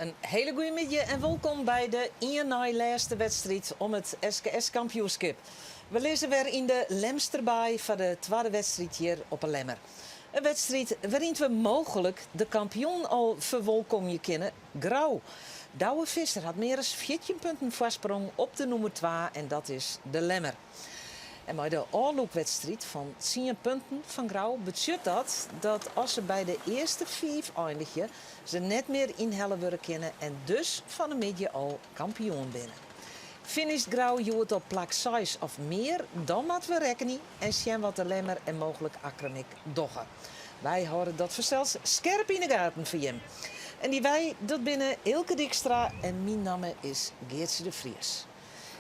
In hele goede middei en wolkom by de ien nei lêste wedstriid om it SKS-kampioenskip. We lizze wer yn de Lemsterbaai foar de twadde wedstriid hjir op 'e Lemmer. In wedstriid wêryn't we mooglik de kampioen al ferwolkomje kinne, Grou. Douwe Visser hat mear as 14 punten foarsprong op de nûmer twa en dat is de Lemmer. En mei de ôflûkwedstriid fan tsien punten fan Grou betsjut dat dat as se by de earste fiif einigje, se net mear ynhelle wurde kinne en dus fan 'e middei al kampioen binne. Finisht Grou hjoed op plak seis of mear, dan moatte we rekkenje en sjen wat de Lemmer en mooglik Akkrum ek dogge. Wy hâlde dat fansels skerp yn 'e gaten foar jim. En dy wy, dat binne Eelke Dykstra en myn namme is Geartsje de Vries.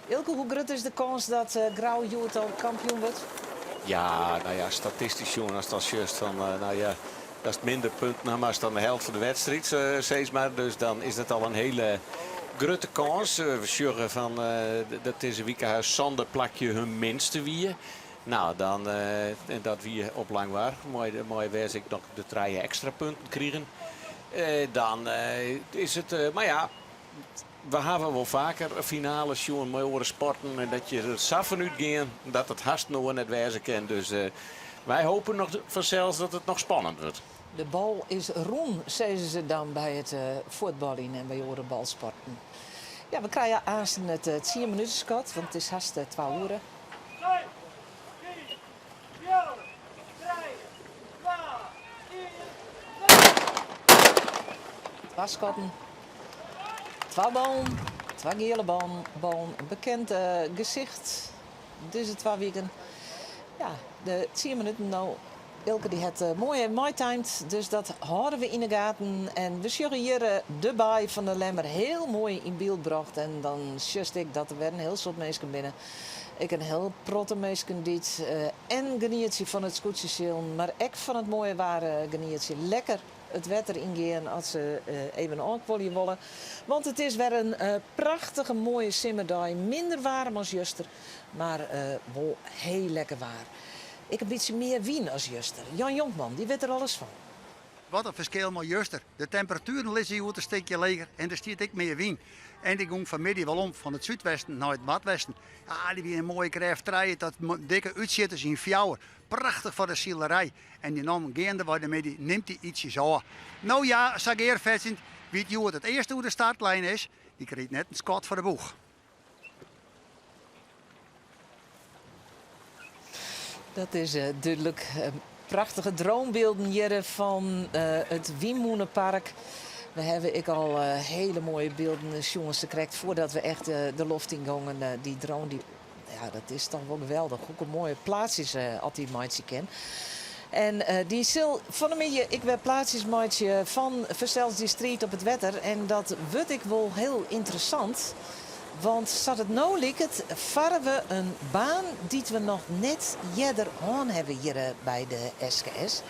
Eelke, hoe grut is de kâns dat Grou hjoed al kampioen wurdt? Ja, no ja, statistysk sjoen, ast dan sjochst fan, no ja, datst minder punten ha moatst dan de helte fan de wedstriid, sis mar. Dus dan is dat al in hiele grutte kâns. We sjogge fan dat dizze wike har sânde plakje hun minste wie. No, dan, en dat wie op Langwar, mei wêr't se ek noch de trije ekstra punten krigen. Dan is it, mar ja, We hawwe wol faker finales sjoen mei oare sporten en dat je der sa fan útgean dat it hast no net wêze kin. Dus wy hopen noch fansels dat it noch spannend wurdt. De bal is rûn, sizze se dan by it fuotbaljen en by oare balsporten. Ja, we krije aansten it tsien minuteskot, want it is hast twa oere. Seis, fiif, fjouwer, trije, twa, ien, Twa skotten, twa ballen, twa giele ballen, in bekend gesicht dizze twa wiken. Ja, de tsien minuten no. Eelke dy hat moai meitimed, dus dat hâlde we yn 'e gaten. En we sjogge hjir de baai fan de Lemmer hiel moai yn byld brocht. En dan sjochst ek dat der wer in hiel soad minsken binne. Ek in hiel protte minsken dy't en genietsje fan it skûtsjesilen, mar ek fan it moaie waar genietsje. Lekker it wetter yngean as se even ôfkuolje wolle. Want it is wer in prachtige moaie simmerdei. Minder waarm as juster, mar wol hiel lekker waar. Ek in bytsje mear wyn as juster. Jan Jonkman, dy wit der alles fan. Wat in ferskil mei juster. De temperatueren lizze hjoed in stikje leger en der stiet ek mear wyn. En dy gong fanmiddei wol om fan it súdwesten nei it noardwesten. Ja, dy wie in moaie krêft trije tot dikke útsjitters yn fjouwer. Prachtich foar de silerij. En dy nam geandewei de middei nimt dy ietsjes ôf. No ja, sa gearfetsjend, wie't hjoed it earste oer de startlijn is, dy krijt net in skot foar de boech. Dat is dúdlik. Prachtige dronebylden hjir fan it Wynmûnepark. We hawwe ek al hiele moaie bylden sjoen sakrekt foardat we echt de loft yn gongen. Dy drone, dy, ja, dat is toch wol geweldich. Hoefolle moaie plaatsjes oft dy meitsje kin. En dy sil fan 'e middei ek wer plaatsjes meitsje fan fansels dy striid op it wetter. En dat wurdt ek wol hiel ynteressant. Want sa't it no liket, farre we in baan dy't we noch net earder hân hawwe hjir by de SKS.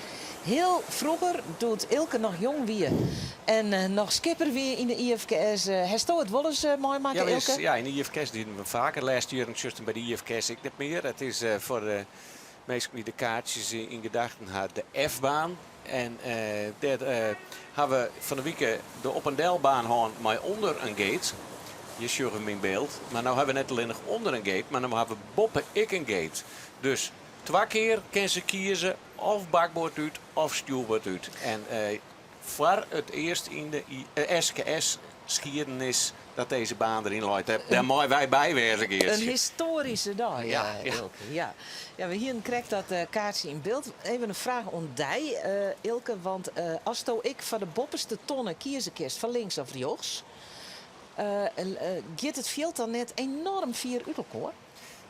Hiel froeger, doe't Eelke noch jong wie en noch skipper wie yn de IFKS, hasto it wolris meimakke, Ja, Eelke? ja, yn de IFKS dienen we faker. Lêste jierren sjochst him by de IFKS ek net mear. It is foar de minsken dy't de kaartsjes yn gedachten ha de F-baan. En dêr ha we fan de wike de op en delbaan hân mei ûnder in gate. Hjir sjogge we him yn byld. Mar no ha we net allinnich ûnder in gate, mar no ha we boppe ek in gate. Dus twa kear kin se kieze of bakboard út of stjoerboard út. En. Foar it earst yn de SKS-skiednis dat dizze baan deryn leit. Dêr meie wy by wêze, Geartsje. In histoaryske dei, Eelke. Ja. Ja, we hienen krekt dat kaartsje yn byld. Even in fraach oan dy, Eelke. Want asto ek foar de boppeste tonne kieze kinst, foar links of rjochts, giet it fjild dan net enoarm fier út elkoar?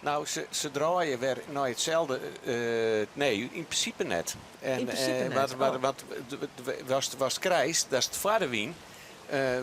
No, se draaie wer nei itselde. Nee, yn prinsipe net. Yn prinsipe net. Wat watst krijst, datst foar de wyn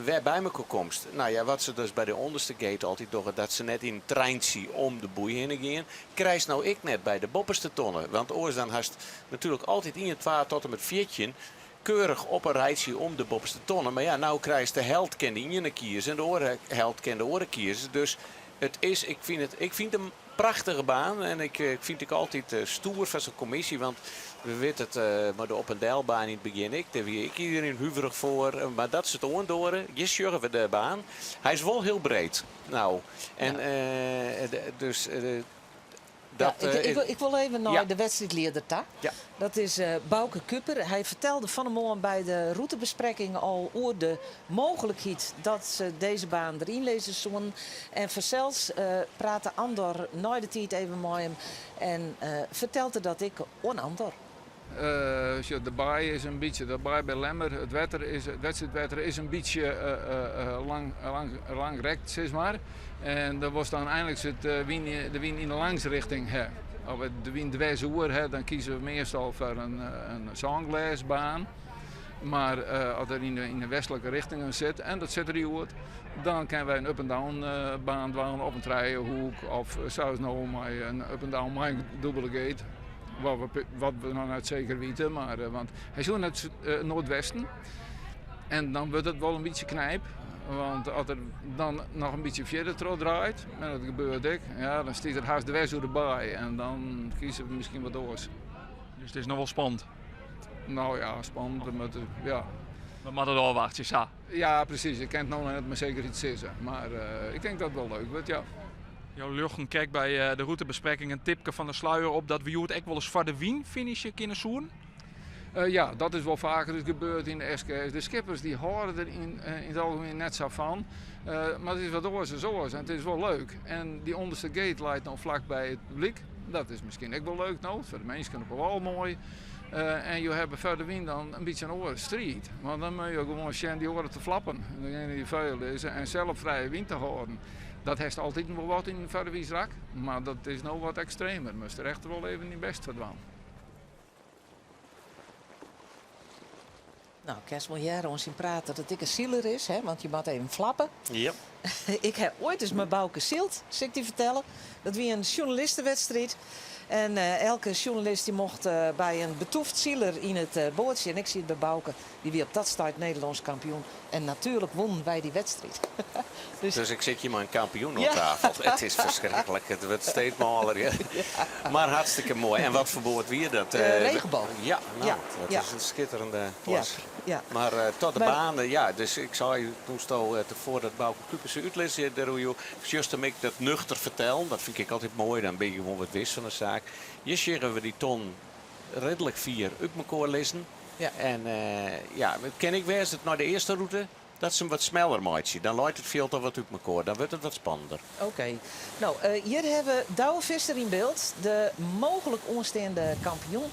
wer by mekoar komst. No ja, wat se dus by de ûnderste gate altyd dogge, dat se net yn in treintsje om de boei hinne gean, krijst no ek net by de boppeste tonne. Want oars dan hast natuerlik altyd ien, twa tot en met 14 keurich op in rijtsje om de boppeste tonne. Mar ja, no krijst de helt kin de iene kieze en de oare helt kin de oare kieze. Dus it is, ik fyn it, ik fyn it in prachtige baan en ik fyn it ek altyd stoer fan sa'n kommisje, want we witte it mei de op en delbaan yn it begjin ek, dêr wie ek iderien huverich foar, mar dat se it oandoare, hjir sjogge we de baan. Hy is wol hiel breed no en dus Dat, ja, ik, ik, ik wol even nei de wedstriidlieder ta. Ja. Dat is Bauke Kuper. Hy fertelde fan 'e moarn by de rûtebesprekking al oer de mooglikheid dat se dizze baan deryn lizze soenen. En fansels prate Andor nei de tiid even mei him en fertelt er dat ek oan Andor. Sjoch, de baai is in bytsje, de baai by Lemmer, it wetter is, it wedstriidwetter is in bytsje lang, lang, langrekt, sis mar. En dan wolst dan einliks it wyn, de wyn yn de langsrichting ha. Of de wyn dwers oer ha, dan kieze we meastal foar in, in sânglêsbaan. Mar as er yn de, yn de westlike richtingen sit, en dat sit er hjoed, dan kinne wy in up-and-down baan dwaan of in trijehoek of sa as no mei in up-and-down mei in dûbele gate. Wat we, wat we noch net seker witte, mar, want hy soe nei it noardwesten. En dan wurdt it wol in bytsje knyp. Want as er dan noch in bytsje fierder trochdraait, en dat gebeurt ek, ja, dan stiet er hast dwers oer de baai. En dan kieze we miskien wat oars. Dus it is noch wol spannend? No ja, spannend. Maar, ja. We moatte it ôfwachtsje, sa. Ja, presys. Ik kin it no net mei sekerheid sizze. Mar ik tink dat it wol leuk wurdt, ja. Jo ljochten krekt by de rûtebesprekking in tipke fan de sluier op dat we hjoed ek wolris foar de wyn finishe kinne soenen. Ja, dat is wol faker ris gebeurd yn de SKS. De skippers dy hâlde der yn it algemien net sa fan. Mar it is wat oars as oars en it is wol leuk. En dy ûnderste gate leit no flak by it publyk. Dat is miskien ek wol leuk no, foar de minsken op de wâl moai. En jo hawwe foar de wyn dan in bytsje in oare striid. Want dan moatte jo gewoan sjen dy oaren te flappen. En degene dy't foar jo lizze en sels frije wyn te hâlden. Dat hast altyd wol wat yn in fardewynsrak, mar dat is no wat ekstremer. Moatst der echt wol even dyn bêst foar dwaan. No, kinst wol hearre oan syn praat dat it ek in siler is, hè, want je moatte even flappe. Ja. Ik ha oait ris mei Bauke syld, sil ik dy fertelle. Dat wie in sjoernalistewedstriid. En elke sjoernalist dy mocht by in betûft siler yn it boatsje. En ik siet by Bauke, dy wie op dat stuit Nederlânsk kampioen. En natuerlik wûnen wy dy wedstriid. Dus, dus ik sit hjir mei in kampioen oan tafel. It is ferskriklik. It wurdt steeds mâler. Ja. Mar hartstikke moai. En wat foar boat wie dat? Regenboog. Ja, no, Ja, dat ja. is in skitterende klas. Ja, ja. Mar tot de Mar baan, ja, dus ik sei doe'tsto tefoaren dat Bauke Kuper se útlizze dêroer joech, sjochst him ek dat nuchter fertellen. Dat fyn ik ek altyd moai, dan binne je gewoan wat wis fan de saak. Hjir sjogge we dy tonnen ridlik fier út mekoar lizzen. Ja. En ja, it kin ek wêze dat nei de earste rûte dat se him wat smeller meitsje. Dan leit it fjild al wat út mekoar, dan wurdt it wat spannender. Oké. No, hjir hawwe we Douwe Visser yn byld, de mooglik oansteande kampioen.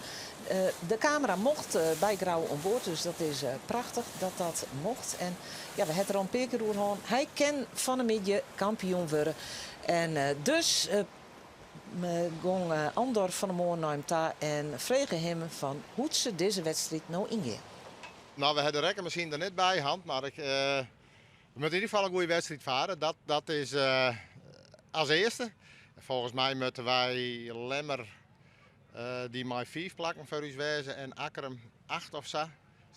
De kamera mocht by Grou oan board, dus dat is prachtich dat dat mocht. En ja, we ha it der al in pear kear oer hân. Hy kin fan 'e middei kampioen wurde. En dus gong Andor fan 'e moarn nei him ta en frege him fan hoe't se dizze wedstriid no yngean. No, we ha de rekkenmasine der net by hand, mar ik, we moatte yn ieder gefal in goede wedstriid fare. Dat, dat is as earste. Folgens my moatte wy Lemmer dy mei fiif plakken foar ús wêze en Akkrum acht of sa,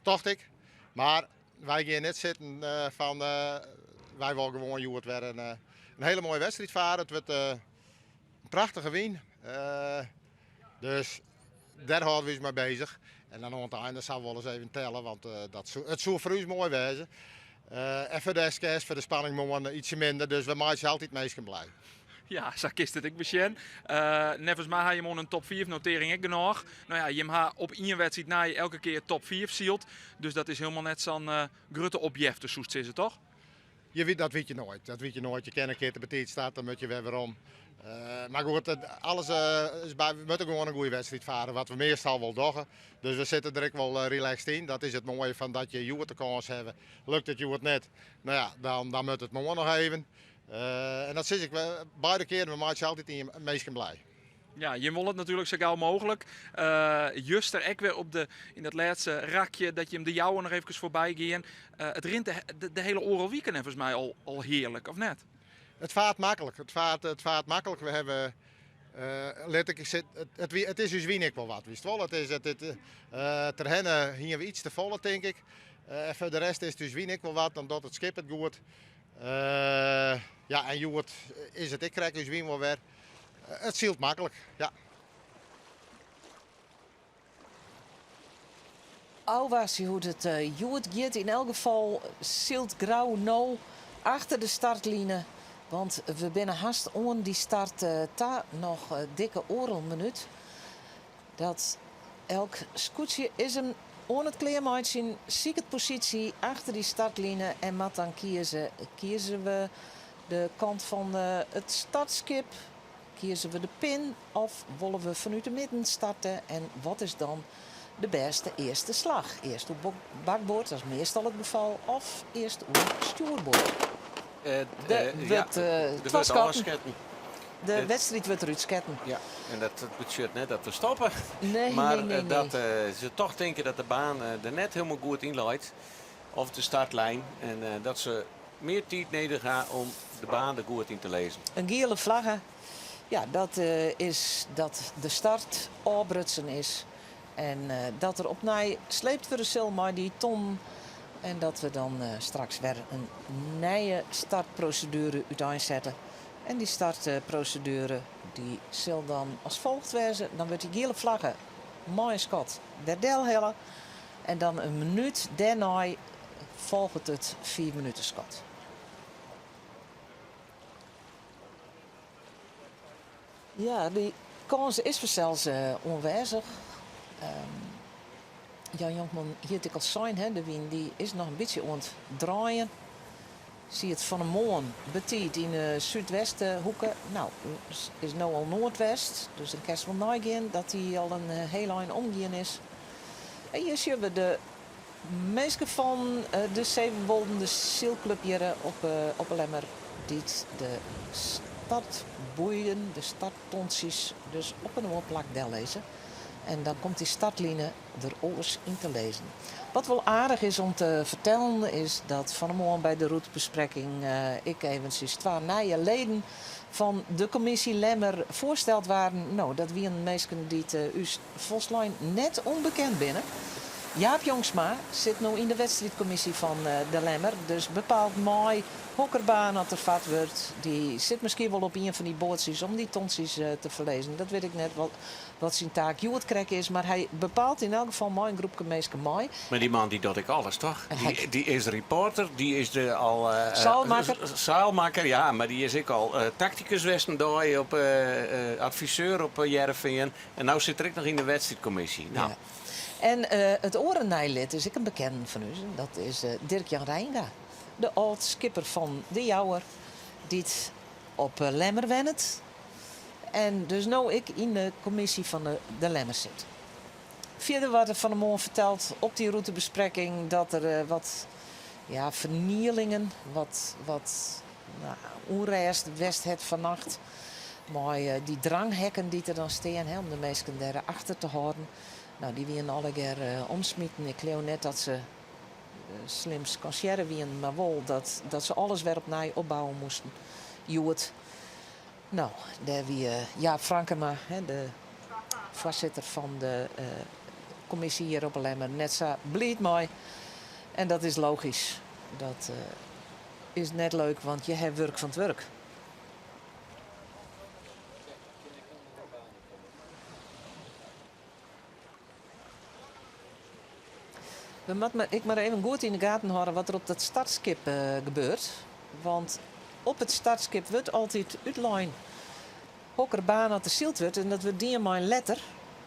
tocht ik. Mar wy gean net sitten fan wy wolle gewoan hjoed wer in, in hiele moaie wedstriid fare. It wurdt in prachtige wyn. Dus dêr hâlde we ús mei bezich. En dan oan it ein dan wol ris even telle, want dat soe, it soe foar ús moai wêze. En foar de SKS, foar de spanning moarn ietsje minder, dus we meitsje altyd minsken blij. Ja, sa kinst it ek besjen. Neffens my ha jim oan in top 5 notering ek genôch. No ja, jim ha op ien wedstriid nei elke kear top 5 syld. Dus dat is hielendal net sa'n grutte opjefte, soest sizze, toch? Je weet, dat weet je nooit. Dat weet je nooit. Je kin in kear te betiid starte, dan moat je wer werom. Mar goed, alles is by, we moatte gewoan in goede wedstriid faren, wat we meastal wol dogge. Dus we sitte der ek wol relaxed yn. Dat is it moaie fan dat je hjoed de kâns hawwe. Lukt it hjoed net, no ja, dan, dan moat it moarn noch even. En dat sis ik, beide kearen, we meitsje altyd ien minsken blij. Ja, jim wolle it natuerlik sa gau mooglik. Juster ek wer op de, yn dat lêste rakje dat jim de Jouwer noch efkes foarby gean. It rint de, de, de hiele oardel wike neffens my al, al hearlik, of net? It faart maklik. It faart, it faart maklik. We hawwe, lit ik sit, it, it, it is ús wyn ek wol wat, witst wol. It is, it, it, Terherne hiene we iets te folle, tink ik. En foar de rest is it ús wyn ek wol wat, dan docht it skip it goed. Ja, en hjoed is it ek krekt ús wyn wol wer. It sylt maklik, ja. Ôfwachtsje hoe't it hjoed giet. Yn elk gefal sylt Grou no achter de startline. Want we binne hast oan dy start ta. Noch dikke oardel minút. Dat elk skûtsje is him oan it klearmeitsjen, siket posysje achter dy startline en moat dan kieze, kieze we de kant fan it startskip, kieze we de pin of wolle we fanút de midden starte en wat is dan de bêste earste slach? Earst oer bakboard, dat is meastal it gefal, of earst oer stjoerboard? Der wurdt twa skotten. De wedstriid wurdt derút sketten. Ja, en dat betsjut net dat we stoppe. Nee, mar nee, nee, dat se toch tinke dat de baan der net hielendal goed yn leit. Of de startlijn. En dat se mear tiid nedich ha om de baan der goed yn te lizzen. In giele flagge, ja, dat is dat de start ôfbrutsen is. En dat der opnij sleept wurde sil mei dy tonnen. En dat we dan straks wer in nije startproseduere úteinsette. En dy startproseduere dy sil dan as folgt wêze. Dan wurdt dy giele flagge mei in skot wer delhelle. En dan in minút dêrnei folget it fiifminuteskot. Ja, dy kâns is fansels oanwêzich. Jan Jonkman hie it ek al sein, hè, de wyn dy is noch in bytsje oan it draaien. Siet fan 'e moarn betiid yn de súdwesthoeke. No, is no al noardwest, dus dan kinst wol neigean dat dy al in hiel ein omgien is. En hjir sjogge we de minsken fan de Sevenwolden, de sylklup hjir op 'e Lemmer, dy't de startboeien, de starttontsjes, dus op in oar plak dellizze. En dan komt dy startline der oars yn te lizzen. Wat wol aardich is om te fertellen is dat fan 'e moarn by de rûtebesprekking ek eventsjes twa nije leden fan de kommisje Lemmer foarsteld waarden. No, dat wienen minsken dy't ús folslein net ûnbekend binne. Jaap Jongsma sit no yn de wedstriidkommisje fan de Lemmer, dus bepaalt mei hokker baan oft der fard wurdt. Dy sit miskien wol op ien fan dy boatsjes om dy tontsjes te ferlizzen. Dat wit ik net wat syn taak hjoed krekt is, mar hy bepaalt yn elk gefal mei in groepke minsken mei. Mar dy man dy docht ek alles, toch? Dy is reporter, dy is de al Seilmakker. Seilmakker, ja, mar dy is ek al taktikus west in dei op adviseur op Hearrenfean. En no sit er ek noch yn de wedstriidkommisje. No. Ja. En it oare nij lid is ek in bekenden fan ús, en dat is Dirk-Jan Reijenga, de âld-skipper fan De Jouwer, dy't op Lemmer wennet en dus no ek yn de kommisje fan de Lemmer sit. Fierder waard der fan 'e moarn ferteld op dy rûtebesprekking dat der wat ja, fernielingen, wat, wat nou, ûnrêst west hat fannacht mei dy dranghekken dy't der dan stean hè, om de minsken dêr achter te hâlden. No, dy wienen allegear omsmiten. Ik leau net dat se slim skansearre wienen, mar wol dat, dat se alles wer opnij opbouwe moasten hjoed. No, dêr wie Jaap Frankema, hè, de foarsitter fan de kommisje hjir op 'e Lemmer, net sa bliid mei. En dat is logysk. Dat is net leuk, want je ha wurk fan it wurk. We moatte ek mar even goed yn de gaten hâlde wat der op dat startskip gebeurt. Want op it startskip wurdt altyd útlein. Hokker baan at der syld wurdt en dat wurdt dien mei in letter.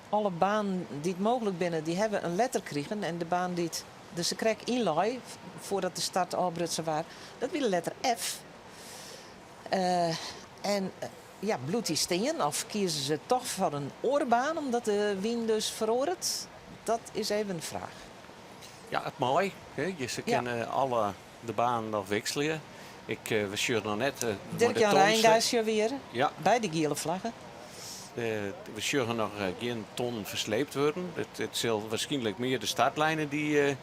Alle banen dy't mooglik binne, dy hawwe in letter krigen en de baan dy't der sakrekt yn lei foardat de start ôfbrutsen waard, dat wie de letter F. En ja, bliuwt dy stean of kieze se toch foar in oare baan omdat de wyn dus feroaret? Dat is even de fraach. Ja, it mei. Se kinne alle de banen noch wikselje. Ik, we sjogge noch net. Dirk-Jan Reijenga sjogge we hjir by de giele flagge. We sjogge noch gjin tonnen fersleept wurden. It sil wierskynlik mear de startlijnen dy't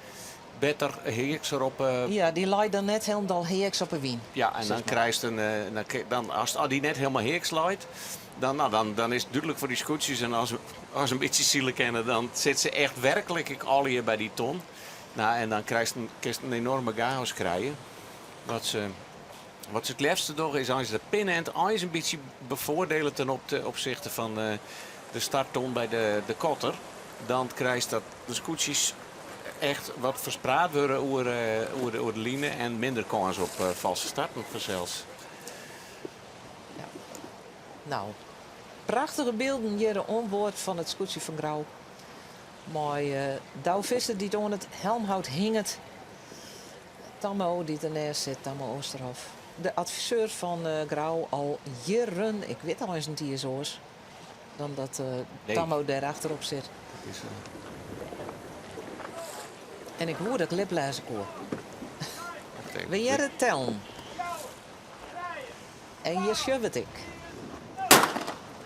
better heaks erop. Ja, dy leit dan net hielendal heaks op 'e wyn. Ja, en dan krijst in, dan, as dy net hielendal heaks leit, dan, no, dan, dan is it dúdlik foar dy skûtsjes en as se in bytsje sile kinne, dan sitte se echt werklik ek allegear by dy ton. No, en dan krijst in, kinst in enorme chaos krije. Wat se, wat se it leafste dogge is eins de pinend eins in bytsje befoardiele ten op opsichte fan de startton by de, de kotter. Dan krijst dat de skûtsjes echt wat ferspraat wurde oer, oer, de, oer de line en minder kâns op falske starten fansels. Ja. No, prachtige bylden hjir oan board fan it skûtsje fan Grou. Mei Douwe Visser dy't oan it helmhout hinget. Tammo dy't derneist sit, Tammo Oosterhof. De adviseur fan Grou al jierren, ik wit eins net iens oars dan dat Tammo dêr achterop sit. En ik woe dat ik liplêze koe. We hearre tellen. En hjir sjogge we it ek.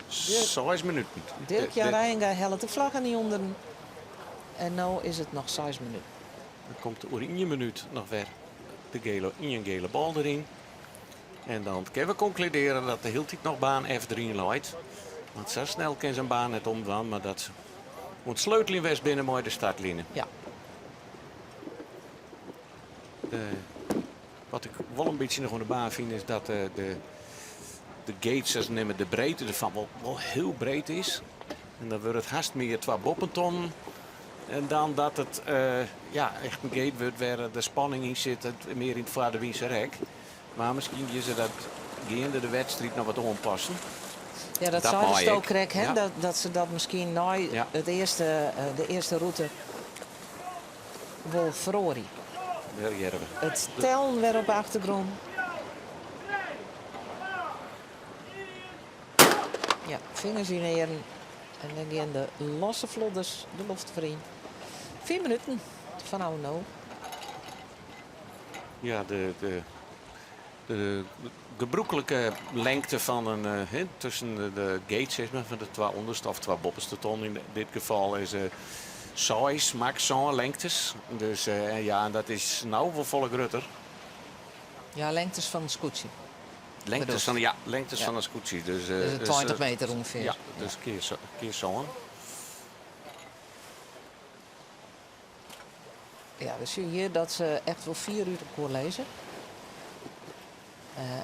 Seis minuten. Dirk Jan Reijenga hellet de flaggen yn ûnderen. En no is it noch seis minuten. Dan komt oer ien minút noch wer de gele, ien gele bal deryn. En dan kinne we konkludearje dat der hieltyd noch baan F deryn leit. Want sa snel kin sa'n baan net omdwaan, mar dat se oan it sleuteljen west binne mei de startline. Ja. De, wat ik wol in bytsje noch oan de baan fyn is dat de, de, de gates, sa neame, de breedte derfan wol, wol hiel breed is. En dan wurdt it hast mear twa boppetonnen. En dan dat it ja, echt in gate wurdt wêr de spanning yn sit, mear yn it foarderwynse rek. Mar miskien gean se dat geande de wedstriid noch wat oanpassen. Ja, dat seidest do krekt, hè? Dat, dat se dat miskien nei it earste, de earste rûte wol feroarje. Dêr hearre we. It tellen wer op de achtergrûn. Ja, fingers yn earen. En dan gean de losse flodders de loft foar yn. Fiif minuten fanôf no. Ja, de, de, de gebrûklike lengte fan in, uh, tusken de, de gates, sis mar, fan de twa ûnderste of twa boppeste ton yn dit gefal is uh, seis, max sân lengtes. Dus uh, ja, en dat is no wol folle grutter. Ja, lengtes fan it skûtsje. Lengtes fan, ja, lengtes fan in skûtsje. Dus, dus 20 meter ûngefear. Ja, dus kear, kear sân. Ja, we sjogge hjir dat se echt wol fier út elkoar lizze.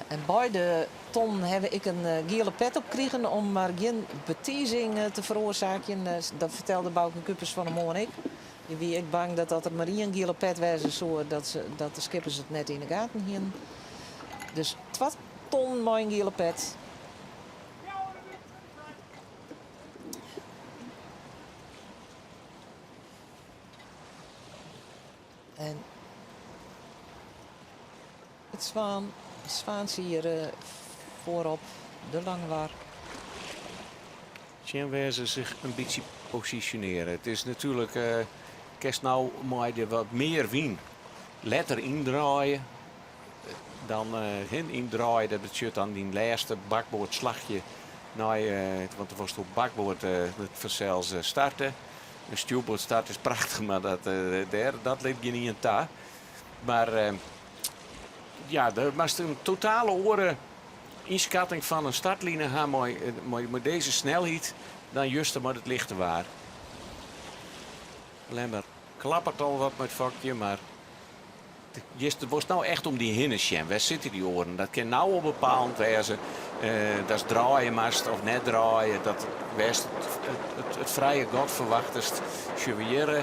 En beide tonnen hawwe ek in giele pet op krigen om mar gjin betizing te feroarsaakjen. Dat fertelde Bauke Kupers fan 'e moarn ek. Dy wie ek bang dat as der mar ien giele pet wêze soe, dat, se, dat de skippers it net yn de gaten hienen. Dus twa tonnen mei in giele pet. En it swaan, swaantsje hjir foarop, de Langwar. Sjen wêr't se sich in bytsje posisjonearje. It is natuerlik, kinst no mei de wat mear wyn letter yndraaie. Dan hin yndraaie, dat betsjut dan dyn lêste bakboardslachje nei, want do wolst op bakboard fansels starte. In stjoerboardstart is prachtich, mar dat, dêr, dat lit gjinien ta. Mar ja, der moatst in totale oare ynskatting fan in startline ha mei, mei, mei dizze snelheid dan juster mei it lichte waar. Lemmer klappert al wat mei it fokje, mar juster wolst no echt om dy hinne sjen. Wêr sitte dy oaren? Dat kin no al bepalend wêze datst draaie moatst of net draaie. Dat wêr'tst it, it, it frije gat ferwachtest. Sjogge we hjir,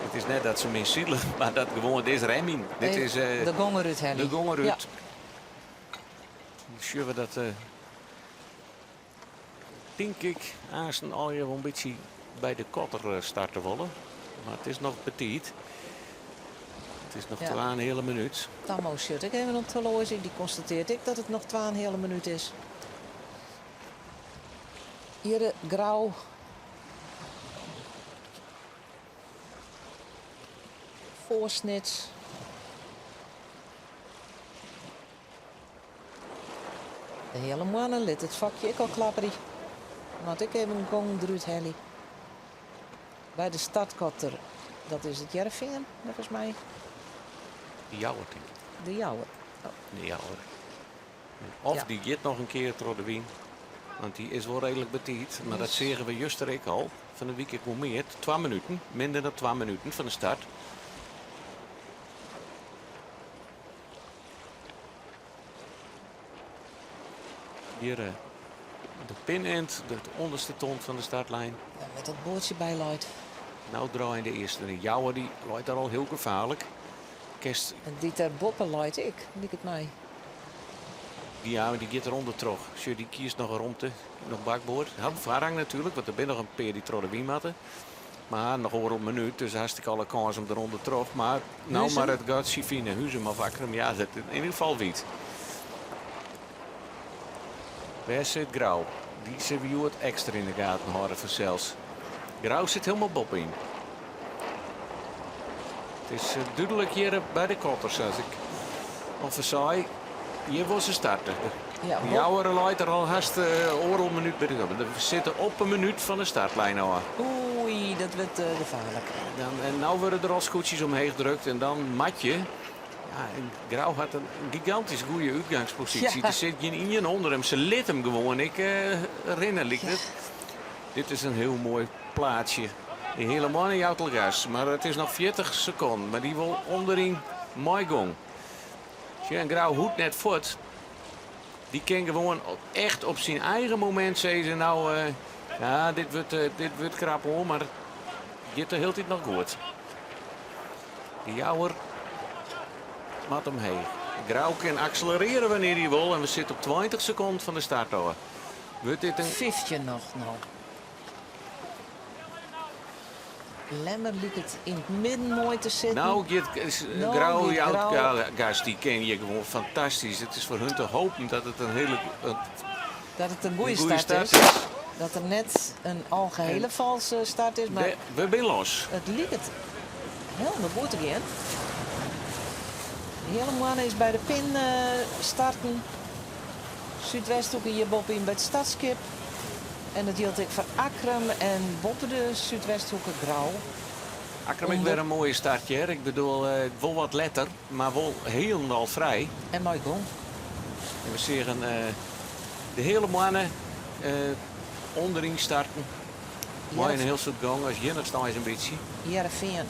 it is net dat se min sile, mar dat gewoan, dit is remming. Dit is de gong derút helje. De gong derút. Ja. Sjogge we dat. Tink ik aansten allegear wol in bytsje by de kotter starte wolle. Mar it is noch betiid. It is noch twa-en-in heale minút. Tammo sjocht ek even op it horloazje. Dy konstatearret ek dat it noch twa-en-in heale minút is. Hjir Grou. Foar Snits. De Heale Moanne lit it fokje ek al klapperje. Moat ik even in gong derút helje. By de startkotter, dat is It Hearrenfean, neffens my. De Jouwer, tink ik. De Jouwer. Oh. De Jouwer. Of dy giet noch in kear troch de wyn. Want dy is wol reedlik betiid. Mar dat seagen we juster ek al. Fan de wike ek mear. Twa minuten. Minder dan twa minuten fan de start. Hjir de pinend, de ûnderste tont fan de startlijn. Ja, met dat boatsje by leit. No draaien de earste. De Jouwer dy leit daar al hiel gefaarlik. Kinst... En dy't dêr boppe leit ek, liket my. Ja, mar dy giet derûnder troch. Sjoch, dy kiest noch in romte, noch bakboard. Hat foarrang natuerlik, want der binne noch in pear dy't troch de wyn moatte. Mar noch oardel minút, dus hartstikke alle kâns om derûnder troch. Mar no mar it gatsje fine. Huzum of Akkrum, ja, dat yn ieder gefal wyt. Wêr sit Grou? Dy sille we hjoed ekstra yn de gaten hâlde fansels. Grou sit hielendal boppe-yn. It is dúdlik hjir by de kotters, as ik al foarsei. Hjir wol se starte. Ja, De Jouwer leit der al hast oardel minút by de kant. We sitte op in minút fan de startlijn ôf. Oei, dat wurdt gefaarlik. Dan, en no wurde der al skûtsjes omheech drukt en dan moat je. Ja, en Grou hat in gigantysk goede útgangsposysje. Ja. Der sit gjin ien ûnder him. Se lit him gewoan ek rinne, liket it. Dit is in hiel moai plaatsje. De Heale Moanne jout al gas, mar it is noch 40 sekonden. Mar dy wol ûnderyn mei gong. Sjoch, en Grou hoecht net fuort. Dy kin gewoan echt op syn eigen momint sizze, no, ja, dit wurdt, dit wurdt krap oan, mar it giet de hiele tiid noch goed. De Jouwer moat omheech. Grou kin akselerearje wannear't hy wol en we sitte op 20 sekonden fan de start ôf. Wurdt dit in. 15 noch no. Lemmer liket yn it midden moai te sitten. No giet No Grou giet jout Grou. gas, dy ken je gewoan fantastysk. It is foar hun te hopen dat it in hiele Dat it in goede in goede start start is. is. Dat der net in algehele falske start is, mar We binne los. it liket hielendal goed te gean. De Heale Moanne is by de pin starten. Súdwesthoeke hjir boppe-yn by it startskip. En dat jildt ek foar Akkrum en boppe de Súdwesthoeke Grou. Akkrum ek wer in moaie start hear. Ik bedoel, wol wat letter, mar wol hielendal frij. En mei gong. En we seagen de Heale Moanne ûnderyn starten. Mei in hiel soad gong, as iennichste eins in bytsje. Hearrenfean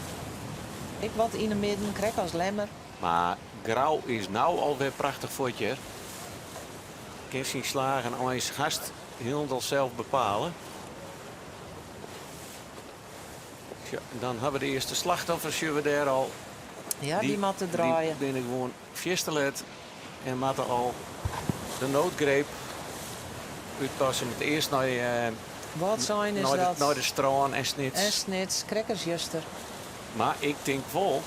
ek wat yn 'e midden, krekt as Lemmer. Mar Grou is no alwer prachtich fuort hear. Kin syn slagen eins hast hielendal sels bepale. Sjoch, dan hawwe we de earste slachtoffers, sjogge we dêr al. Ja, dy moatte draaie. Dy binne gewoan fierste let en moatte al de noodgreep útpasse. Moatte earst nei, Wâldsein is nei, de, dat. nei de strân en Snits. En Snits, krekt as juster. Mar ik tink wol,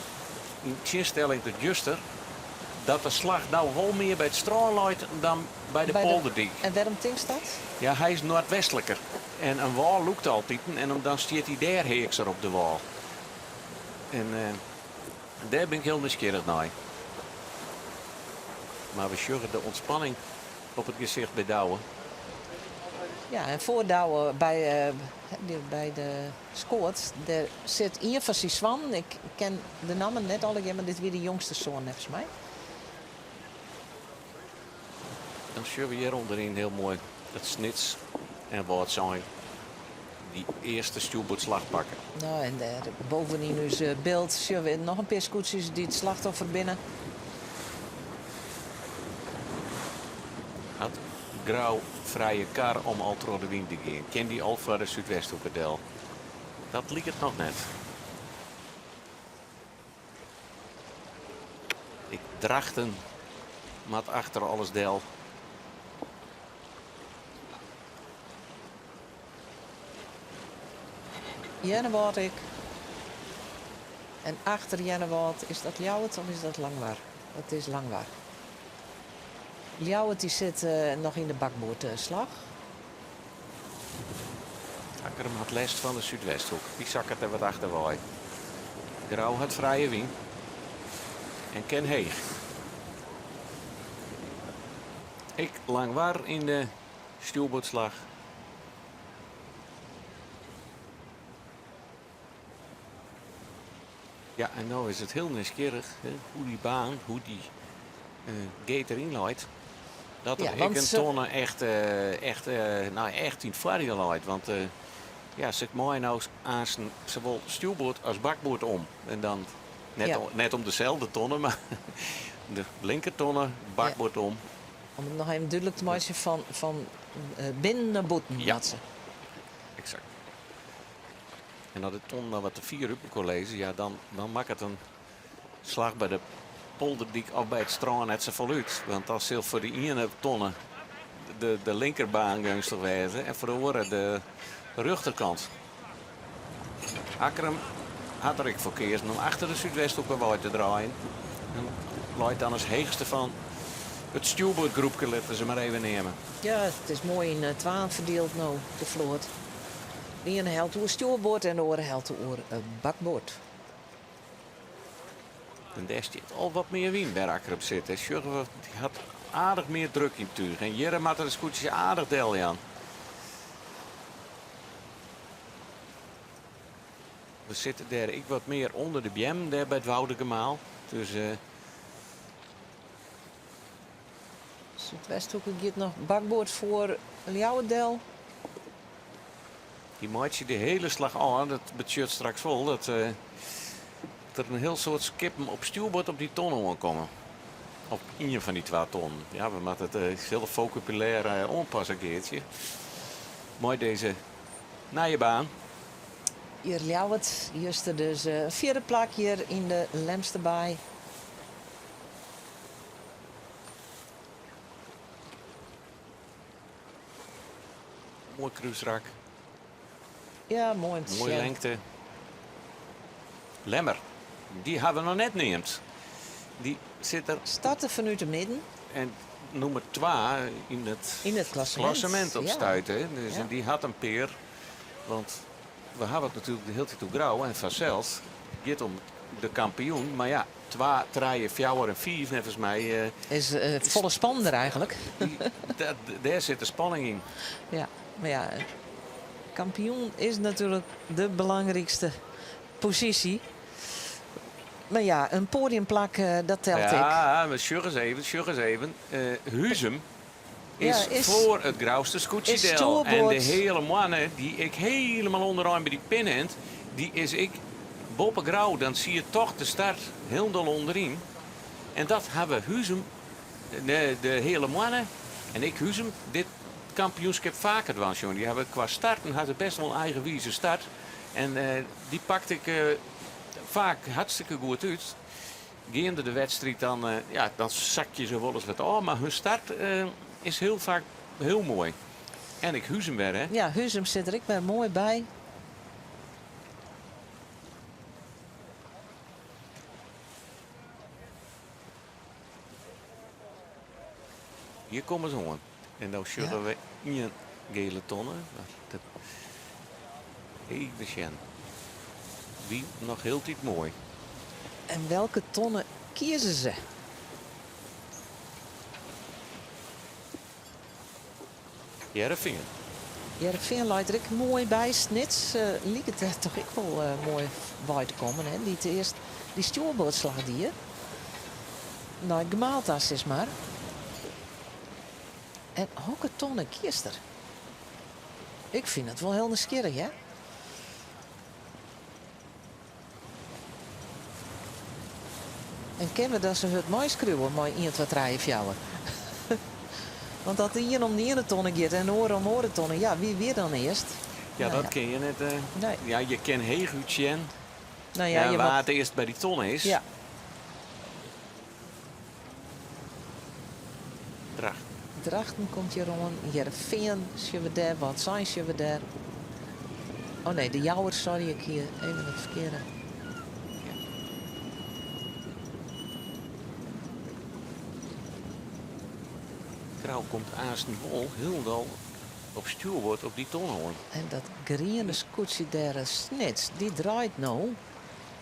yn tsjinstelling tot juster, dat de slach no wol mear by it strân leit dan by de By de- polderdyk. En wêrom tinkst dat? Ja, hy is noardwestliker en in wâl lûkt altiten en dan stiet hy dêr heakser op de wâl. En dêr bin ik hiel nijsgjirrich nei. Mar we sjogge de ûntspanning op it gesicht by Douwe. Ja, en foar Douwe by, by de skoat, dêr sit ien fan syn soannen. Ik ken de nammen net allegear, mar dit wie de jongste soan neffens my. Dan sjogge we hjir ûnderyn hiel moai dat Snits en Wâldsein dy earste stjoerboardslach pakke. No, en dêr bovenyn ús byld sjogge we noch in pear skûtsjes dy't slachtoffer binne. Hat Grou frije kar om al troch de wyn te gean? Kin dy al foar de Súdwesthoeke del? Dat liket noch net. Ek Drachten moat achter alles del. Earnewâld ek. En achter Earnewâld is dat Ljouwert of is dat Langwar? Dat is Langwar. Ljouwert dy sit noch yn de bakboardslach. Akkrum hat lêst fan de súdwesthoek. Dy sakket der wat achterwei. Grou hat frije wyn en kin heech. Ek Langwar yn de stjoerboardslach. Ja, en no is it hiel nijsgjirrich hoe dy baan, hoe dy gate deryn leit. Dat der ek in tonne echt, echt, no, echt yn it foardiel leit. Want ja, se meie no aansten sawol stjoerboard as bakboard om. En dan net, net om deselde tonne, mar de linkertonne, bakboard om. Om it noch even dúdlik te meitsjen, fan binnen nei bûten moat se. Eksakt. En as de tonnen dan wat te fier út mekoar lizze, ja, dan, dan makket in slach by de polderdyk of by it strân net safolle út. Want dan sil foar de iene tonne de, de linkerbaan geunstich wêze en foar de oare de rjochterkant. Akkrum hat der ek foar keazen om achter de Súdwesthoeke wei te draaien. En leit dan as heechste fan it stjoerboardgroepke, litte we se mar even neame. Ja, it is moai yn twaen ferdield no, de float. De iene helte oer stjoerboard en de oare helte oer bakboard. En dêr stiet al wat mear wyn wêr Akkrum sit. Dêr sjogge we, dy hat aardich mear druk yn it túch. En hjir moatte de skûtsjes aardich deljaan. We sitte dêr ek wat mear ûnder de beammen dêr by it Woudagemaal. Dus Súdwesthoeke giet noch bakboard foar Ljouwert del. Dy meitsje de hiele slach ôf. Dat betsjut straks wol dat der in hiel soad skippen op stjoerboard op dy tonne oankomme. Op ien fan dy twa tonnen. Ja, we moatte it hiele fokabulêr oanpasse, Geartsje. Mei dizze nije baan. Hjir Ljouwert, juster dus fjirde plak hjir yn de Lemsterbaai. Moai krúsrak. Ja, moai om te Moaie sjen. lengte. Lemmer, dy ha we noch net neamd. Dy sit der. Starte fanút de midden. En nûmer twa yn it, Yn it klassemint, klassemint op ja. stuit. Hè? Dus Ja. en dy hat in pear. Want we hawwe it natuerlik de hiele tiid oer Grou en fansels giet om de kampioen. Mar ja, twa, trije, fjouwer en fiif neffens my. Is folle spannender eigentlik. Dêr sit de spanning yn. Ja, mar ja, kampioen is natuerlik de belangrykste posysje. Mar ja, in poadiumplak, dat telt ek. Ja, mar sjoch ris even, sjoch ris even. Huzum is foar it Grouster skûtsje del. En de Heale Moanne, dy't ek hielendal ûnderein by dy pinhand, dy is ek boppe Grou. Dan siet toch de start hielendal ûnderyn. En dat hawwe Huzum, de Heale Moanne en ek Huzum dit kampioenskip faker dwaan sjoen. Dy hawwe kwa starten ha se best wol in eigenwize start. En dy pakt ek faak hartstikke goed út. Geande de wedstriid dan, ja, dan sakje se wolris wat ôf, mar hun start is hiel faak hiel moai. En ek Huzum wer, hè? Ja, Huzum sit der ek wer moai by. Hjir komme se oan. En no sjogge we ien gele tonne. Even sjen. Wie noch hieltyd moai. En welke tonne kieze se? Hearrenfean. Hearrenfean leit der ek moai by. Snits liket dêr toch ek wol moai wei te kommen. Hè? Dy't earst dy stjoerboardslach die. Nei it gemaal ta, sis mar. En hokker tonne kiest er? Ik fyn it wol hiel nijsgjirrich, hear. En kinne we dan sa hurd meiskriuwe mei ien, twa, trije, fjouwer? Want as de ien om de iene tonne giet en de oare om de oare tonne, ja, wie wie dan earst? Ja, Nou dat ja. kin je net. Nee. Ja, je kin heechút sjen Nou ja, je wa't moat earst by dy tonne is. Ja. Drachten. Drachten komt hjir oan. Hearrenfean sjogge we dêr. Wâldsein sjogge we dêr. Oh nee, de Jouwer, sorry, ik hie even it ferkearde. Grou komt aansten wol hielendal op stjoerboard op dy tonne oan. En dat griene skûtsje dêr Snits, dy draait no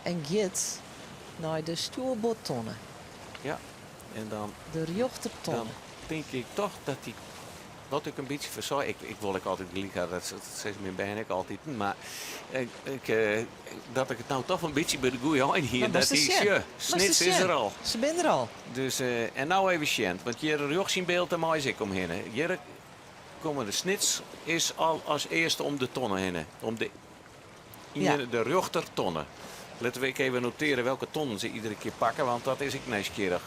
en giet nei de stjoerboardtonne. Ja, en dan. De rjochtertonne. Dan tink ik toch dat dy Wat ik in bytsje fersei, ik, ik wol ek altyd gelyk ha, dat sizze myn bern ek altiten, mar ik, ik, eh, dat ik it no toch in bytsje by de goede ein hie. Dat dy, sjoch, Snits is der al. Se binne der al. Dus, eh, en no even sjen, want hjir rjochts yn byld, dêr meie se ek omhinne. Hjir komme de Snits is al as earste om de tonne hinne. Om de, Ja. de rjochtertonne. Litte we ek even notearje welke tonnen se iedere kear pakke, want dat is ek nijsgjirrich.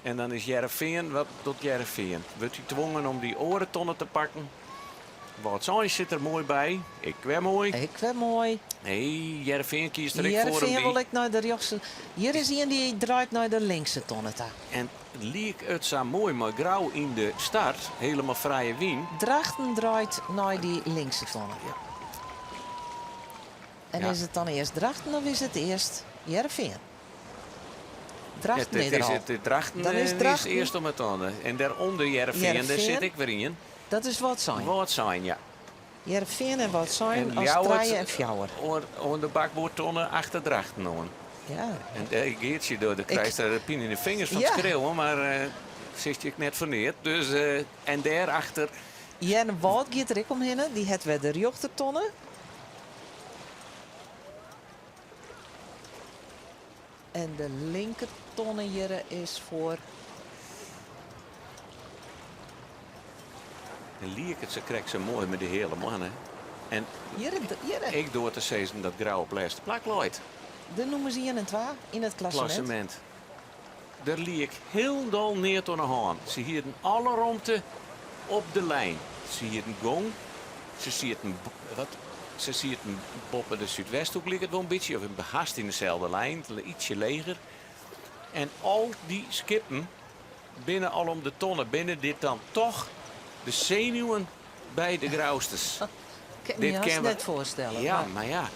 En dan is Hearrenfean, wat docht Hearrenfean? Wurdt hy twongen om dy oare tonne te pakken? Wâldsein sit der moai by. Ek wer moai. Ek wer moai. Nee, Hearrenfean kiest der ek foar om dy. Hearrenfean wol ek nei de rjochtse. Hjir is ien dy draait nei de linkse tonne ta. En liek it sa moai mei Grou yn de start, helemaal frije wyn. Drachten draait nei dy linkse tonne. Ja. En Ja. is it dan earst Drachten of is it earst Hearrenfean? Drachten is der al. Het, Drachten, Dan is eh, Drachten- is earst om it tonne. En dêrûnder Hearrenfean, dêr Hearrenfean. sit ek wer ien. Dat is Wâldsein. Wâldsein, ja. Hearrenfean en Wâldsein En as Ljouwert trije en fjouwer. Oan de bakboardtonne achter Drachten oan. Ja. En dêr Geartsje door, dêr krijst der pine yn de fingers fan Ja. it skriuwen, mar eh sitst ek net foar neat. Dus, eh, en dêrachter Earnewâld giet der ek omhinne. Dy hat wer de rjochtertonne. En de linkertonne hjir is foar. En liek it sa krekt sa moai mei de Heale Moanne. En Hjir, hjir. ik doar te sizzen dat Grou op lêste plak leit. De nûmers ien en twa yn it klassemint. Klassemint. Der liek hielendal neat oan de hân. Se hienen alle romte op de lijn. Se hienen gong. Se sieten, wat, se sieten boppe de Súdwesthoek liek it wol in bytsje, of hast yn deselde lijn, ietsje leger. En al dy skippen binne al om de tonne. Binne dit dan toch de senuwen by de Grousters? Ik kin my hast net foarstelle. Ja, mar mar ja.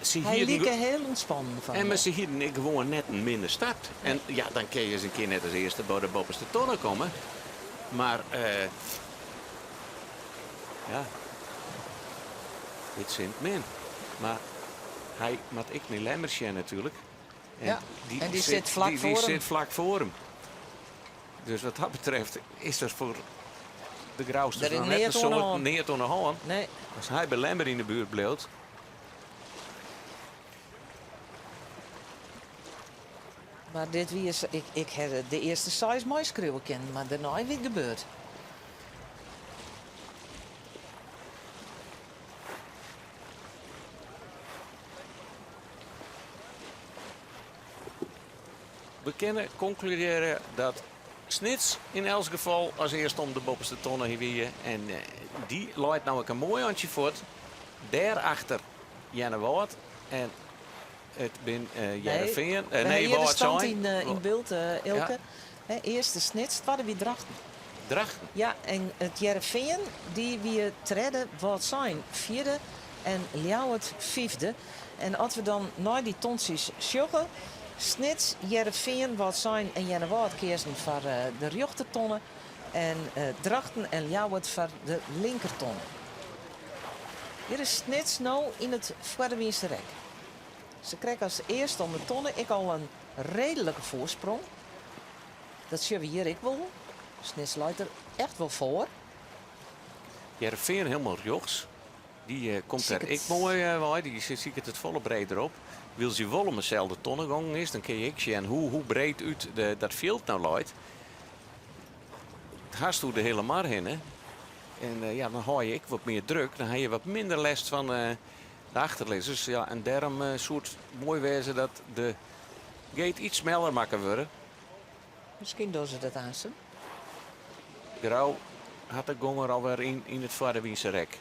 Se hy hienen like hiel ûntspannen fan. En mar se hienen ek gewoan net in minne start. En ja, dan kinne je ris in kear net as earste by de boppeste tonne komme. Mar eh, ja, dit sint min. Mar hy moat ek nei Lemmer sjen natuerlik. En Ja, en dy sit flak dy, foar dy him. sit flak foar him. Dus wat dat betreft is der foar de Grousters Der is noch net in neat oan de soad hân. neat oan de hân. Nee. As hy by Lemmer yn de buert bliuwt. Mar dit wie, ik, ik ha de earste seis meiskriuwe kinnen, mar dêrnei wie it gebeurd. We kinne konkludearje dat Snits yn elts gefal as earste om de boppeste tonne hinne wie. En eh, dy leit no ek in moai eintsje fuort. Dêrachter Earnewâld en it bin uh, Hearrenfean. Nee, Uh, nee, hjir de stand Wâldsein. yn byld, Eelke. Ja. Hè, earste Snits, twadde wie Drachten. Drachten. Ja, en it Hearrenfean dy wie tredde, Wâldsein fjirde en Ljouwert fyfde. En as we dan nei dy tontsjes sjogge, Snits, Hearrenfean, Wâldsein en Earnewâld keazen foar de rjochtertonne en Drachten en Ljouwert foar de linkertonne. Hjir is Snits no yn it foarderwynse rek. Se krekt as earste om de tonne ek al in reedlike foarsprong. Dat sjogge we hjir ek wol. Snits leit der echt wol foar. Hearrenfean helemaal rjochts. Dy eh, komt der Siket. ek moai eh, wei. Dy siket it folle breder op. Wylst hy wol om deselde tonne gongen is, dan kin je ek sjen hoe breed út dat fjild no leit. Hast oer de hiele mar hinne. En eh, ja, dan hâld je ek wat mear druk. Dan ha je wat minder lêst fan eh, de achterlizzers. Ja, en dêrom eh, soe it moai wêze dat de gate iets smeller makke wurde. Miskien dogge se dat aansten. Grou hat de gong der alwer yn it foarderwynse rek.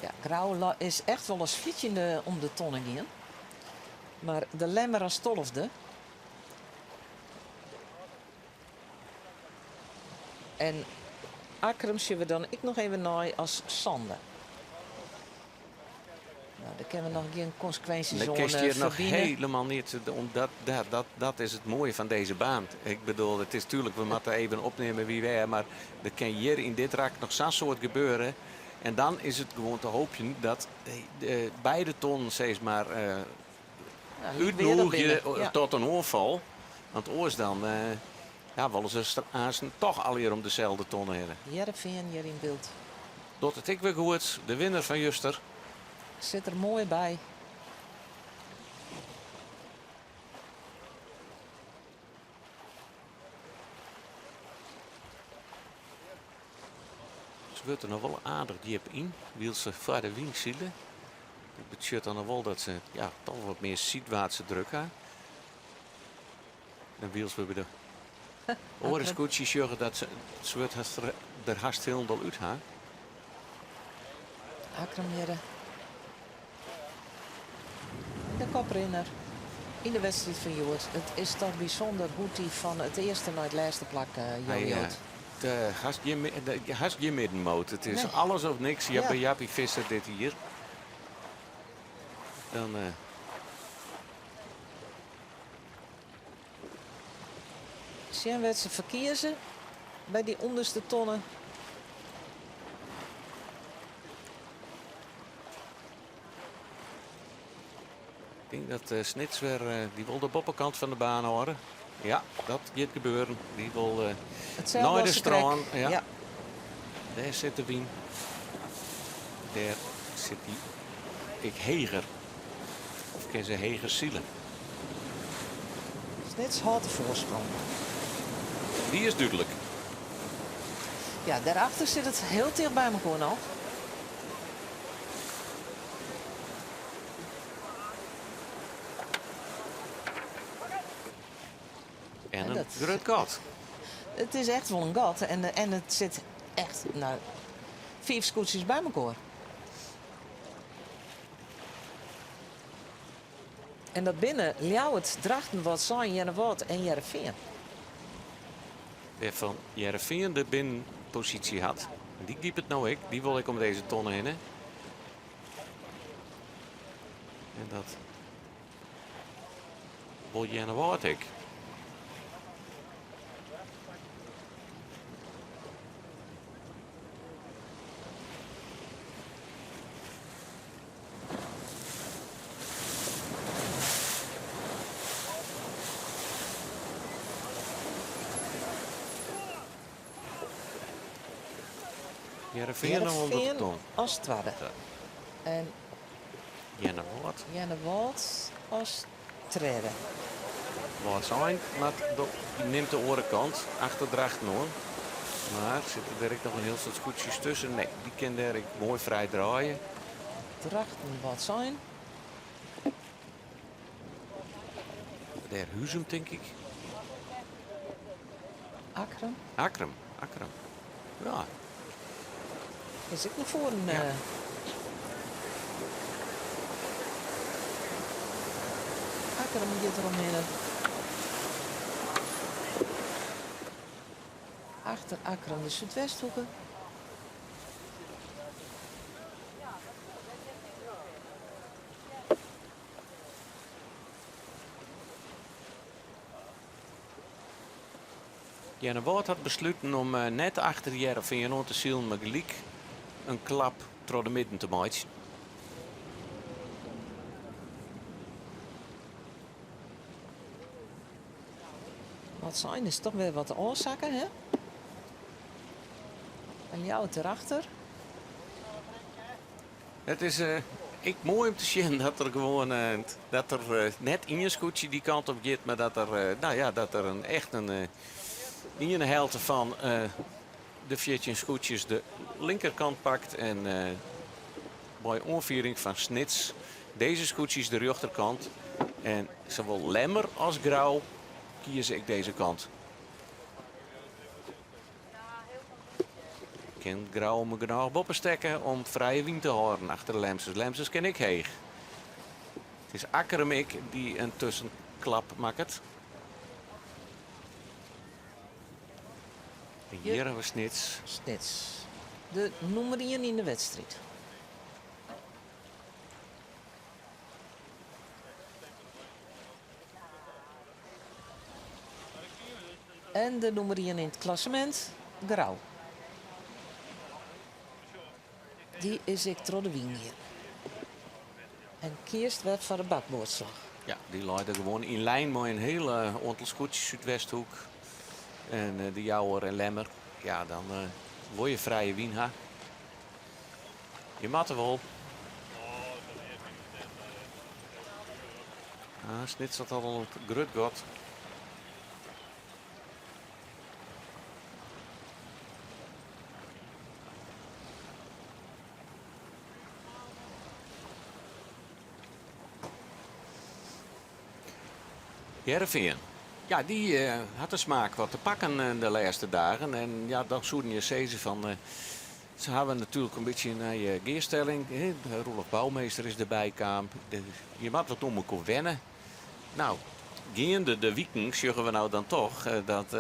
Ja, Grou is echt wol as fjirtjinde om de tonne gien. Mar de Lemmer as 12e. En Akkrum sjogge we dan ek noch even nei as sânde. Nou, dêr kinne we noch gjin konsekwinsjes Dat oan kinst hjir noch ferbine. helemaal niet, omdat dat, dat is it moaie fan dizze baan. Ik bedoel, it is tuerlik, we moatte even opnimme wie wêr, mar der kin hjir yn dit rak noch sa'n soad gebeure. En dan is it gewoan te hoopjen dat de beide tonnen sis mar útnûgje tot in oanfal. Want oars dan ja, wolle se aansten toch allegear om deselde tonne hinne. Hearrenfean hjir yn byld. Docht it ek wer goed, de winner fan juster. Sit der moai by. Se wurdt der noch wol aardich djip yn, wylst se foar de wyn sile. Dat betsjut dan noch wol dat se ja, toch wat mear sydwaartse druk ha. En wylst we by de oare skûtsje sjogge dat se it swurd hast der hast hielendal út ha. Akkrum hjirre. De koprinner yn de wedstriid fan hjoed. It is toch bysûnder hoe't dy fan it earste nei it lêste plak jojo't. De hast gjin, hast gjin middenmoot. It is alles of niks. Ja, by Jappie Visser dit jier. Dan Sjen wêr't se foar kieze by dy ûnderste tonne. Ik tink dat eh, Snits wer, eh, dy wol de boppekant fan de baan hâlde. Ja, dat giet gebeuren. Dy wol eh, nei de strân. Ja. ja. Dêr sit de wyn. Dêr sit dy ek heger. Of kin se heger sile? Snits hâldt de foarsprong. Dy is dúdlik. Ja, dêrachter sit it hiel ticht by mekoar noch. En in grut gat. It is echt wol in gat en, en it sit echt, no, fiif skûtsjes by mekoar. En dat binne Ljouwert, Drachten, Wâldsein, Earnewâld en Hearrenfean. Wêrfan Hearrenfean de binnenposysje hat. Dy giet it no ek. Dy wol ek om dizze tonne hinne. En dat wol Earnewâld ek. Hearrenfean noch ûnder de ton. As twadde. En Earnewâld. Earnewâld as tredde. Wâldsein moat nimt de oare kant achter Drachten oan. Mar sitte der ek noch in hiel soad skûtsjes tusken? Nee, dy kin dêr ek moai frij draaie. Drachten, Wâldsein. Dêr Huzum, tink ik. Akkrum. Akkrum, Akkrum. Ja. Is ek nei foaren. Ja. Akkrum giet der omhinne. Achter Akkrum de Súdwesthoeke. Earnewâld hat besluten om net achter Hearrenfean oan te silen, mar gelyk in klap troch de midden te meitsjen. Wâldsein is toch wer wat ôfsakke, hè? En Ljouwert derachter. It is ek moai om te sjen dat der gewoan dat der net ien skûtsje dy kant op giet, mar dat der, no ja, dat der in echt in iene helte fan de 14 skûtsjes de linkerkant pakt en by oanfiering fan Snits dizze skûtsjes de rjochterkant. En sawol Lemmer as Grou kieze ek dizze kant. Kin Grou him genôch boppe stekke om frije wyn te hâlden achter de Lemsters. Lemsters kin ek heech. It is Akkrum ek dy't in tuskenklap makket. En hjir hawwe we Snits. Snits. De nûmer ien yn de wedstriid. En de nûmer ien yn it klassemint, Grou. Dy is ek troch de wyn gien. En kiest wer foar de bakboardslach. Ja, dy leit der gewoan yn lyn mei in hiel oantal skûtsjes Súdwesthoek en de Jouwer en Lemmer. Ja, dan wol je frije wyn ha. Je moatte wol. Ah, Snits hat al in grut gat. Hearrenfean, ja, dy hat de smaak wat te pakken de lêste dagen. En ja, dan soenen je sizze fan se hawwe natuerlik in bytsje in nije gearstelling. Roelof Bouwmeester is derby kaam. Je moatte wat oan mekoar wenne. No, geande de wiken sjogge we no dan toch dat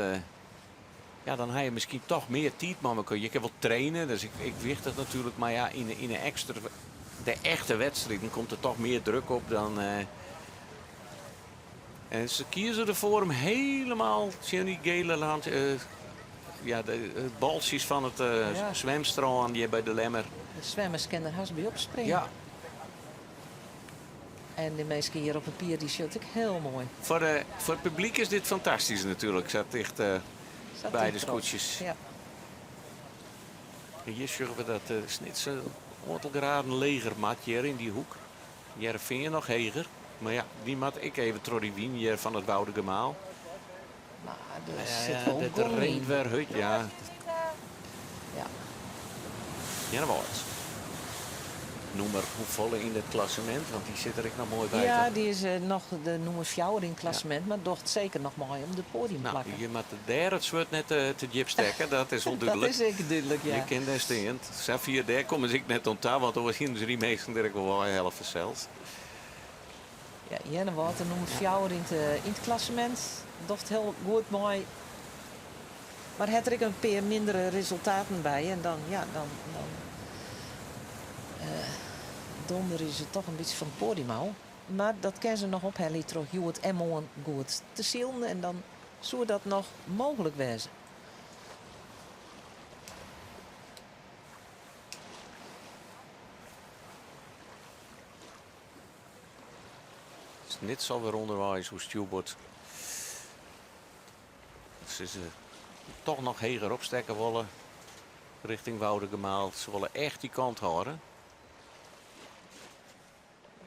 ja, dan ha je miskien toch mear tiid mei mekoar. Je kinne wol traine, dat is ek wichtich natuerlik. Mar ja, yn de ekstra, de echte wedstriden komt der toch mear druk op dan. En se kieze derfoar om helemaal tsjin dy gele land, ja, de baltsjes fan it swimstrân hjir by de Lemmer. De swimmers kinne der hast by opspringe. Ja. En de minsken hjir op 'e pier dy sjocht ek hiel moai. Foar de, foar it publyk is dit fantastysk natuerlik, sa ticht by de skûtsjes. Ja. En hjir sjogge we dat de Snits in oantal graden leger moat hjir yn dy hoek. Hearrenfean noch heger. Mar ja, dy moat ek even troch dy wyn hjir fan it Woudagemaal. Mar der sit wol dit gong rint yn. wer hurd, ja. Ja. Earnewâld. Nûmer hoefolle yn it klassemint? Want dy sit der ek noch moai by. Ja, toch? dy is noch de nûmer fjouwer yn it klassemint, mar docht seker noch mei om de poadiumplakken. No, je moatte dêr it swurd net te djip stekke, dat is wol dúdlik. Dat is ek dúdlik, ja. Je kin dêr stean. Safier dêr komme se ek net oan ta, want oars hiene se dy minsken der ek wol weihelle fansels. Ja, Earnewâld, de nûmer fjouwer yn it klassemint, docht hiel goed mei. Mar hat der ek in pear mindere resultaten by en dan, ja, dan, dan dondere se toch in bytsje fan it poadium ôf. Mar dat kinne se noch ophelje troch hjoed en moarn goed te silen en dan soe dat noch mooglik wêze. Snits alwer ûnderweis oer stjoerboard. Se se toch noch heger opstekke wolle richting Woudagemaal. Se wolle echt dy kant hâlde.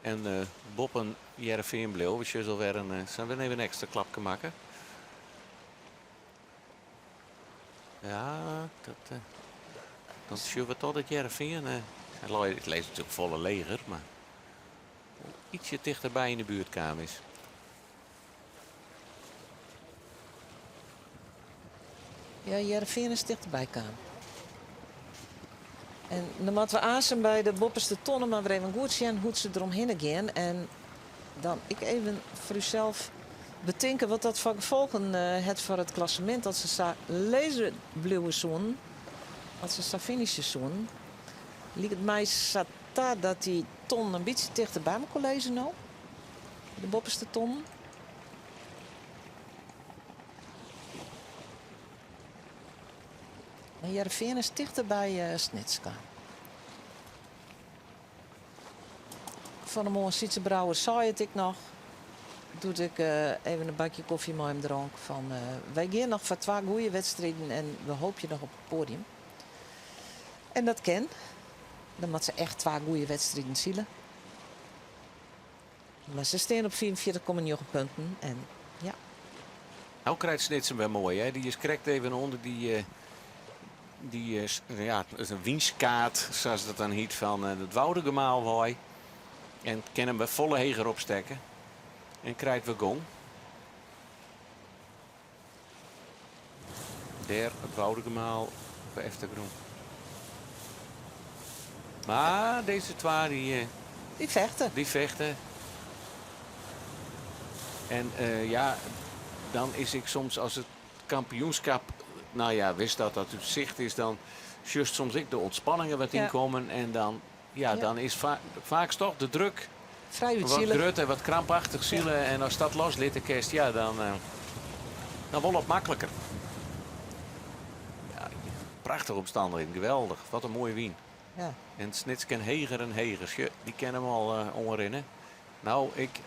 En uh, boppen Hearrenfean bliuwe. We sjogge alwer in, uh, se hawwe even in ekstra klapke makke. Ja, dat, uh, dan sjogge we toch dat Hearrenfean... Uh, it leit natuerlik folle leger, mar ytsje tichterby yn de buert kaam is. Ja, Hearrenfean is tichterby kaam. En dan moatte we aansen by de boppeste tonne mar wer even goed sjen hoe't se deromhinne gean. En dan ek even foar ússels betinke wat dat foar gefolgen hat foar it klassemint. As se sa lizzen bliuwe soenen, as se sa finishe soenen, liket my sa ta dat dy tonnen in bytsje tichter by mekoar lizze no. De boppeste tonnen. Maar Hearrenfean is tichter by uh, Snits kaam. Fan 'e moarn Sytze Brouwer sei it ek noch. Doe't ik uh, even in bakje kofje mei him dronk. Fan, uh, wy gean noch foar twa goede wedstriden en we hoopje noch op it poadium. En dat kin. Dan moat se echt twa goede wedstriden sile. Mar se stean op 45,9 punten en ja. No krijt Snits him wer moai, hè? Dy is krekt even ûnder dy, eh, dy eh, ja, in wynskaad, sa't dat dan hjit, fan eh, it Woudagemaal wei. En kin him wer folle heger opstekke. En krijt wer gong. Dêr it Woudagemaal op de eftergrûn. Mar dizze twa dy, Dy fechte. Dy fechte. En uh, ja, dan is ik soms as it kampioenskip, no ja, wist dat dat út sicht is, dan sjochst soms ek de ûntspanningen wat ynkommen en dan, ja, dan is fa faaks toch de druk Frij wat útsile. grut en wat krampachtich sile. En as dat loslitte kinst, ja, dan. Uh... Dan wol wat makliker. Ja, prachtige omstannichheden, geweldich. Wat in moaie wyn. Ja. En Snits kin heger en heger. Sjoch, dy kin him al eh, oanrinne. No, ik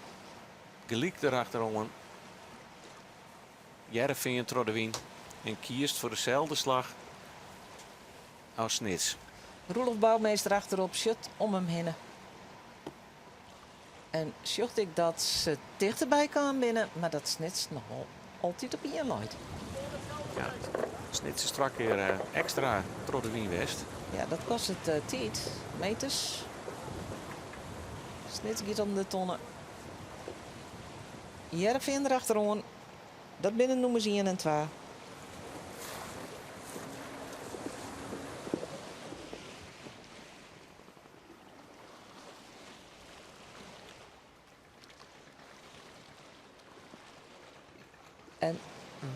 gelyk derachteroan. Hearrenfean troch de wyn en kiest foar deselde slach as Snits. Roelof Bouwmeester achterop sjocht om him hinne. En sjocht ek dat se tichterby kaam binne, mar dat Snits noch wol altyd op ien leit. Ja, Snits is twa kear eh, ekstra troch de wyn west. Ja, dat kostet eh, tiid, meters. Snits giet om de tonne. Hearrenfean derachteroan. Dat binne nûmers ien en twa. En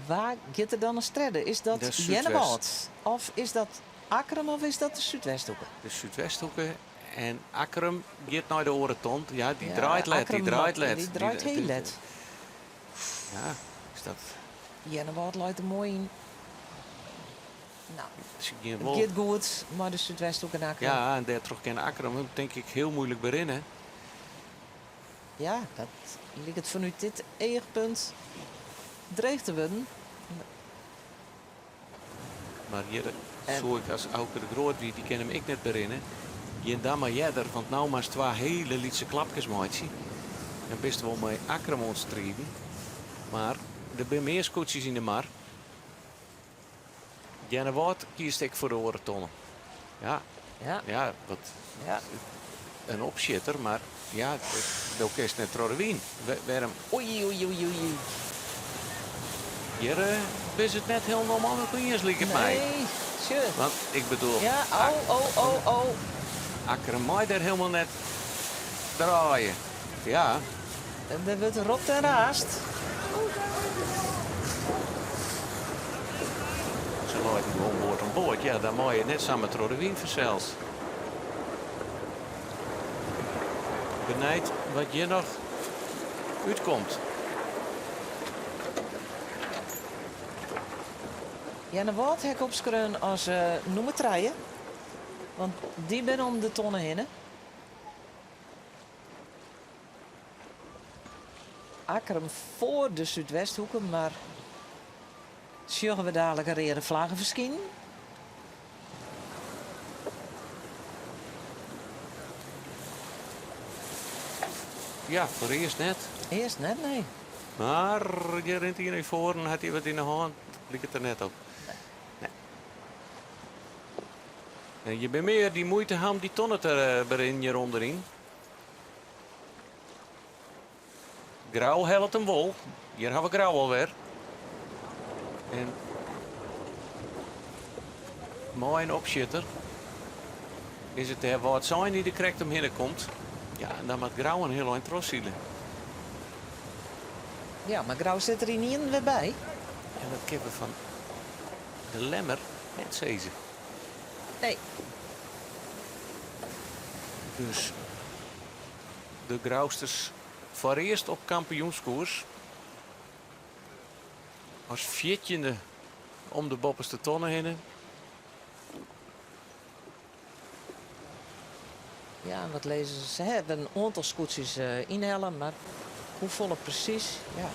wa giet der dan as tredde? Is dat De Súdwest. Earnewâld? Of is dat Akkrum of is dat de Súdwesthoeke? De Súdwesthoeke en Akkrum giet nei de oare ton. Ja, dy Ja, draait let, dy Akkrum draait let. Dy draait hiel let. Ja, is dat... Earnewâld leit der moai yn. No, Ze gean it wol. giet goed mei de Súdwesthoeke en Akkrum. Ja, en dêrtroch kin Akkrum him tink ik hiel muoilik berinne. Ja, dat liket fanút dit eachpunt dreech te wurden. Mar hjir soe ik as Auke de Groot wie, dy kin him ek net berinne. Gean dan mar earder, want no moatst twa hiele lytse klapkes meitsje. Dan bist wol mei Akkrum oan it striden. Mar der binne mear skûtsjes yn de mar. Earnewâld kiest ek foar de oare tonne. Ja, Ja. ja, wat Ja. in opsjitter, mar ja, do kinst net troch de wyn. Wêrom? Oei, oei, oei, oei. Hjir is it net hielendal mei iens, liket my. Nee, sjoch. Want ik bedoel, Ja, oh, oh, oh, oh. Akkrum mei dêr hielendal net draaie. Ja. En der wurdt ropt en raast. Se leit gewoan board oan board. Ja, dan mei je net samar troch de wyn fansels. Benijd wat hjir noch útkomt. Earnewâld ha ik opskreaun as eh, nûmer trije. Want dy binne om de tonne hinne. Akkrum foar de Súdwesthoeke, mar sjogge we dalik in reade flagge ferskinen? Ja, foarearst net. Earst net, nee. Mar hjir rint ien nei foaren, hat hy wat yn de hân? Liket der net op. Nee. En je binne mear dy muoite ha om dy tonne te eh, berinnen hjir ûnderyn. Grou hellet him wol. Hjir ha we Grou alwer. En mei in opsjitter is it dêr Wâldsein dy't der krekt omhinne komt. Ja, en dan moat Grou in hiel ein trochsile. Ja, mar Grou sit der ynienen wer by. En dat kinne we fan de Lemmer net sizze. Nee. Dus de Grousters foarearst op kampioenskoers. As fjirtjinde om de boppeste tonne hinne. Ja, en wat lizze se? Se hawwe in oantal skûtsjes eh, ynhelle, mar hoefolle presys? Ja.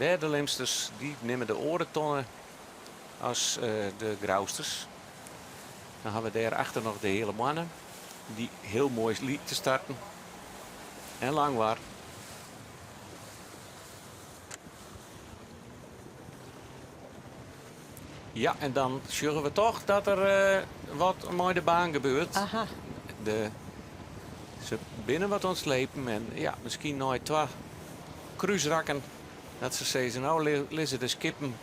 Dêr de Lemsters, dy nimme de oare tonne as de Grousters. Dan ha we dêr achter noch de Heale Moanne, dy't hiel moai liket te starten. En Langwar. Ja, en dan sjogge we toch dat der eh, wat mei de baan gebeurt. Aha. Se binne wat oan it slepen en ja, miskien nei twa krúsrakken dat se sizze, no lizze de skippen.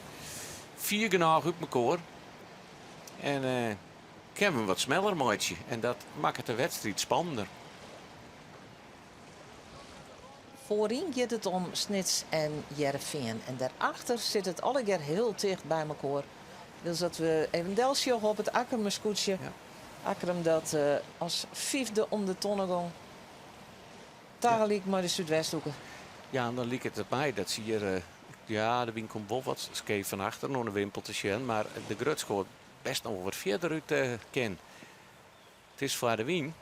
Fier genôch út mekoar. En kinne we him wat smeller meitsje. En dat makket de wedstriid spannender. Foaryn giet it om Snits en Hearrenfean en dêrachter sit it allegear hiel ticht by mekoar. Wylst dat we even delsjogge op it Akkrumer skûtsje. Akkrum dat as fyfde om de tonne gong. Tagelyk mei de Súdwesthoeke. Ja, en dan liket it my dat se hjir, ja, de wyn komt wol wat skeef fan achteren oan de wimpel te sjen, mar de grutskoat best noch wol wat fierder út kin. It is foar de wyn.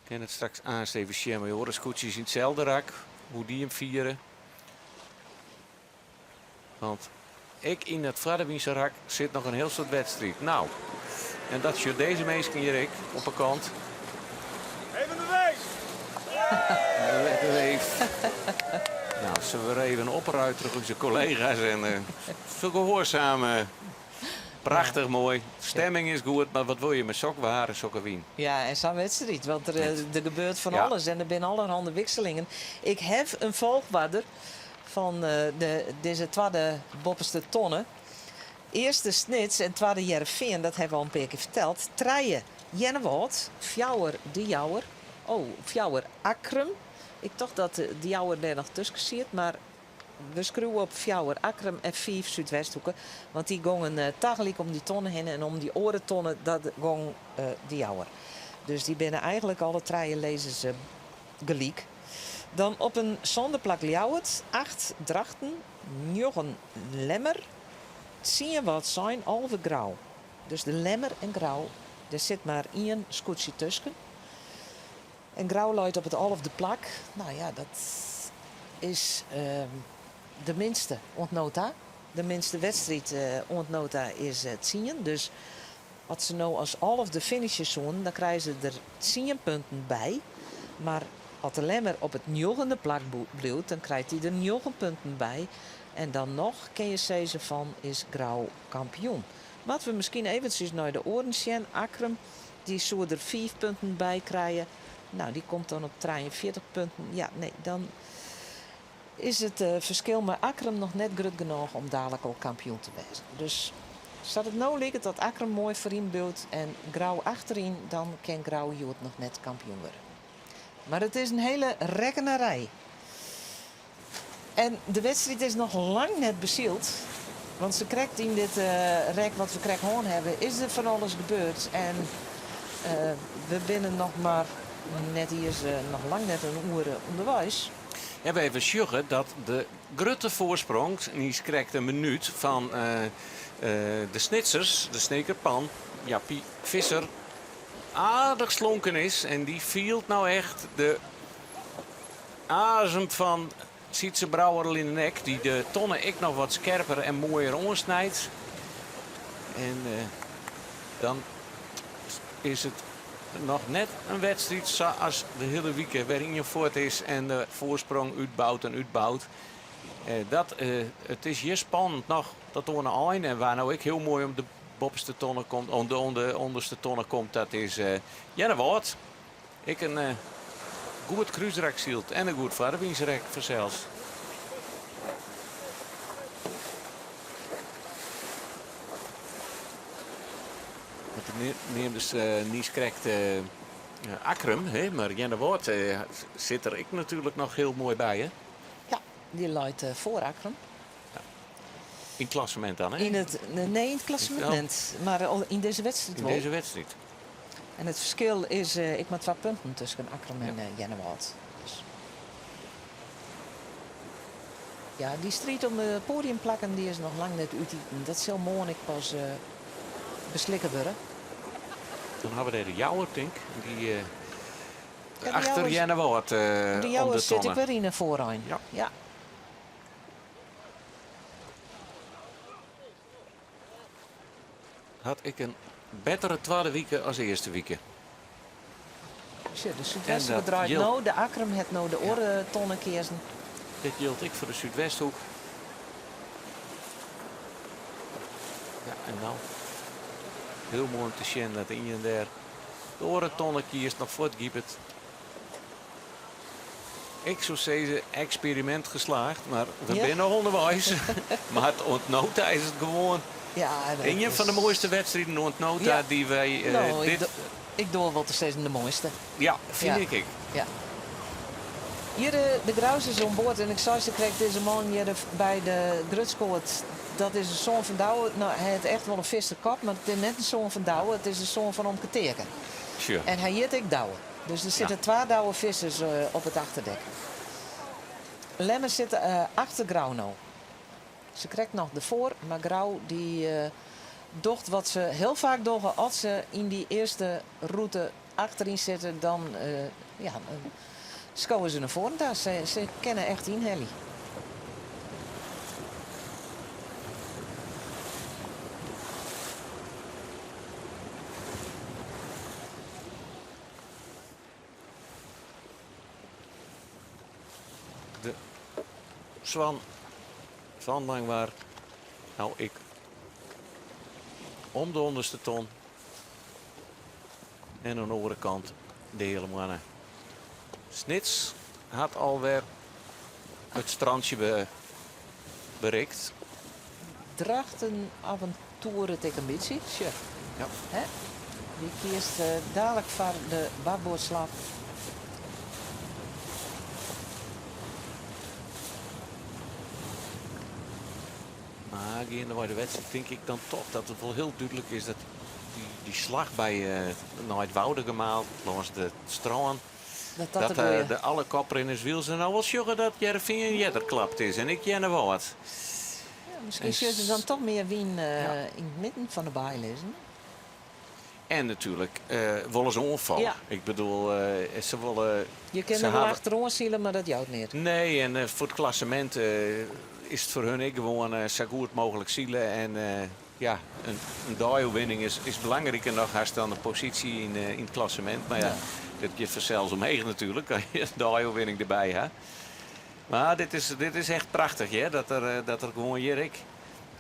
Kin it straks aanst even sjen mei oare skûtsjes yn itselde rak, hoe dy him fiere. Want ek yn it foardewynse rak sit noch in hiel soad wedstriid. Nou, en dat sjocht dizze minsken hjir ek op 'e kant. Even de weef! De weef. Nou, se wurde even opruid troch ús kollega's en se gehoarsame. Prachtich moai. Stemming is goed, mar wat wol je mei sok waar en sokke wyn? Ja, en sa'n wedstriid, want der gebeurt fan alles en der binne allerhande wikselingen. Ik haw in folchoarder fan de, dizze twadde boppeste tonne. Earste Snits en twadde Hearrenfean, dat hawwe we al in pear kear ferteld. Trije Earnewâld, fjouwer De Jouwer, oh, fjouwer Akkrum. Ik tocht dat De Jouwer dêr noch tusken siet, mar We skriuwe op fjouwer Akkrum en fiif Súdwesthoeke, want dy gongen tagelyk om dy tonne hinne en om dy oare tonne dat gong De Jouwer. Dus dy binne eigenlik alle trije lizze se gelyk. Dan op in sânde plak Ljouwert, acht Drachten, njoggen Lemmer, tsien Wâldsein, 11 Grou. Dus de Lemmer en Grou, dêr sit mar ien skûtsje tusken. En Grou leit op it alfde plak. No ja, dat is de minste oant no ta. De minste wedstriid oant no ta is tsien. Dus as se no as alfde finishe soenen, dan krije se der tsien punten by. Mar as de Lemmer op it njoggende plak bliuwt, dan krijt hy der njoggen punten by. En dan noch kin je sizze fan is Grou kampioen. Moatte we miskien eventsjes nei de oaren sjen. Akkrum Dy soe der fiif punten by krije. No, dy komt dan op 43 punten. Ja, nee, dan is it ferskil mei Akkrum noch net grut genôch om dalik al kampioen te wêzen. Dus sa't it no liket dat Akkrum moai foaryn bliuwt en Grou achteryn, dan kin Grou hjoed noch net kampioen wurde. Mar it is in hiele rekkenerij. En de wedstriid is noch lang net besyld. Want sa krekt yn dit rek wat we krekt hân hawwe, is der fan alles gebeurd. En we binne noch mar net iens, noch lang net in oere ûnderweis. Ja, we even sjogge dat de grutte foarsprong, niis krekt in minút, fan de Snitsers, de Sneker Pan, Jappie Visser, aardich slonken is. En dy fielt no echt de Azem fan Sytze Brouwer yn 'e nek, dy't de tonne ek noch wat skerper en moaier oansnijt. En dan is it noch net in wedstriid sa as de hiele wike wêr ien fuort is en de foarsprong útbout en útbout. Dat, it is hjir spannend noch tot oan 'e ein. En wa no ek hiel moai om de boppeste tonne komt, om de ûnderste tonne komt, dat is Earnewâld. Ek in goed krúsrak syld en in goed foarwynsrek fansels. Want neamdest niis krekt Akkrum, hè? Mar Earnewâld sit der ek natuerlik noch hiel moai by, hè? Ja, dy leit foar Akkrum. Ja. Yn it klassemint dan, hè? Yn it, nee, yn it klassemint net, mar yn dizze wedstriid wol. Yn dizze wedstriid. En it ferskil is ek mar twa punten tusken Akkrum en Earnewâld. Dus. Ja, dy striid om de poadiumplakken dy is noch lang net útiten. Dat sil moarn ek pas beslikke wurde. Dan hawwe we dêr de Jouwer, tink. Dy achter Earnewâld De Jouwer sit ek wer yn 'e foarein. Ja. Ja. Hat ek in bettere twadde wike as earste wike. Sjoch, de Súdwesthoeke draait no, de Akkrum hat no de oare tonne keazen. Dit jildt ek foar de Súdwesthoek. Ja, en no hiel moai om te sjen dat ien dêr de oare tonne kiest, noch fuortgiepet. Ik soe sizze eksperimint geslaagd, mar we binne noch ûnderweis. Mar oant no ta is it gewoan ien fan de moaiste wedstriden oant no ta dy't wy dit. Ik doar wol te sizzen de moaiste. Ja, fyn ik ek. Ja. Hjir de Grousters oan board en ik sei sakrekt dizze man hjir by de grutskoat, dat is in soan fan Douwe. No, hy hat echt wol in visserkop, mar it is net in soan fan Douwe, it is in soan fan omke Teake. En hy hjit ek Douwe. Dus der sitte twa Douwe Vissers op it achterdek. Lemmer sit achter Grou no. Se krekt noch derfoar, mar Grou dy docht wat se hiel faak dogge as se yn dy earste rûte achteryn sitte, dan ja, skowe se nei foaren ta. Se kinne echt ynhelje. De Swan fan Langwar. No ik om de ûnderste ton. En oan de oare kant de Heale Moanne. Snits hat alwer it strantsje berikt. Drachten aventoeret ek in bytsje. Sjoch. Ja. Hè? Dy kiest dalik foar de bakboardslach. Mar geandewei de wedstriid tink ik dan toch dat it wol hiel dúdlik is dat dy slach by nei it Woudagemaal lâns de strân, Dat dat dat de goeie. de alle koprinners wilens no wol sjogge dat Hearrenfean earder klapt is en ek Earnewâld. Ja, miskien sjogge se dan toch mear wyn yn it midden fan de baai lizzen. En natuerlik wolle se oanfalle. Ja. Ik bedoel, se wolle. Je kinne se der wol hawwe- achteroan sile, mar dat jout neat. Nee, en foar it klassemint is it foar hun ek gewoan sa goed mooglik sile. En ja, in deioerwinning is belangriker noch hast dan de posysje yn it klassemint. Mar ja, dat giet fansels omheech natuerlik as je in deioerwinning derby ha. Mar dit is echt prachtich, hear. Dat der gewoan hjir ek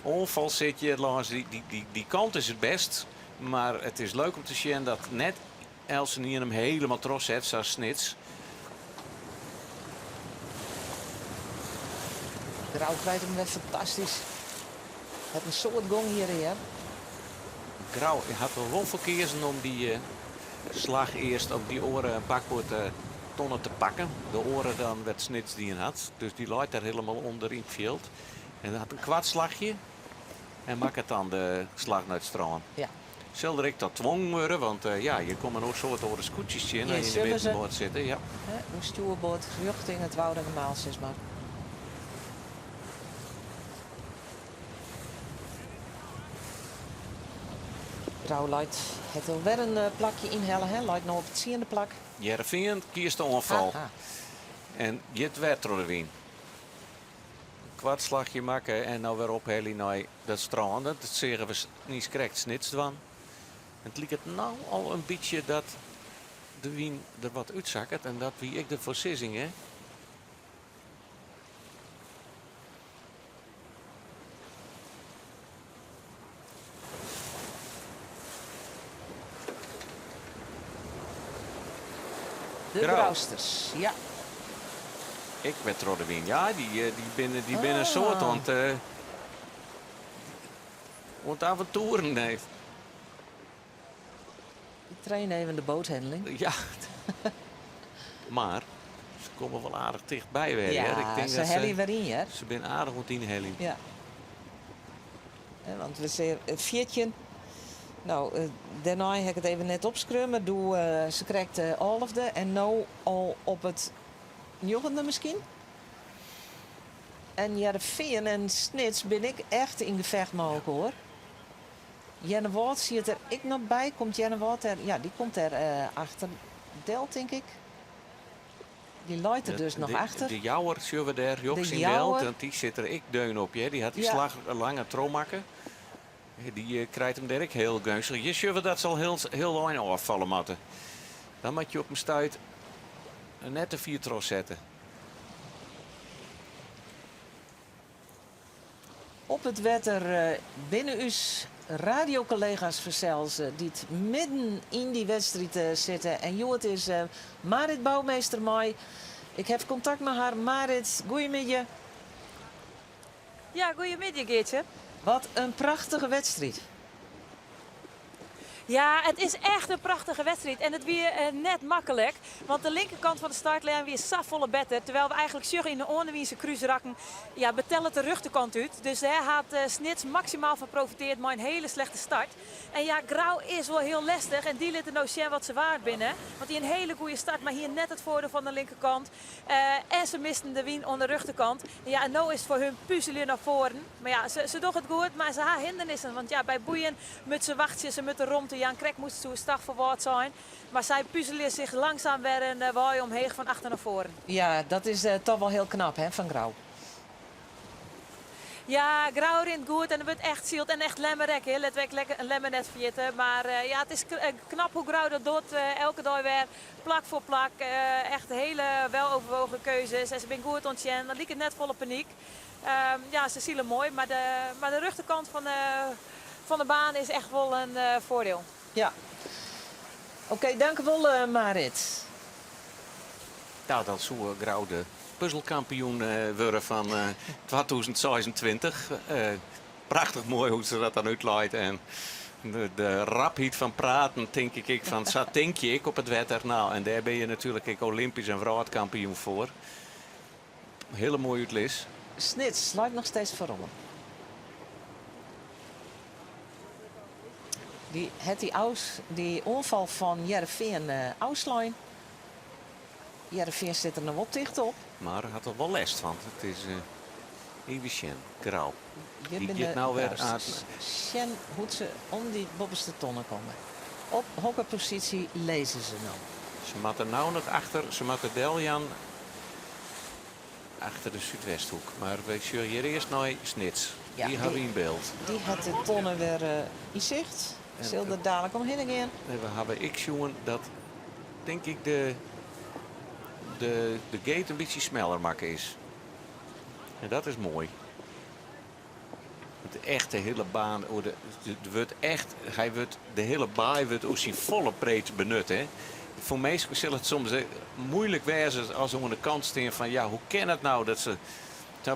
oanfal sit hjir lâns dy kant is it bêst. Mar it is leuk om te sjen dat net eltsenien him helemaal trochset, sa as Snits. Grou krijt him wer fantastysk. Hat in soad gong hjir, hear. Grou hat der wol foar keazen om dy slach earst op dy oare bakboard tonne te pakken. De oare dan wêr't Snits dien hat. Dus dy leit dêr helemaal ûnder yn it fjild. En hat in koart slachje en makket dan de slach nei it strân. Ja. Sil der ek ta twongen wurde, want ja, je komme in soad oare skûtsjes tsjin as je yn de middenboat sitte. Ja. Oer stjoerboard rjochting it Woudagemaal, sis mar. Grou leit hat alwer in plakje ynhelle, hè? Leit no op it tsiende plak. Hearrenfean kiest de oanfal Aha. en giet wer troch de wyn. Koart slachje makke en no wer ophelje nei dat strân. Dat seagen we niiskrekt Snits dwaan. En it liket no al in bytsje dat de wyn der wat útsakket en dat wie ek de foarsizzing, hè? De Grou. Grousters, ja. Ek wer troch de wyn. Ja, dy, eh, dy binne, dy binne in soad Ah. oan it, eh, oan it avontoeren. Nee. Ik train even de boathandling. Ja. Mar se komme wol aardich tichtby wer. Ja, hear. Ik tink se dat helje wer yn, hear. Se binne aardich oan it ynheljen. Ja. Want we sizze 14. No, dêrnei ha ik it even net opskreaun, mar doe se krekt de alfde en no al op it njoggende miskien. En Hearrenfean en Snits binne ek echt yn gefecht mei elkoar. Earnewâld siet der ek noch by. Komt Earnewâld dêr? Ja, dy komt dêr achter del, tink ik. Dy leit der dus noch achter. De Jouwer sjogge we dêr rjochts De yn byld, Jouwer. want dy sit der ek deun op. Hear. Dy hat dy Ja. slach langer trochmakke. Dy krijt him dêr ek hiel geunstich. Hjir sjogge we dat se al hiel, hiel ein ôffalle moatte. Dan moat je op in stuit net te fier trochsette. Op it wetter binne ús radiokollega's fansels dy't midden yn dy wedstriid sitte. En hjoed is Marit Bouwmeester mei. Ik haw kontakt mei har. Marit, goeiemiddei. Ja, goeiemiddei Geartsje. Wat in prachtige wedstriid. Ja, it is echt in prachtige wedstriid en it wie net maklik, want de linkerkant fan de startlijn wie safolle better, terwijl we eigenlik sjogge yn de oanewynse krúsrakken, ja, betellet de rjochterkant út. Dus dêr hat Snits maksimaal fan profiteard mei in hele slechte start. En ja, Grou is wol hiel lestich en dy litte no sjen wat se waard binne, want dy in hele goede start, mar hie net it foardiel fan de linkerkant. En se misten de wyn oan de rjochterkant. Ja, en no is it foar hun puzeljen nei foaren. Mar ja, se dogge it goed, mar se ha hindernissen. Want ja, by boeien moatte se wachtsje, se moatte romte jaan. Krekt moast se oerstach foar Wâldsein. Mar sy puzelje sich langsaam wer in wei omheech fan achter nei foaren. Ja, dat is toch wol hiel knap hè, fan Grou. Ja, Grou rint goed en der wurdt echt syld en echt Lemmer ek, hè. Litte we ek Lemmer net ferjitte. Mar ja, it is knap hoe Grou dat docht, elke dei wer. Plak foar plak, echt hele weloverwogen keuzes en se binne goed oan it sjen. Dat liket net folle panyk. Ja, se sile moai, mar de, mar de rjochterkant fan de, fan de baan is echt wol in foardiel. Ja. Oké, dankewol Marit. Ja, dan soe Grou de puzzelkampioen wurde fan 2026. Prachtich moai hoe't se dat dan útleit en de rapheid fan praten tink ik ek fan sa tink je ek op it wetter. Nou, en dêr binne je natuerlik ek Olympysk en wrâldkampioen foar. Hiele moaie útlis. Snits leit noch steeds foarop. Dy hat dy aus, dy oanfal fan Hearrenfean ôfslein. Hearrenfean sit der noch wol ticht op. Mar hat der wol lêst fan. It is even sjen. Grou. Hjir Dy binne giet de no wer Grousters. Sjen hoe't se om dy boppeste tonne komme. Op hokker posysje lizze se no? Se moatte no noch achter, se moatte deljaan achter de Súdwesthoek. Mar wy sjogge hjir earst nei Snits. Ja, Dy hawwe we yn byld. Dy hat de tonne wer yn sicht. Sil der dalik omhinne gean. En we hawwe ek sjoen dat, tink ik, de, de, de gate in bytsje smeller makke is. En dat is moai. Want echt de hiele baan, oer de, de, wurdt echt, hy wurdt, de hiele baai wurdt oer syn folle breedte benut. Hè. Foar minsken sil it soms muoilik wêze as se oan de kant stean fan ja, hoe kin it no dat se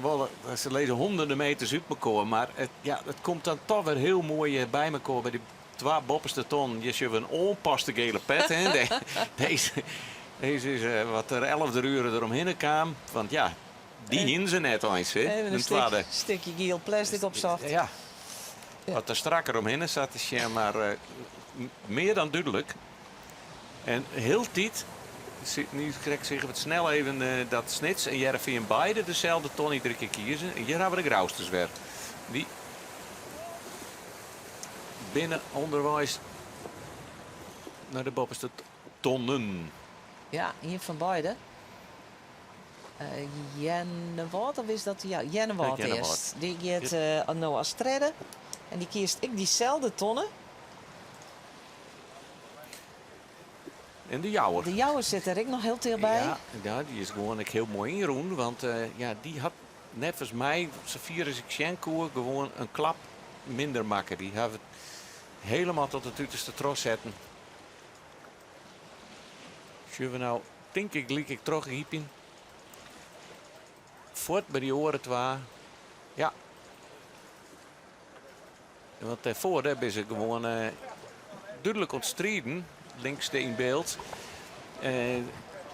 wolle, se lizze hûnderten meters út mekoar, mar it, ja, it komt dan toch wer hiel moai by mekoar by dy twa boppeste tonnen. Hjir sjogge we in oanpaste gele pet. Hè. Dizze, dizze is wat der elfde uren deromhinne kaam. Want ja, dy hienen se net eins. Hè. Even in De twadde. stikje giel plastic opsocht. Ja. Wat der strakker omhinne sa te sjen, mar mear dan dúdlik. En hieltyd, nu krekt sizze we it snel even, dat Snits en Hearrenfean beide deselde ton iedere kear kieze. En hjir hawwe we de Grousters wer. Dy binne ûnderweis nei de boppeste tonnen. Ja, ien fan beide. Earnewâld, of is dat... Ja, Earnewâld earst. Dy giet no as tredde. En dy kiest ek dyselde tonne. En de Jouwer. De Jouwer sit der ek noch hiel ticht by. Ja, ja, dy is gewoan ek hiel moai ynrûn. Want ja, dy hat neffens my, safier as ik sjen koe, gewoan in klap minder makke. Dy hawwe it hielendal tot it uterste trochsetten. Sjogge we no, tink ik, gelyk ek trochgypjen. Fuort by dy oare twa. Ja. Want dêrfoar dêr binne se gewoan dúdlik oan it striden. Links de yn byld.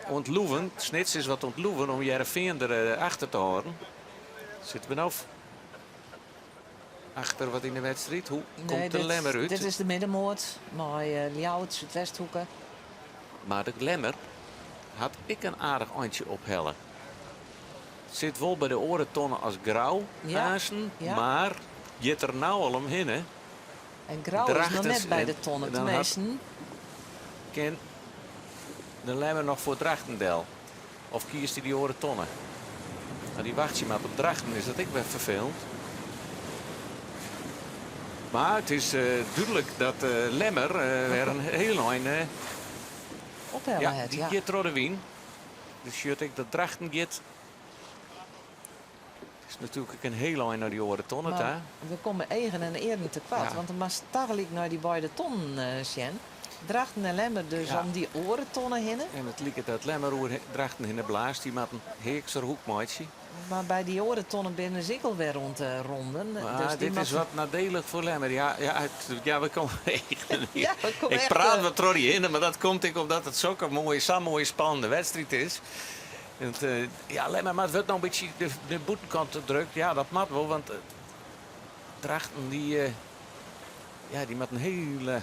Oan it loeven. Snits is wat oan it loeven om Hearrenfean der achter te hâlden. Sitte we no achter wat yn de wedstriid? Hoe komt de Lemmer út? Dit is de middenmoat mei Ljouwert, Súdwesthoeke. Mar de Lemmer hat ek in aardich eintsje ophelle. Sit wol by de oare tonne as Grou aansten, mar giet der no al omhinne. En Grou is noch net by de tonne, teminsten. Kin de Lemmer noch foar Drachten del? Of kiest hy dy oare tonne? As dy wachtsje moat op Drachten is dat ek wer ferfelend. Mar it is dúdlik dat Lemmer wer in hiel ein ophelle hat. Dy giet troch de wyn. Dus sjocht ek dat Drachten giet. It is natuerlik ek in hiel ein nei dy oare tonne ta. We komme eagen en earen tekoart, want dan moatst tagelyk nei dy beide tonnen sjen. Drachten en Lemmer dus Ja. om dy oare tonne hinne. En it liket dat Lemmer oer Drachten hinne blaast. Dy moat in heakser hoek meitsje. Mar by dy oare tonne binne se ek al wer oan it ronden. Maar Dus dy dit is moatte- wat nadelig foar Lemmer. Ja, ja, ja, we komme Ja, we komme Ik echt, praat eh, wat troch dy hinne, mar dat komt ek omdat it sokke moaie, sa'n moaie spannende wedstriid is. Want, eh, ja, Lemmer mar it wurdt no in bytsje de, de bûtenkant te drukt. Ja, dat moat wol, want eh, Drachten dy, eh, ja, dy moat in hiele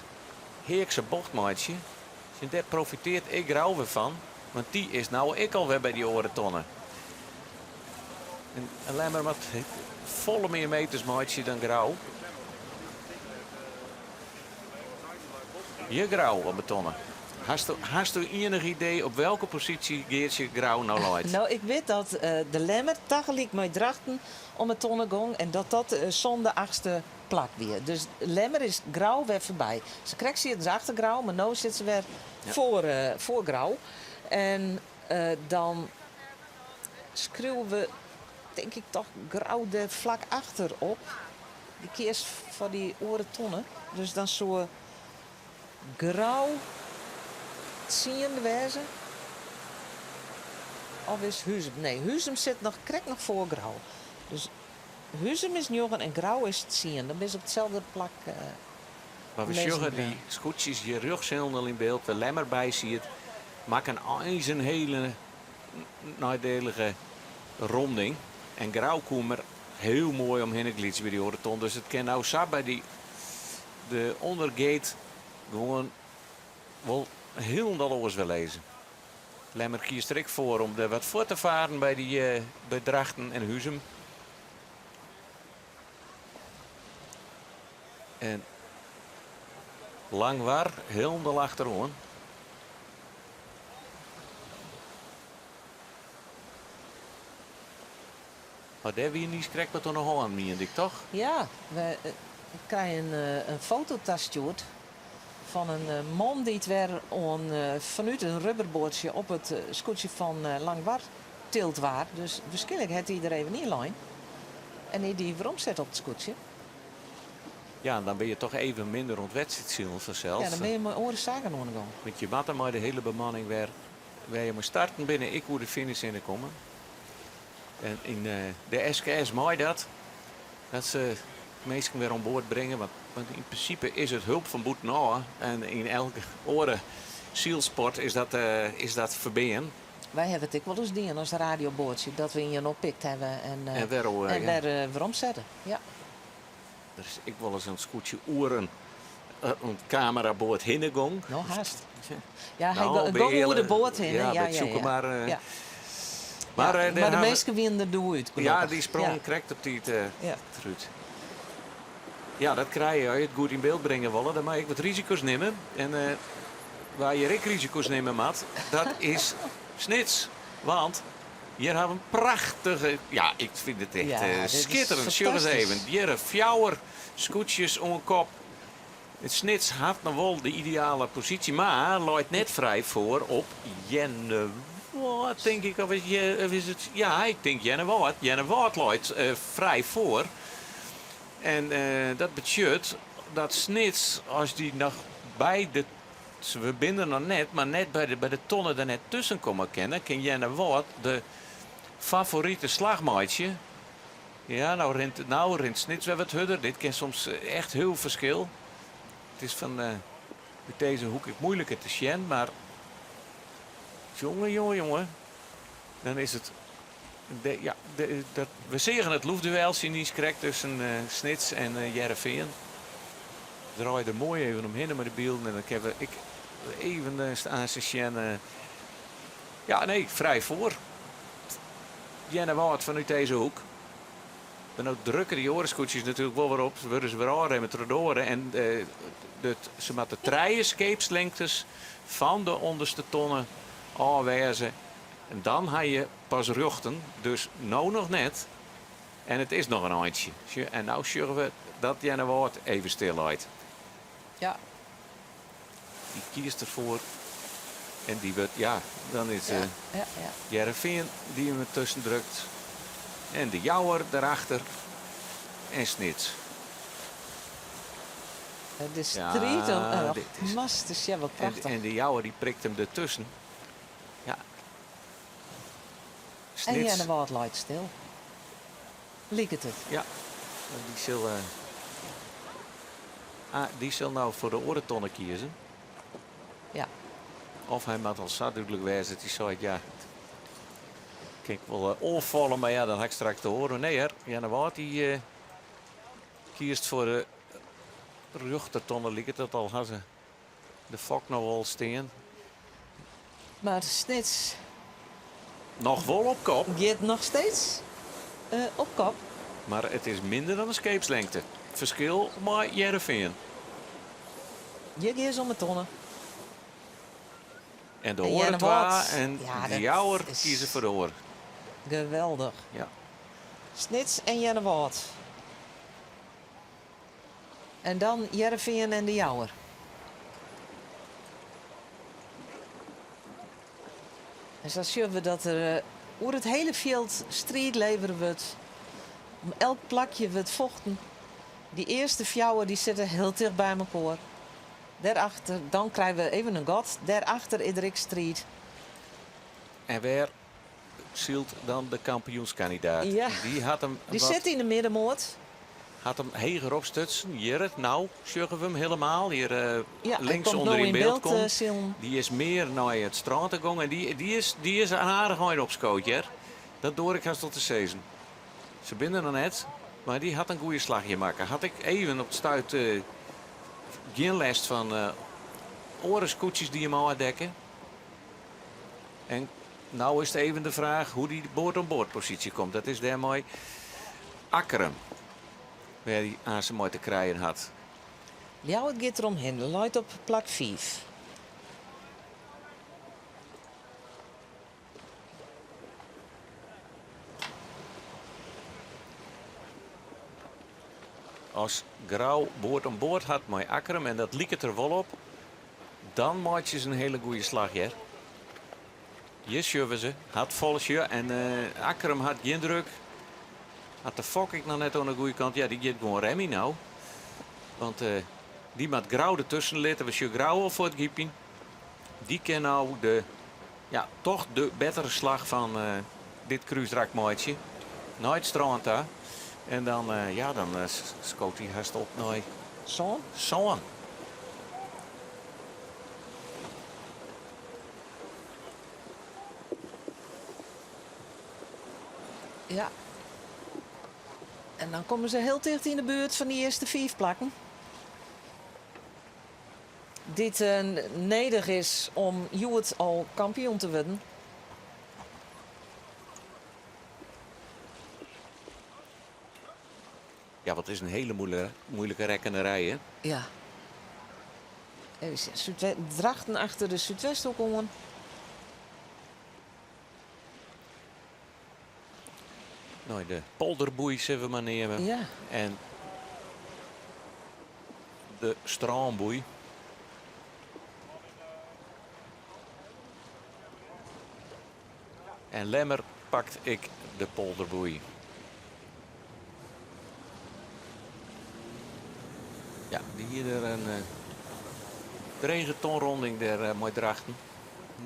heakse bocht meitsje. En dêr profitearret ek Grou wer fan, want dy is no ek alwer by dy oare tonne. En Lemmer moat folle mear meters meitsje dan Grou. Hjir Grou op de tonne. Hasto ienich idee op welke posysje Geartsje Grou no leit? No, ik wit dat de Lemmer tagelyk mei Drachten om 'e tonne gong en dat dat sânde, achtste plak wie. Dus Lemmer is Grou wer foarby. Sakrekt sieten se achter Grou, mar no sitte se wer foar Grou. En dan skriuwe we tink ik toch Grou der flak achter op. Dy keas foar dy oare tonne. Dus dan soe Grou tsiende wêze. Of is Huzum? Nee, Huzum sit noch krekt noch foar Grou. Dus Huzum is njoggen en Grou is tsien. Dan binne se op itselde plak Mar we lizzen sjogge dy bleaun. skûtsjes hjir rjochts hielendal yn byld, wêr't Lemmer by siet, makken eins in hiele neidelige ronding. En Grou koe der hiel moai omhinne glydzje by dy oare ton. Dus it kin no sa by dy de ûndergate gewoan wol hielendal oars wer lizze. Lemmer kiest der ek foar om der wat foar te faren by dy by Drachten en Huzum. En Langwar hielendal achteroan. Mar dêr wie niis krekt wat oan de hân, miende ik toch? Ja, we krije in foto tastjoerd fan in man dy't wer oan fanút in rubberboatsje op it skûtsje fan Langwar tild waard. Dus wierskynlik hat hy der even yn lein en is dy weromset op it skûtsje. Ja, en dan binne je toch even minder oan it wedstriidsilen fansels. Ja, dan binne je mei oare saken oan de gong. Want je moatte mei de hiele bemanning wer wêr je mei starten binne ek oer de finish hinne komme. En yn de SKS mei dat, dat se minsken wer oan board bringe. Want yn prinsipe is it hulp fan bûtenôf en yn elke oare sylsport is dat ferbean. Wy hawwe it ek wolris dien as radioboatsje, dat we ien oppikt hawwe en, En wer oer, en ja. wer weromsetten. Ja. Der is ek wolris in skûtsje oer in kameraboat hinne gong. No hast. Ja, hy Nou, gong oer de beheale- boat hinne. Ja, Ja, by ja, it ja. zoeken mar, Ja. Maar, Ja, daar mar de hawwe we- minsken wiene der doe út, Ja, gelokkich. dy sprongen Ja. krekt op tiid Ja. derút. Ja, dat krije je as je it goed yn byld bringe wolle. Dan moat ik wat risiko's nimme. En wêr je ek risiko's nimme moat, dat is Snits. Want hjir hawwe we in prachtige... Ja, ik fyn it echt Ja, dit is skitterend. Sjoch ris fantastysk. even. Hjir fjouwer skûtsjes oan kop. It Snits hat noch wol de ideale posysje, mar leit net frij foar op Earnewâld, tink ik. Of is it, ja, ik tink Earnewâld. Earnewâld leit frij foar. En dat betsjut dat Snits, as dy noch by de, we binne der noch net, mar net by de tonne der net tusken komme kinne, kin Earnewâld de favorite slach meitsje. Ja, no rint, no rint Snits wer wat hurder. Dit kin soms echt hiel ferskil. It is fan út dizze hoek ek moeiliker te sjen, mar jonge, jonge, jonge, dan is it de, ja, de, dat, we seagen it loefduel niiskrekt tusken Snits en Hearrenfean. Draai der moai even omhinne mei de bylden en dan kinne we ek even aan se sjen. Ja, nee, frij foar. Earnewâld fanút dizze hoek. Mar no drukke dy oare skûtsjes natuerlik wol wer op. Wurde se wer ôfremme troch de oare. En se moatte trije skeepslingtes fan de ûnderste tonne ôf wêze. En dan ha je pas rjochten. Dus no noch net. En it is noch in eintsje. En no sjogge we dat Earnewâld even stil leit. Ja. Dy kiest derfoar. En dy wurdt, ja, dan is Hearrenfean dy't him dertusken drukt. En de Jouwer derachter. En Snits. De striid om. Oh, masters, ja, wat prachtich. En de Jouwer dy prikt him dertusken. Ja. En Earnewâld leit stil. Liket it. Ja, dy sil, ah, dy sil no foar de oare tonne kieze. Ja. Of hy moat al sa dúdlik wêze dat hy seit, ja, kin ik wol oanfalle, mar ja, dan ha ik straks te horen. Nee hear, Earnewâld dy kiest foar de rjochtertonne, liket it al ha se de fok noch wol stean. Mar Snits. Noch wol op kop. Giet noch steeds op kop. Mar it is minder dan in skeepslengte. Ferskil mei Hearrenfean. Hjir gean se om 'e tonne. En de oare twa en de Jouwer kieze foar de oar. Geweldich. Ja. Snits en Earnewâld. En dan Hearrenfean en de Jouwer. En sa sjogge we dat der oer it hiele fjild striid levere wurdt. Om elk plakje wurdt fochten. Dy earste fjouwer dy sitte hiel ticht by mekoar. Dêrachter, dan krije we even in gat. Dêrachter is der ek striid. En wêr sylt dan de kampioenskandidaat? Ja. Dy hat him Dy wat sit yn de middenmoat. Hat him heger opstutsen. Hjir, no sjogge we him helemaal. Hjir Ja, hy links komt no ûnder yn yn byld byld, komt. silen. Dy is mear nei it strân ta gong en dy, dy is, dy is in aardich ein opskood hear. Dat doar ik hast wol te sizzen. Se binne der noch net, mar dy hat in goede slach hjir makke. Hat ek even op it stuit gjin lêst fan oare skûtsjes dy't him ôfdekke. En no is it even de fraach hoe't dy board-oan-board posysje komt. Dat is dêr mei Akkrum, wêr hy aanst mei te krijen hat. Ljouwert giet deromhinne, leit op plak fiif. As Grou board oan board hat mei Akkrum, en dat liket der wol op, dan meitsje se in hiele goede slach hear. Hjir sjogge we se. Hat folle sjö en Akkrum hat gjin druk. Hat de fok ek noch net oan de goede kant. Ja, dy giet gewoan remje no. Want dy moat Grou dertusken litte. We sjogge Grou al fuortgypjen. Dy kin no de, ja, toch de bettere slach fan dit krúsrak meitsje. Nei it strân ta. En dan, ja, dan skoot hy hast op nei Sân. Sân. Ja. En dan komme se hiel ticht yn de buert fan dy earste fiif plakken. Dy't nedich is om hjoed al kampioen te wurden. Ja, wat is in hiele moeilike rekkenerij, hè? Ja. Even sjen. Súdwe Drachten achter de Súdwesthoek oan. Nei de polderboei, sille we mar neame. Ja. En de strânboei. En Lemmer pakt ek de polderboei. Ja, dy hie der in drege tonronding dêr mei Drachten.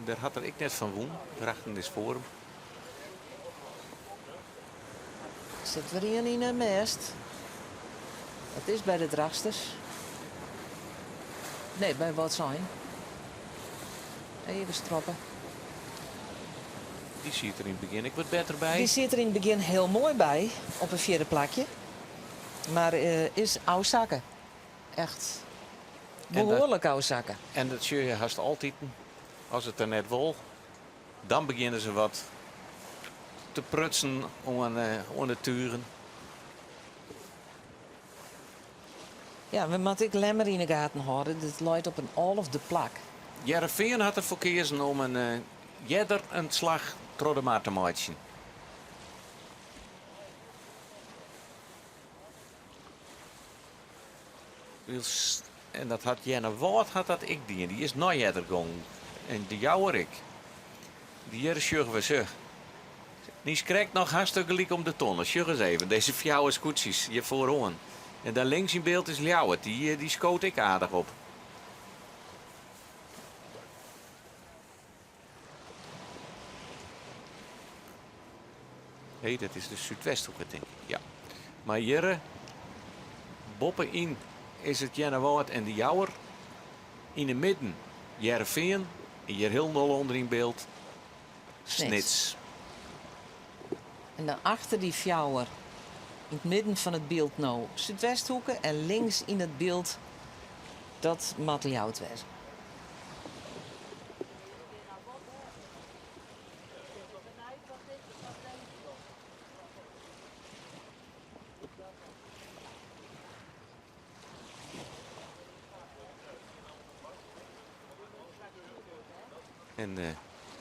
Dêr hat er ek net fan wûn. Drachten is foar him. Sit wer ien yn 'e mêst. Dat is by de Drachtsters. Nee, by Wâldsein. Even stroppe. Dy siet der yn it begjin ek wat better by. Dy siet der yn it begjin hiel moai by, op in fjirde plakje. Mar is ôfsakke. Echt behoarlik ôfsakke. En dat sjoch je hast altiten. As it der net wol, dan begjinne se wat te prutsen oan de tugen. Ja, we moatte ek Lemmer yn 'e gaten hâlde. Dit leit op in alfde plak. Hearrenfean hat derfoar keazen om in earder in slach troch de mar te meitsjen. En dat hat Earnewâld hat dat ek dien. Dy is noch earder gongen. En de Jouwer ek. Hjir sjogge we se. Niiskrekt noch hast gelyk om de tonne. Sjoch ris even, dizze fjouwer skûtsjes hjir foaroan. En daar links yn byld is Ljouwert, dy, dy skoot ek aardich op. Nee, dat is de Súdwesthoeke, tink ik. Ja. Mar hjir boppe-yn is it Earnewâld en de Jouwer. Yn 'e midden Hearrenfean en hjir hielendal ûnder yn byld Snits. En dan achter dy fjouwer, yn it midden fan it byld no Súdwesthoeke en links yn it byld dat moat Ljouwert wêze. En eh,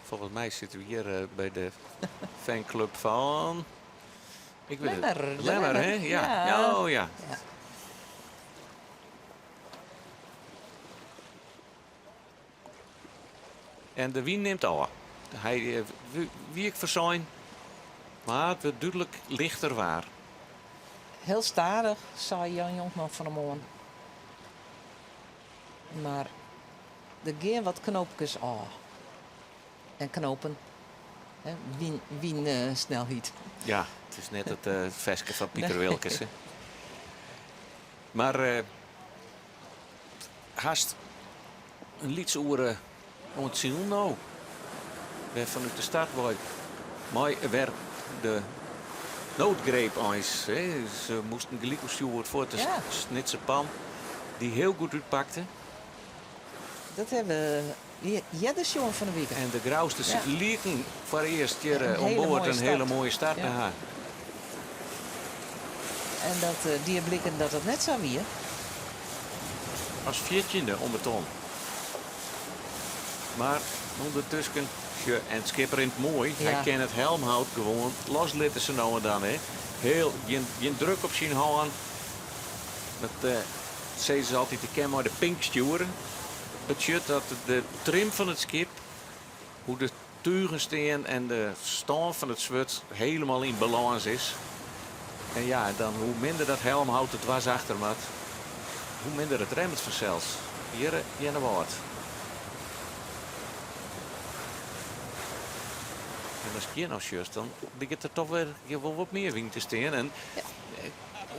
volgens mij zitten we hier eh, bij de fanclub van. Ik weet het. Lemmer, de Lemmer, hè? Ja. Ja. Oh ja. Ja. En de wyn nimt ôf. Hy wie ek fersein, mar it wurdt dúdlik lichter waar. Hiel stadich, sei Jan Jonkman fan 'e moarn. Mar der gean wat knoopkes ôf. En knopen, hè, wyn, wynsnelheid. Ja, it is net it ferske fan Piter Wilkens. Hè. Mar hast in lyts oere oan it silen no. Wer fanút de start wei. Mei wer de noadgreep eins. Hè. Se moasten gelyk oerstjoerd foar de Ja. Snitser Pan, dy't hiel goed útpakte. Dat hawwe we earder sjoen fan 'e wike. En de Grousters Ja. liken foarearst hjir Een oan hele board mooie in hiele start. moaie start Ja. te ha. En dat die bliken dat it net sa wie. As fjirtjinde om 'e ton. Mar ûndertusken, sjoch, en it skip rint moai. Ja. Hy kin it helmhout gewoan loslitte sa no en dan. Hè. Heel, gjin, gjin druk op syn hân. Dat sizze se altyd, ik kin mei de pink stjoere. Betsjut dat de trim fan it skip, hoe't de tugen stean en de stân fan it swurd helemaal yn balâns is. En ja, dan hoe minder dat helmhout der dwers achter moat, hoe minder it remmet fansels. Hjir Earnewâld. En as ik hjir no sjochst, dan liket der toch wer wol wat mear wyn te stean. En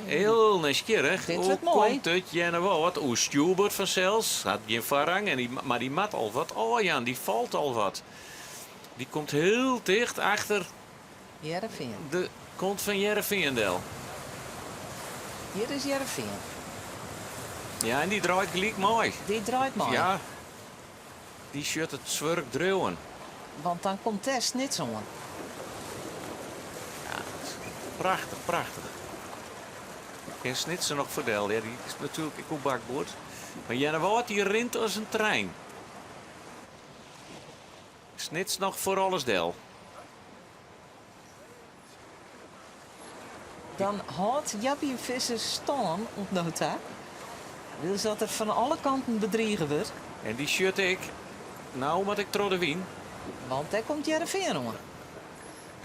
Hiel nijsgjirrich. Dit Hoe wurdt moai. komt it Earnewâld oer stjoerboard fansels? Hat gjin foarrang, en dy, mar dy moat al wat ôfjaan. Dy falt al wat. Dy komt hiel ticht achter Hearrenfean. de kont fan Hearrenfean del. Hjir is Hearrenfean. Ja, en dy draait gelyk mei. Dy draait mei. Ja, dy sjocht it swurk driuwen. Want dan komt dêr Snits oan. Ja, prachtich, prachtich. Kin Snits der noch foar del? Ja, dy is natuerlik ek oer bakboard. Mar Earnewâld dy rint as in trein. Snits noch foar alles del. Dan hâldt Jappie Visser stân oant no ta. Wylst dat er fan alle kanten bedrige wurdt. En dy sjocht ek. No moat ik troch de wyn. Want dêr komt Hearrenfean oan.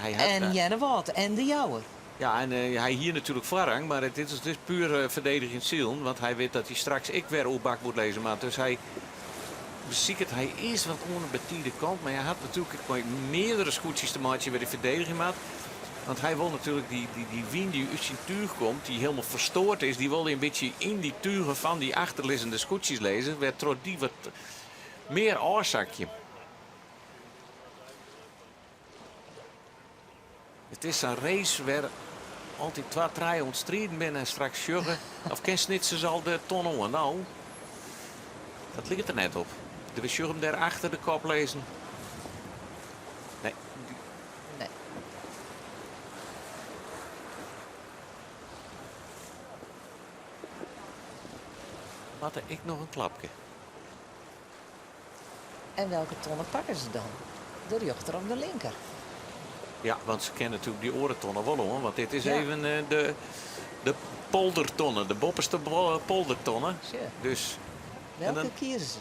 Hy hat, En Earnewâld en de Jouwer. Ja, en hy hie natuerlik foarrang, mar dit is dus puer ferdigenjend silen. Want hy wit dat hy straks ek wer oer bakboard lizze moat. Dus hy besiket, hy is wat oan de betide kant. Mar hy hat natuerlik ek mei meardere skûtsjes te meitsjen wêr't hy ferdigenje moat. Want hy wol natuerlik dy, dy, dy wyn dy't út syn túch komt, dy't hielendal ferstoard is, dy wol hy in bytsje yn dy tugen fan dy achterlizzende skûtsjes lizze, wêrtroch't dy wat mear ôfsakje. It is sa'n race wêr't altyd twa, trije oan it striden binne en straks sjogge of kin Snitsers al de ton oan. No, dat liket der net op. We sjogge him dêr achter de kop lizzen. Nee. Nee. Moat der ek noch in klapke. En welke tonnen pakke se dan? De rjochter of de linker? Ja, want se kinne natuerlik dy oare tonnen wol oan, want dit is Ja. even de, de poldertonne, de boppeste poldertonne. Sjoch. Dus Welke dan- kieze se?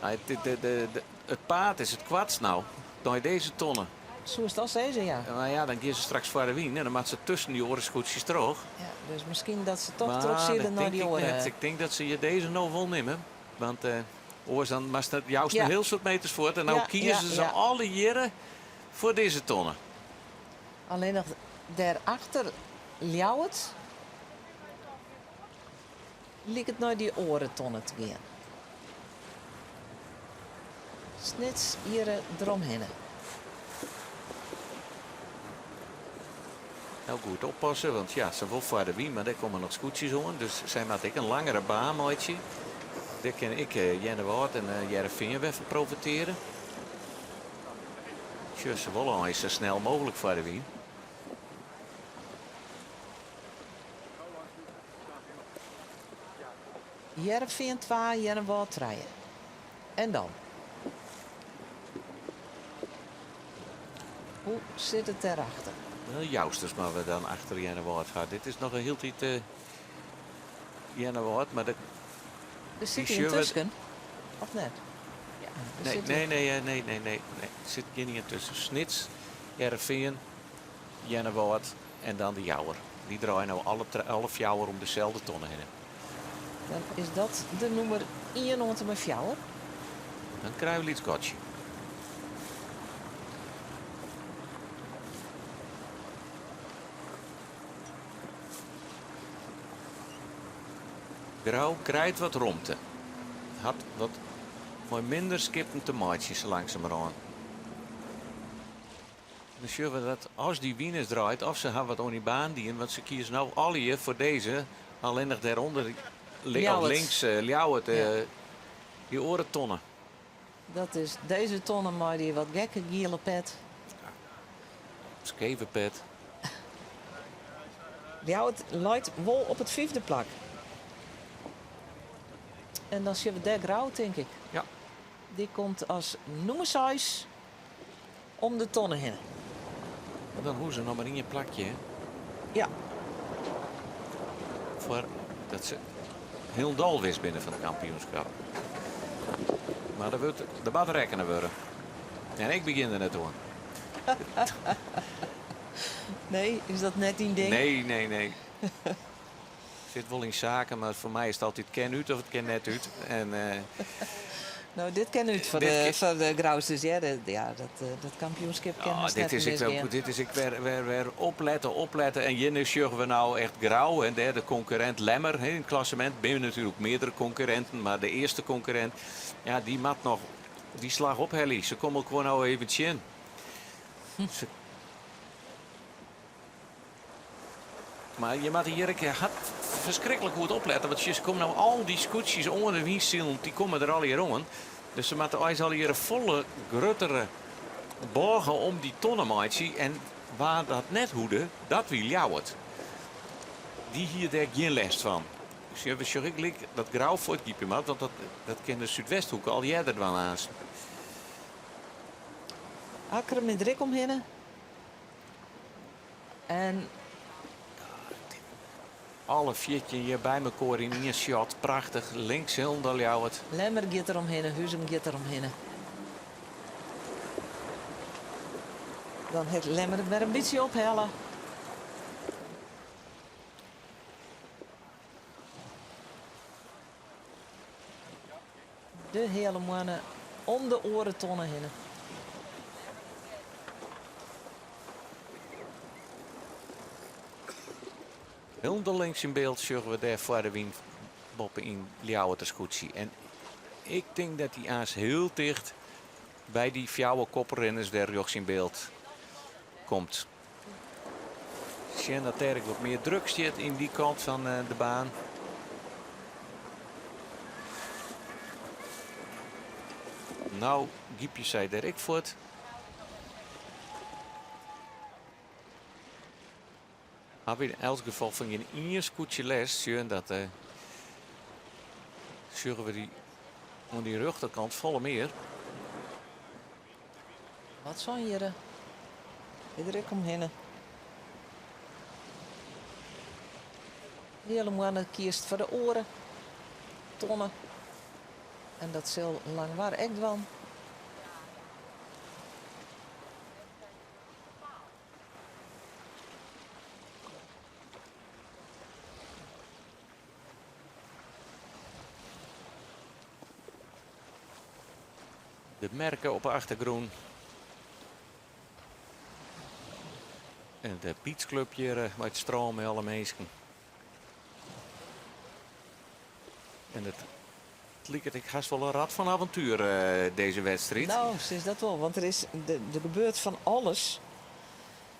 Nou, het, de, de, de, het paad is it koartst no, nei dizze tonne. Soest al sizze, ja. Mar ja, dan gean se straks foar de wyn en dan moatte se tusken dy oare skûtsjes troch. Ja, dus miskien dat se toch trochsile nei dy oare. Ik tink dat se je dizze no wol nimme. Want oars dan moatst it joust in hiel soad meters fuort en no kieze se allegearre foar dizze tonne. Allinnich dêrachter Ljouwert liket nei dy oare tonne te gean. Snits hjir deromhinne. No goed oppasse, want ja, se wol foar de wyn, mar dêr komme noch skûtsjes oan. Dus sy moatte ek in langere baan meitsje. Dêr kin ek Earnewâld en Hearrenfean wer fan profiteare. Sjoch, se wolle eins sa snel mooglik foar de wyn. Hearrenfean twa, Earnewâld trije. En dan? Hoe sit it dêrachter? De Jousters moatte we dan achter Earnewâld ha. Dit is noch in hieltyd uh, Earnewâld, mar de Der sit ien tusken, of net? Ja, nee, nee, nee, nee, nee, nee, nee. Der sit gjin ien tusken. Snits, Hearrenfean, Earnewâld en dan de Jouwer. Dy draaie no alle, alle fjouwer om deselde tonne hinne. Dan is dat de nûmer ien oant en mei fjouwer. Dan krije we in lyts gatsje. Grou krijt wat romte. Hat wat mei minder skippen te meitsjen sa langsumerhân. Dan sjogge we dat as dy wyn is draait, of se ha wat oan dy baan dien, want se kieze no allegear foar dizze, allinnich dêrûnder links Ljouwert, dy oare tonne. Dat is dizze tonne mei dy wat gekke giele pet. Skeve pet. Ljouwert leit wol op it fyfde plak. En dan sjogge we dêr Grou, tink ik. Ja. Dy komt as nûmer seis om de tonne hinne. Dan hoege se noch mar ien plakje, hè? Ja. Foar dat se hielendal wis binne fan it kampioenskip. Mar der wurdt der moat rekkene wurde. En ik begjin der net oan. Nee, is dat net dyn ding? Nee, nee, nee. Sit wol yn saken, mar foar my is it altyd kin út of it kin net út. En, uh, no, dit kin út foar de, foar de Grousters. Ja, ja, dat, dat kampioenskip kin oh, dit is ek, dit is ek wer, wer, wer oplette, oplette. En hjir nu sjogge we no echt Grou en dêr de konkurrint Lemmer. Yn it klassemint binne natuerlik meardere konkurrinten, mar de earste konkurrint, ja, dy moat noch dy slach ophelje. Se komme elkoar no even tsjin. Se Mar je moatte hjir ek hard ferskriklik goed oplette, want se komme no al dy skûtsjes oan de wynsilen, dy komme der allegear oan. Dus se moatte eins allegear in folle gruttere bôge om dy tonne meitsje. En wa dat net hoede, dat wie Ljouwert. Dy hie dêr gjin lêst fan. We sjogge ek gelyk dat Grou fuortgypje moat, want dat, dat kin de Súdwesthoeke al earder dwaan aanst. Akkrum is der ek omhinne. En Alle 14 hjir by mekoar yn ien shot. Prachtich. Links hielendal Ljouwert. Lemmer giet der omhinne, Huzum giet der omhinne. Dan hat Lemmer it wer in bytsje ophelle. De Heale Moanne om de oare tonne hinne. Hielendal links yn byld sjogge we dêr foar de wyn boppe yn Ljouwerter skûtsje. En ik tink dat dy aanst hiel ticht by dy fjouwer koprinners dêr rjochts yn byld komt. Sjen dat dêr ek wat mear druk stiet yn dy kant fan de baan. No gypje sy dêr ek fuort. Hawwe yn elts gefal fan gjin ien skûtsje lêst. Sjoen dat uh, sjogge we dy oan dy rjochterkant folle mear. Wat sein hjirre? Is der ek omhinne. Heale Moanne kiest foar de oare tonne. En dat sil Langwar ek dwaan. De merke op de achtergrûn. En de beachclub hjir eh, mei it strân mei alle minsken. En it, it liket ek hast wol in rad fan avontuer, eh, dizze wedstriid. No, sis dat wol, want der, is, der, der gebeurt fan alles.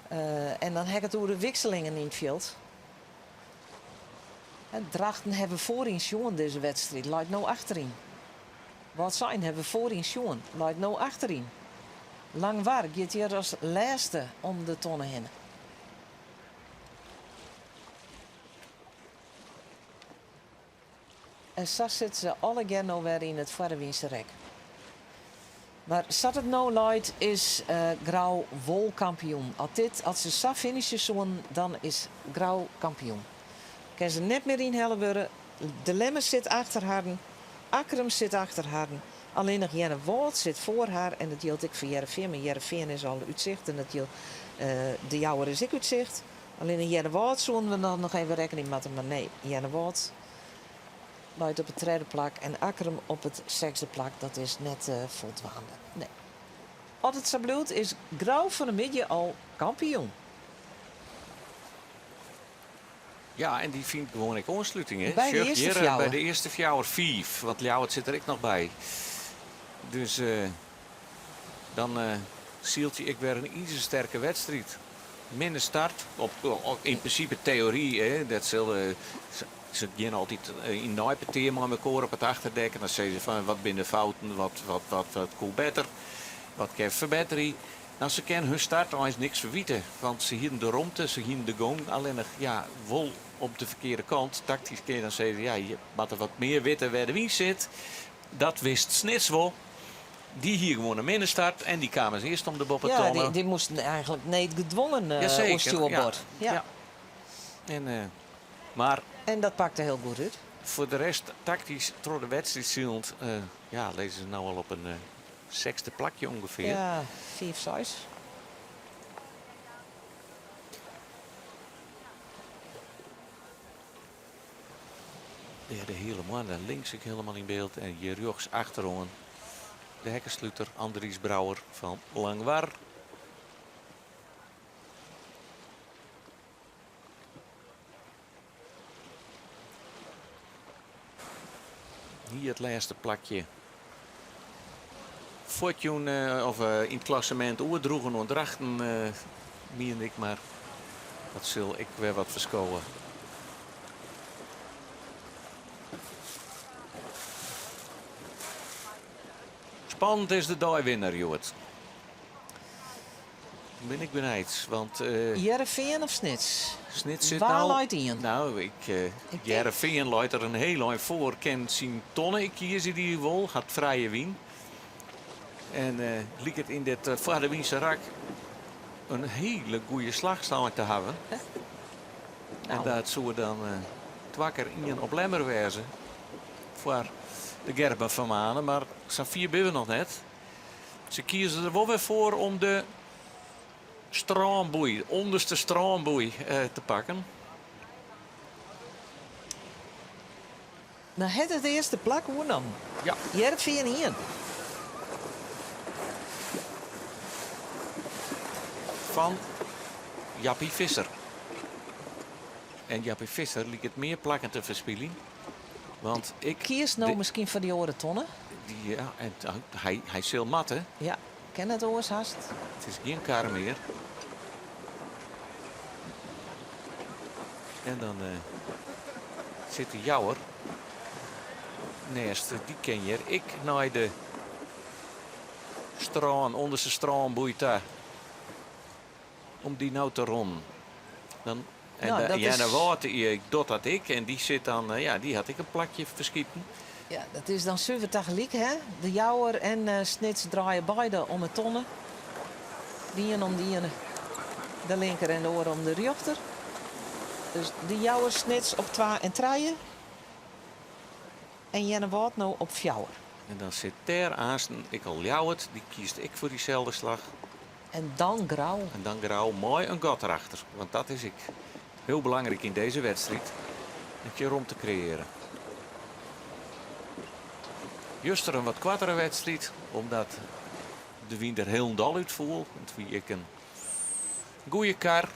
Eh, en dan ha ik it oer de wikselingen yn it fjild. Drachten hawwe foaryn sjoen dizze wedstriid, leit no achteryn. Wâldsein hawwe foaryn sjoen, leit no achteryn. Langwar giet hjir as lêste om de tonne hinne. En sa sitte se allegear no wer yn it foarewynse rek. Mar sa't it no leit is Grou wol kampioen. As dit, as se sa finishe soenen, dan is Grou kampioen. Kin se net mear ynhelle wurde. De Lemmer sit achter harren, Akkrum sit achter harren. Allinnich Earnewâld sit foar har en dat jildt ek foar Hearrenfean. Mar Hearrenfean is al út sicht en dat jildt, De Jouwer is ek út sicht. Allinnich Earnewâld soenen we noch even rekkenje moatte, mar nee, Earnewâld leit op it tredde plak en Akkrum op it sechsde plak. Dat is net foldwaande. Nee. As it sa bliuwt is Grou fan 'e middei al kampioen. Ja, en dy fynt gewoan ek oansluting. Hè? By de Sjoch, earste hjir, fjouwer. By de earste fjouwer, fiif. Want Ljouwert sit der ek noch by. Dus dan sylt je ek wer in izersterke wedstriid. Minne start, op, yn prinsipe teory, hè, dat sil, se gean altyd yn neipetear mei mekoar op it achterdek en dan sizze se fan wat binne de fouten, wat, wat, wat, wat koe better, wat kin ferbetterje. No, se kin hun start eins niks ferwite, want se hienen de romte, se hienen de gong, allinnich ja, wol op de ferkearde kant. Taktysk kin je dan sizze, ja, je moatte wat mear witte wêr de wyn sit. Dat wist Snits wol. Dy hie gewoan in minne start en dy kaam as earste om de Ja, boppetonne. dy, dy moasten eigenlik needgedwongen Jazeker, oer stjoerboard. ja. Ja. En, eh, mar En dat pakte hiel goed út. foar de rest, taktysk troch de wedstriid silend, eh, ja, lizze se no al op in eh, sechsde plakje ûngefear. Ja, fiif, seis. Dêr de hiele moanne links ek hielendal yn byld en hjir rjochts achteroan de hekkesluter Andries Brouwer fan Langwar. Hier it lêste plakje fuortjûn of yn it klassemint oerdroegen oan Drachten, miende ik, mar dat sil ek wer wat ferskowe. Spannend is de deiwinner hjoed. Bin ik benijd, want... Hearrenfean of Snits? Snits sit Wa no... leit ien? No, ik, Hearrenfean leit der in hiel ein foar. Kin syn tonne ek kieze dy't hy wol, hat frije wyn. En liket yn dit foarewynse rak in hiele goede slachstân te hawwen. En dat soe dan twa kear ien op Lemmer wêze foar de Gerben van Manen. Mar safier binne we noch net. Se kieze der wol wer foar om de strânboei, de ûnderste strânboei te pakken. No hat it earste plak oernommen. Ja. Hearrenfean ien. Fan Jappie Visser. En Jappie Visser liket mear plakken te ferspyljen. Want ik... Kiest no miskien foar dy oare tonne? Ja, en hy, hy sil moatte. Ja, kin net oars hast. It is gjin kar mear. En dan eh, sit de Jouwer nêst. Dy kin hjir ek nei de strân, ûnderste strânboei ta. Om dy no te ronnen. Dan, en Nou, de, dat is- Earnewâld die docht dat ek. En dy sit dan, eh, ja, dy hat ek in plakje ferskiten. Ja, dat is dan suver tagelyk, hè? De Jouwer en eh, Snits draaie beide om 'e tonne. De ien om de iene de linker en de oare om de rjochter. Dus de Jouwer Snits op twa en trije. En Earnewâld no op fjouwer. En dan sit dêr aansten ek al Ljouwert. Dy kiest ek foar dyselde slach. En dan Grou. En dan Grou mei in gat derachter. Want dat is ek hiel belangryk yn dizze wedstriid. Dat je romte kreëarje. Juster in wat koartere wedstriid, omdat de wyn der hielendal út foel. It wie ek in goede kar.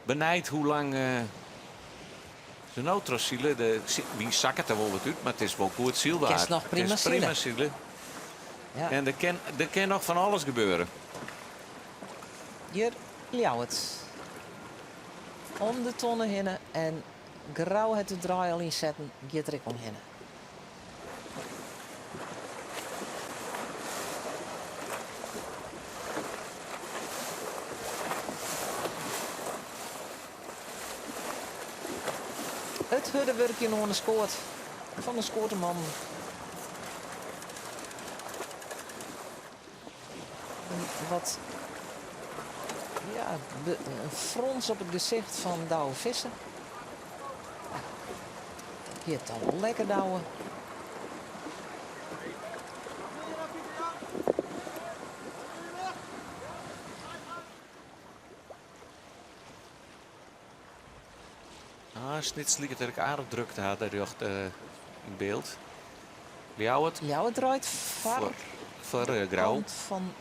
Benijd hoe lang se no trochsile. De wyn sakket der wol wat út, mar it is wol goed sylwaar. Kinst noch prima It is prima sile. Ja. En der kin, der kin noch fan alles gebeure. Hjir Ljouwert. Om de tonne hinne en Grou hat de draai al ynsetten, giet der ek omhinne. It hurde wurkjen oan de skoat fan de skoatemannen. Wat ja, in frons op it gesicht fan Douwe Visser. Dat giet dan wol lekker, Douwe. Ah, Snits liket der ek aardich druk te hawwen rjocht yn byld. Ljouwert. Ljouwert draait foar, foar eh, Grou. kant fan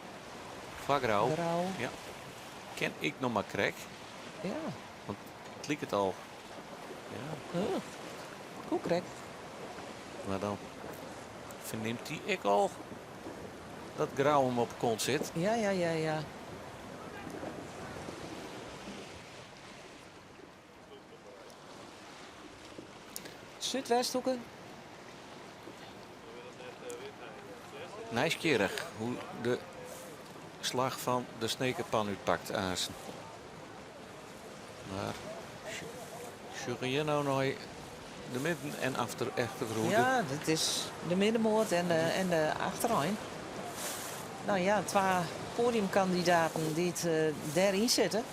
Foar Grou. Grou. Ja. Ken ik noch mar krekt. Ja. Want it liket al. Ja. Uh, hoe krekt. Mar dan fernimt hy ek al dat Grou him op 'e kont sit. Ja, ja, ja, ja. Súdwesthoeke. Nijsgjirrich hoe de slach fan de Snekerpan útpakt, aansen. Mar sjogge je no nei de midden en efter, efterhoede? Ja, dat is de middenmoot en de, en de achterein. Nou ja, twa podiumkandidaten dy't uh, dêryn sitte.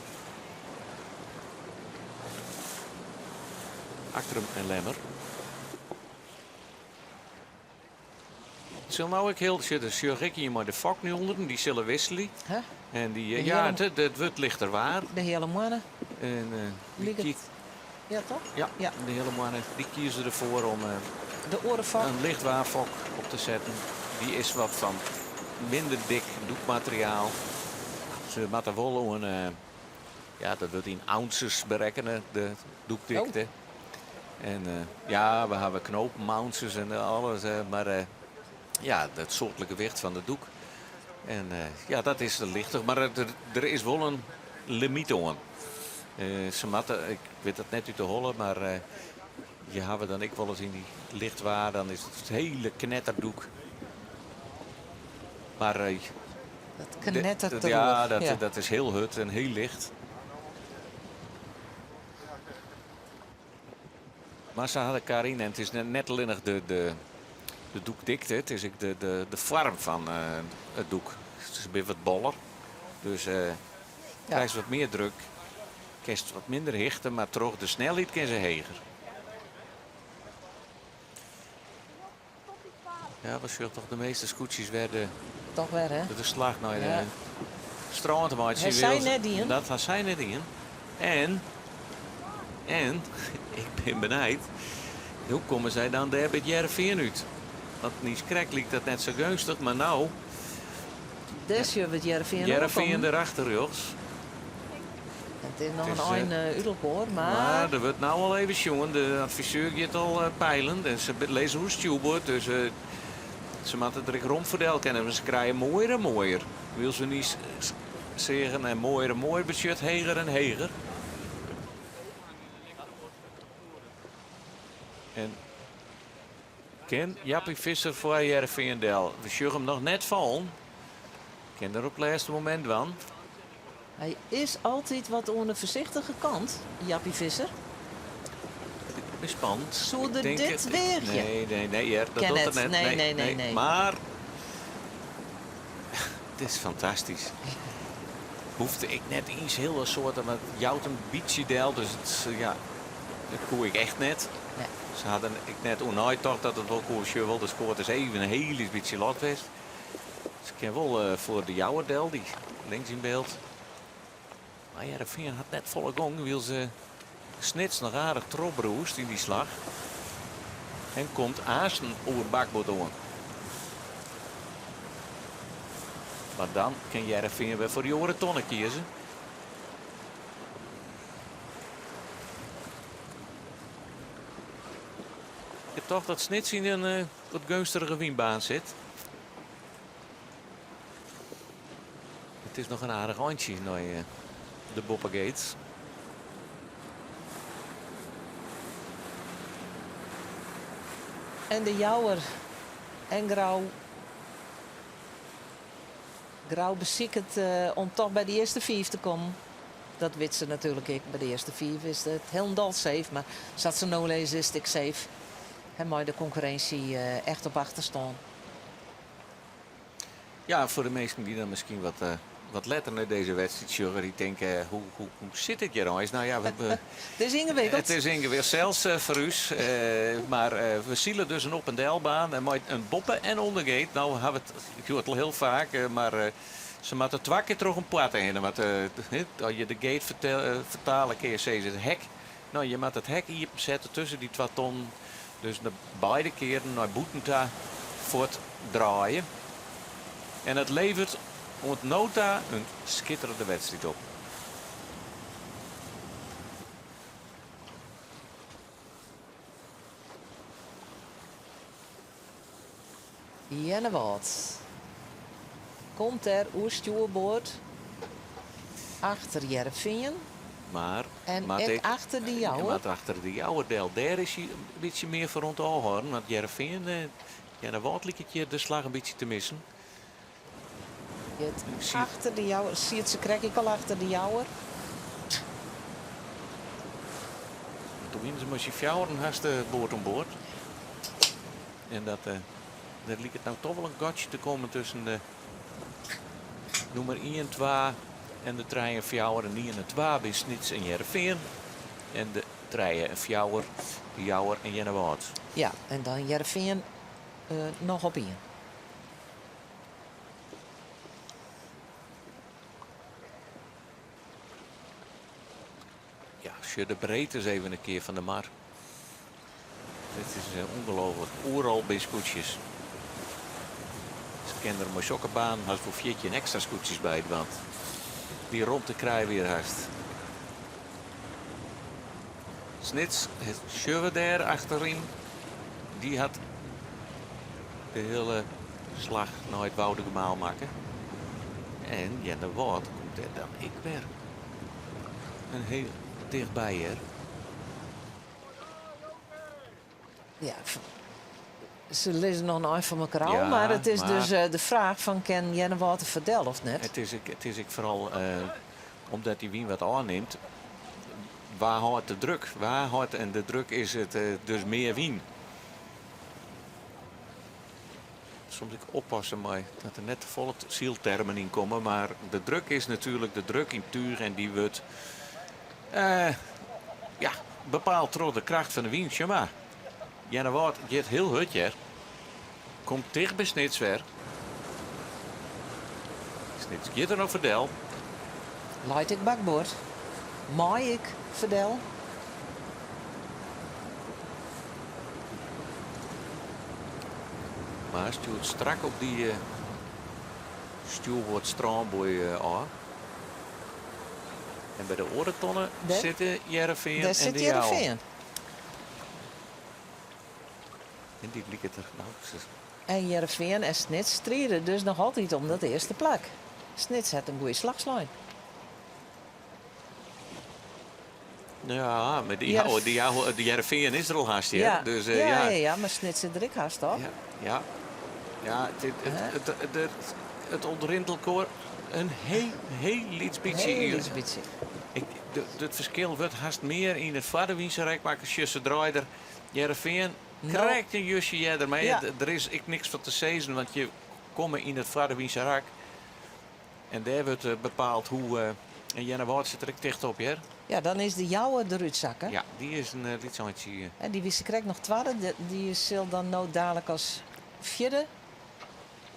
Akkrum en Lemmer. It sil no ek hiel sjoch, sjoch ik ien mei de fok nu ûnderen, dy sille wisselje. Huh? En dy, eh, ja, it, it wurdt lichter waar. De hiele moanne. En, uh, die ja, toch? Ja, ja, de hiele moanne. Dy kieze derfoar om uh, de oare fok. in lichtwaarfok op te setten. Dy is wat fan minder dik doekmateriaal. Se moatte wol oan, uh, ja, dat wurdt yn ounces berekkene, de doekdikte. Oh. En uh, ja, we hawwe knopen, ounces en alles, mar uh, ja, dat soartlik gewicht fan de doek. En ja, dat is lichter, mar der, der is wol in limyt oan. Se moatte, ik wit dat net út de holle, mar je hawwe dan ek wolris yn dy lichtwaar, dan is it it hiele knetterdoek. Mar dat knettert ja, dat, ja, dat is hiel hurd en hiel licht. Mar se hawwe kar yn en it is net allinnich de, de, de doekdikte, it is ek de, de, de foarm fan uh, it doek. It is in bytsje wat boller. Dus uh, ja. krijst wat mear druk, kinst wat minder hichte, mar troch de snelheid kin se heger. Ja, we sjogge toch de measte skûtsjes wer de, Toch wer, hè? de slach nei de strân te meitsjen. Ha sy net dien. Dat ha sy net dien. En, en, ik bin benijd, hoe komme sy dan dêr by it Hearrenfean út? Want niiskrekt liket dat net sa geunstich, mar no... Dêr sjogge we it Hearrenfean Hearrenfean derachter rjochts. It is noch in ein eh, út elkoar, mar... Mar der wurdt no al even sjoen. De adviseur giet al eh, peilen en se lizze oer stjoerboard, dus eh, se moatte der ek rom foar del kinne. Mar se krije moaier en moaier. Wylst we niis seagen en moaier en moaier betsjut heger en heger. En kin Jappie Visser foar Hearrenfean del? We sjogge him noch net fallen. Kin er op it lêste momint dwaan. Hy is altyd wat oan de foarsichtige kant, Jappie Visser. Ik bin spannend. Soe er dit weagje? Nee, nee, nee, hear, dat Ken docht er net. net. Nee, nee, nee, nee. Mar it is fantastysk. Hoecht ek net iens hiel in soarte, mar it jout in bytsje del. Dus it, ja, dat koe ik echt net. Nee. Se hadden ek net oer neitocht dat it wol koe. Sjoch wol, de skoat is even in hiel lyts bytsje lot west. Se kin wol eh, foar de Jouwer del, dy links yn byld. Mar Hearrenfean hat net folle gong, wylst se Snits noch aardich trochbrûst yn dy slach. En komt aansten oer bakboard oan. Mar dan kin Hearrenfean wer foar dy oare tonne kieze. Ik tocht dat Snits yn in eh, wat geunstige wynbaan sit. It is noch in aardich eintsje nei eh, de boppegates. En de Jouwer en Grou. Grou besiket eh, om toch by de earste fiif te kommen. Dat wit se natuerlik ek. By de earste fiif is it hielendal safe. Mar sa't se no lizze is it ek safe. En mei de konkurrinsje eh, echt op achterstân. Ja, foar de minsken dy't dan miskien wat, eh, wat letter nei dizze wedstriid sjogge, dy't tinke, hoe, hoe, hoe sit it hjir eins? Nou ja, we, Het is yngewikkeld. It is yngewikkeld, sels eh, foar ús. Eh, mar eh, we sile dus in op- en delbaan en mei in boppe- en ûndergate. No ha we it hjoed al hiel faak, eh, mar eh, se moatte twa kear troch in poarte hinne. Want eh, as je de gate fertel, eh, fertale kinne je sizze it hek. No, je moatte it hek iepensette tusken dy twa tonnen. Dus de beide kearen nei bûten ta fuort draaie. En it leveret oant no ta in skitterende wedstriid op. Earnewâld komt der oer stjoerboard achter Hearrenfean Mar en moat ek ek achter de Jouwer. Moat achter de Jouwer del. Dêr is hy in bytsje mear foar oan it ôfhâlden. Want Hearrenfean, Earnewâld liket hjir de slach in bytsje te missen. Giet achter de Jouwer. Siet se krekt ek al achter de Jouwer? Toen wiene se mei syn fjouweren hast board oan board. En dat, uh, der liket no toch wol in gatsje te kommen tusken de nûmer 1, 2 en de 3 en 4 en 1 en 2 by Snits en Hearrenfean. En de 3 en 4 de Jouwer en Earnewâld. Ja, en dan Hearrenfean uh, noch op ien. Ja, sjoch de breedte even in kear fan de mar. It is ûngelooflik. Oeral binne skûtsjes. Se kinne der mei sokke banen hast wol 14 ekstra skûtsjes by, want dy romte krije we hjir hast. Snits, it sjogge we dêr achteryn. Dy hat de hiele slach nei it Woudagemaal makke. En Earnewâld komt dêr dan ek wer in hiel tichtby hjir. Ja, se lizze noch in ein fan elkoar ôf, Ja, mar it is mar dus eh, de fraach fan kin Earnewâld der foardel of net? It is ek foaral eh, omdat dy wyn wat ôfnimt. Wa hâldt de druk? Wa hâldt en de druk is it eh, dus mear wyn. Soms ek oppasse mei dat der net te folle syltermen yn komme, mar de druk is natuerlik de druk yn túch en dy wurdt eh, ja, bepaald troch de kracht fan de wyn. Sjoch mar, Earnewâld giet hiel hurd hjir. Komt ticht by Snits wer. Snits giet der noch foardel. Leit ek bakboard. Mei ek foardel. Mar stjoert strak op dy stjoerboard strânboei ôf. En by de oare tonne Dêr- sitte Hearrenfean Dêr en sit de Jouwer. Hearrenfean. En dy liket der no. En Hearrenfean en Snits stride dus noch altyd om dat earste plak. Snits hat in goede slach slein. Ja, mar dy, Hearrenf- dy, de Hearrenfean is der al hast, hear. Ja. Dus, eh, ja, ja. ja, ja, mar Snits sit der ek hast op. Ja, ja. Ja, it, it, it, it, it, it ûntrint elkoar in hiel, hiel lyts bytsje. Hiel lyts bytsje. Ik, it ferskil wurdt hast mear yn it foarde wynserek, mar sjoch se draait der Hearrenfean krekt in justje earder. Mar der is ek niks fan te sizzen, want je komme yn it foarde wynserak. En dêr wurdt eh, bepaald hoe. eh, en Earnewâld sit der ek ticht op, hear. Ja, dan is de Jouwer derút sakke. Ja, dy is in uh, lyts eintsje. En dy wie sakrekt noch twadde. Dy sil dan no dalik as fjirde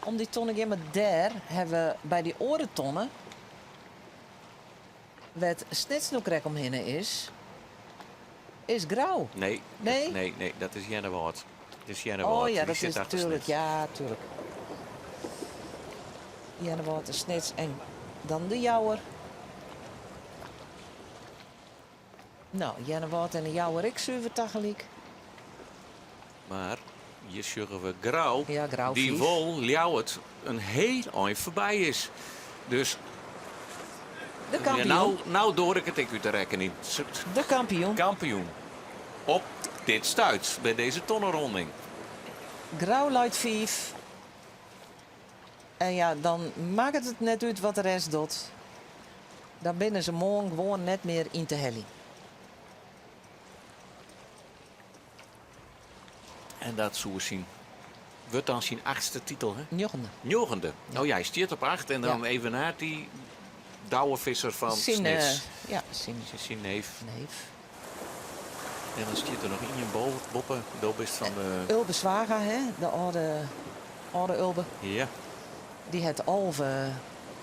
om dy tonne gean. Mar dêr hawwe we by dy oare tonne, wêr't Snits no krekt omhinne is, is Grou. Nee, Nee? nee, nee, dat is Earnewâld. is Earnewâld. Oh ja, Die dat zit is achter natuurlijk. Snits. Ja, tuurlijk. Earnewâld en Snits en dan de Jouwer. Nou, Earnewâld en de Jouwer ek suver tagelyk. Mar hjir sjogge we Grou, Ja, Grou dy't 5. wol Ljouwert in hiel ein foarby is. Dus De ja, kampioen. no, no doar ik it ek út te rekkenjen. De kampioen. Kampioen. Op dit stuit, by dizze tonneronding. Grou leit 5. En ja, dan makket it net út wat de rest docht. Dan binne se moarn gewoan net mear yn te heljen. En dat soe syn, wurdt dan syn achtste titel, hè? Njoggende. Njoggende. No ja, hy stiet op acht en dan Ja. evenaart dy Douwe Visser fan Syn, Snits. ja, syn Syn neef. neef. En dan stiet der noch ien boppe. Do bist fan de... Ulbe Zwaga, hè? De âlde Ulbe. Ja. Dy hat 11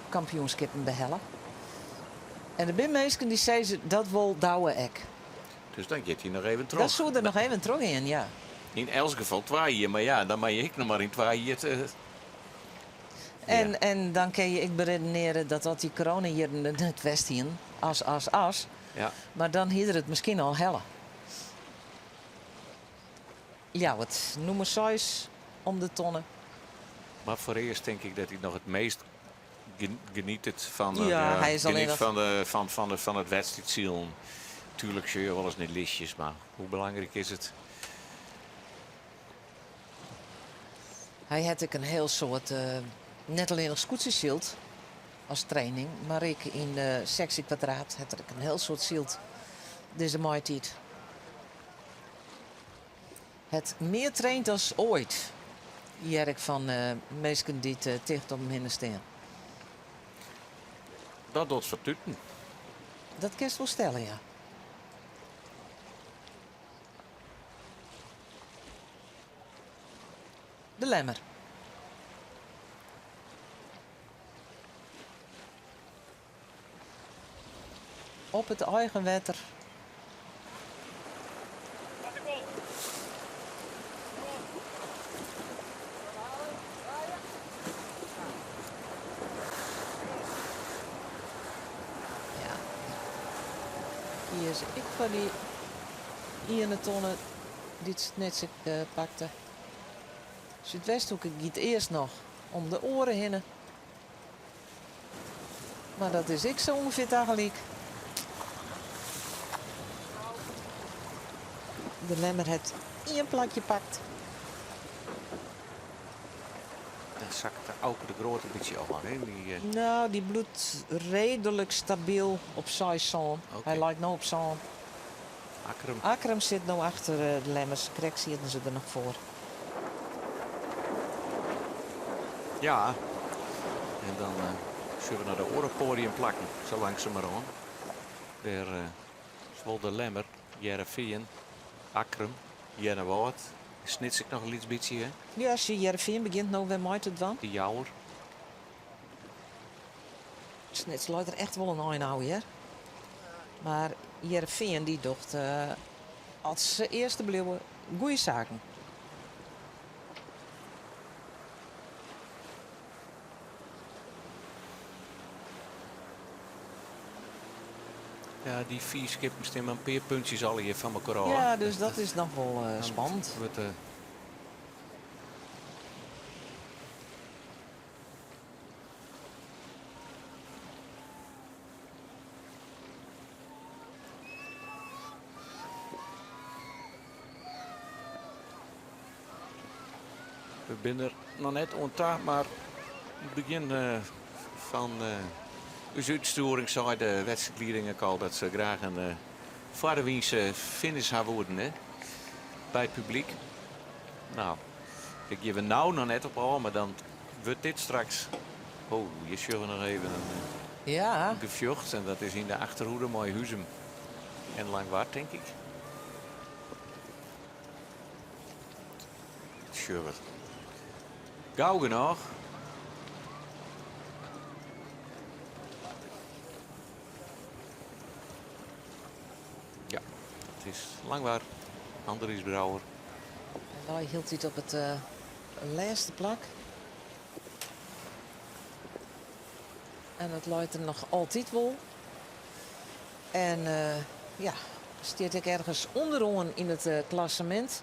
kampioenskippen behelle. En der binne minsken dy sizze dat wol Douwe ek. Dus dan giet hy noch even troch. Dat soe er noch even trochgean, ja. Yn elts gefal 2 jier, mar ja, dan mei ik noch mar yn 2 jier te En Ja. dan kinne je ek beredenearje dat as dy coronajierren der net west hienen, as, as, as. Ja. Mar dan hie er it miskien al helle. Ljouwert, nûmer 6 om de tonne. Mar foarearst tink ik dat hy noch it meast genietet fan, Ja, ja, hy is alleen geniet nog fan de, fan, fan de, fan it wedstriidsilen. Tuurlijk sjogge je wolris nei listjes, mar hoe belangryk is it? Hy hat ek in hiel soad, net allinnich skûtsjesyld as training, mar ek yn de seksje kwadraat hat er ek in hiel soad syld dizze maitiid. Hat mear traind as oait, hear ik fan minsken dy't ticht om him hinne stean. Dat docht fertuten. Dat kinst wol stelle, ja. De Lemmer. Op it eigen wetter. Ja. Hjir is ek foar dy iene tonne dy't Snits ek pakte. Súdwesthoeke giet earst noch om de oare hinne. Mar dat is ek sa ûngefear tagelyk. De Lemmer hat ien plakje pakt. Dan sakket de Auke de Groot in bytsje ôf, hè? Dy. No, dy bliuwt reedlik stabyl op seis sân. Oké. Hy leit no op sân. Akkrum. Akkrum sit no achter de Lemmers. Krekt sieten se der noch foar. Ja, en dan sjogge we nei de oare poadiumplakken, sa langsumerhân. Dêr is wol de Lemmer, Hearrenfean, Akkrum, Earnewâld. Snits ek noch in lyts bytsje, hè? Ja, sjoch, Hearrenfean begjint no wer mei te dwaan. De Jouwer. Snits leit der echt wol in ein ôf, hear. Mar Hearrenfean dy docht, as se earste bliuwe, goede saken. Ja, dy 5 skippen stean mar in pear puntsjes allegear fan elkoar ôf. Ja, dus dat is noch wol Dan spannend. wurdt We binne der noch net oan ta, mar it begjin fan ús útstjoering sei de wedstriidlieding ek al dat se graach in foarwynse finish ha woenen, hè, by it publyk. No, dêr gean we no noch net op ôf, mar dan wurdt dit straks. Oh, hjir sjogge we noch even in gefjocht en dat is yn de achterhoede mei Huzum en Langwar, tink ik. Sjogge we gau genôch. Ja, dat is Langwar, Andries Brouwer. Lei hieltyd op it lêste plak. En dat leit der noch altyd wol. En ja, stiet ek ergens ûnderoan yn it klassemint.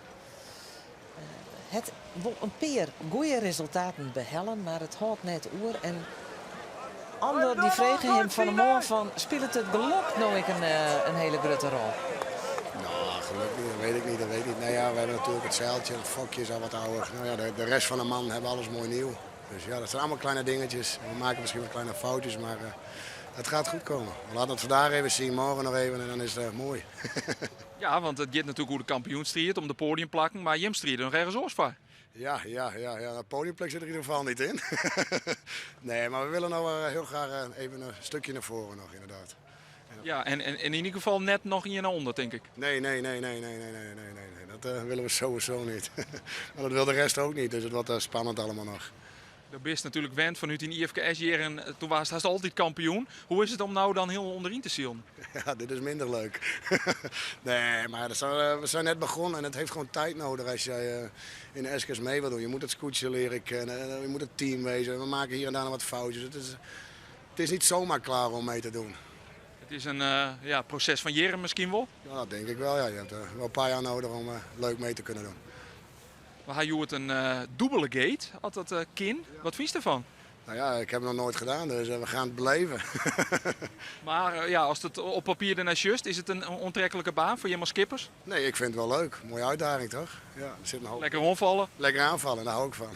Hat wol in pear goede resultaten behelle, mar it hâldt net oer. En Andor dy frege him fan 'e moarn fan, spilet it gelok no ek in hiele grutte rol? Nou, geluk niet, dat weet ik niet, dat weet ik niet. Nou ja, we hebben natuurlijk het zeiltje, het fokje is al wat ouder. Nou ja, de rest van de mannen hebben alles mooi nieuw. Dus ja, dat zijn allemaal kleine dingetjes. We maken misschien wat kleine foutjes, maar uh, het gaat goed komen. We laten het vandaag even zien, morgen nog even en dan is het uh, mooi. Ja, want it giet natuerlik oer de kampioensstriid om de poadiumplakken, mar jim stride noch ergens oars foar. Ja, ja, ja, ja. De podiumplek zit er in ieder geval niet in. nee, maar we willen nou heel graag even een stukje naar voren nog, inderdaad. Ja, en in ieder geval net noch ien ûnder, tink ik. Nee, nee, nee, nee, nee, nee, nee, nee, nee, nee. Dat willen we sowieso niet. maar dat wil de rest ook niet, dus het wordt spannend allemaal nog. Do bist natuerlik wend fanút dyn IFKS-jierren, doe waardst hast altyd kampioen. Hoe is it om no dan hiel ûnderyn te silen? Ja, dit is minder leuk. nee, maar we zijn net begonnen en het heeft gewoon tijd nodig als jij in de SKS mee wil doen. Je moet het skûtsje leren kennen, je moet het team wezen. We maken hier en daar nog wat foutjes. Het is niet zomaar klaar om mee te doen. It is in ja, proses fan jierren miskien wol? Ja, dat denk ik wel. Ja. Je hebt wel een paar jaar nodig om leuk mee te kunnen doen. We ha hjoed in dûbele gate, as dat kin. Wat fynst derfan? Nou ja, ik heb het nog nooit gedaan, dus we gaan het beleven. Mar ja, ast it op papier dernei sjochst, is it in oantreklike baan foar jim as skippers? Nee, ik vind het wel leuk. Mooie uitdaging toch? Ja, er zit een hoop... Lekker oanfalle? Lekker aanvallen, daar hou ik van.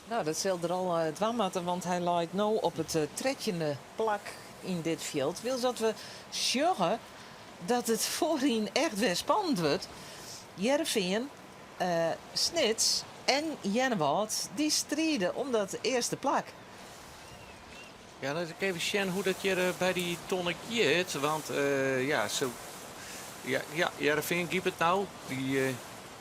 Nou, dat sil er al dwaan moatte, want hy leit no op it trettjinde plak yn dit fjild. Wylst dat we sjogge dat it foaryn echt wer spannend wurdt. Hearrenfean, Snits en Earnewâld dy stride om dat earste plak. Ja, dan ik even sjen hoe't dat hjir by dy tonne giet. Want ja, zo, ja, ja, Hearrenfean giet it no. Dy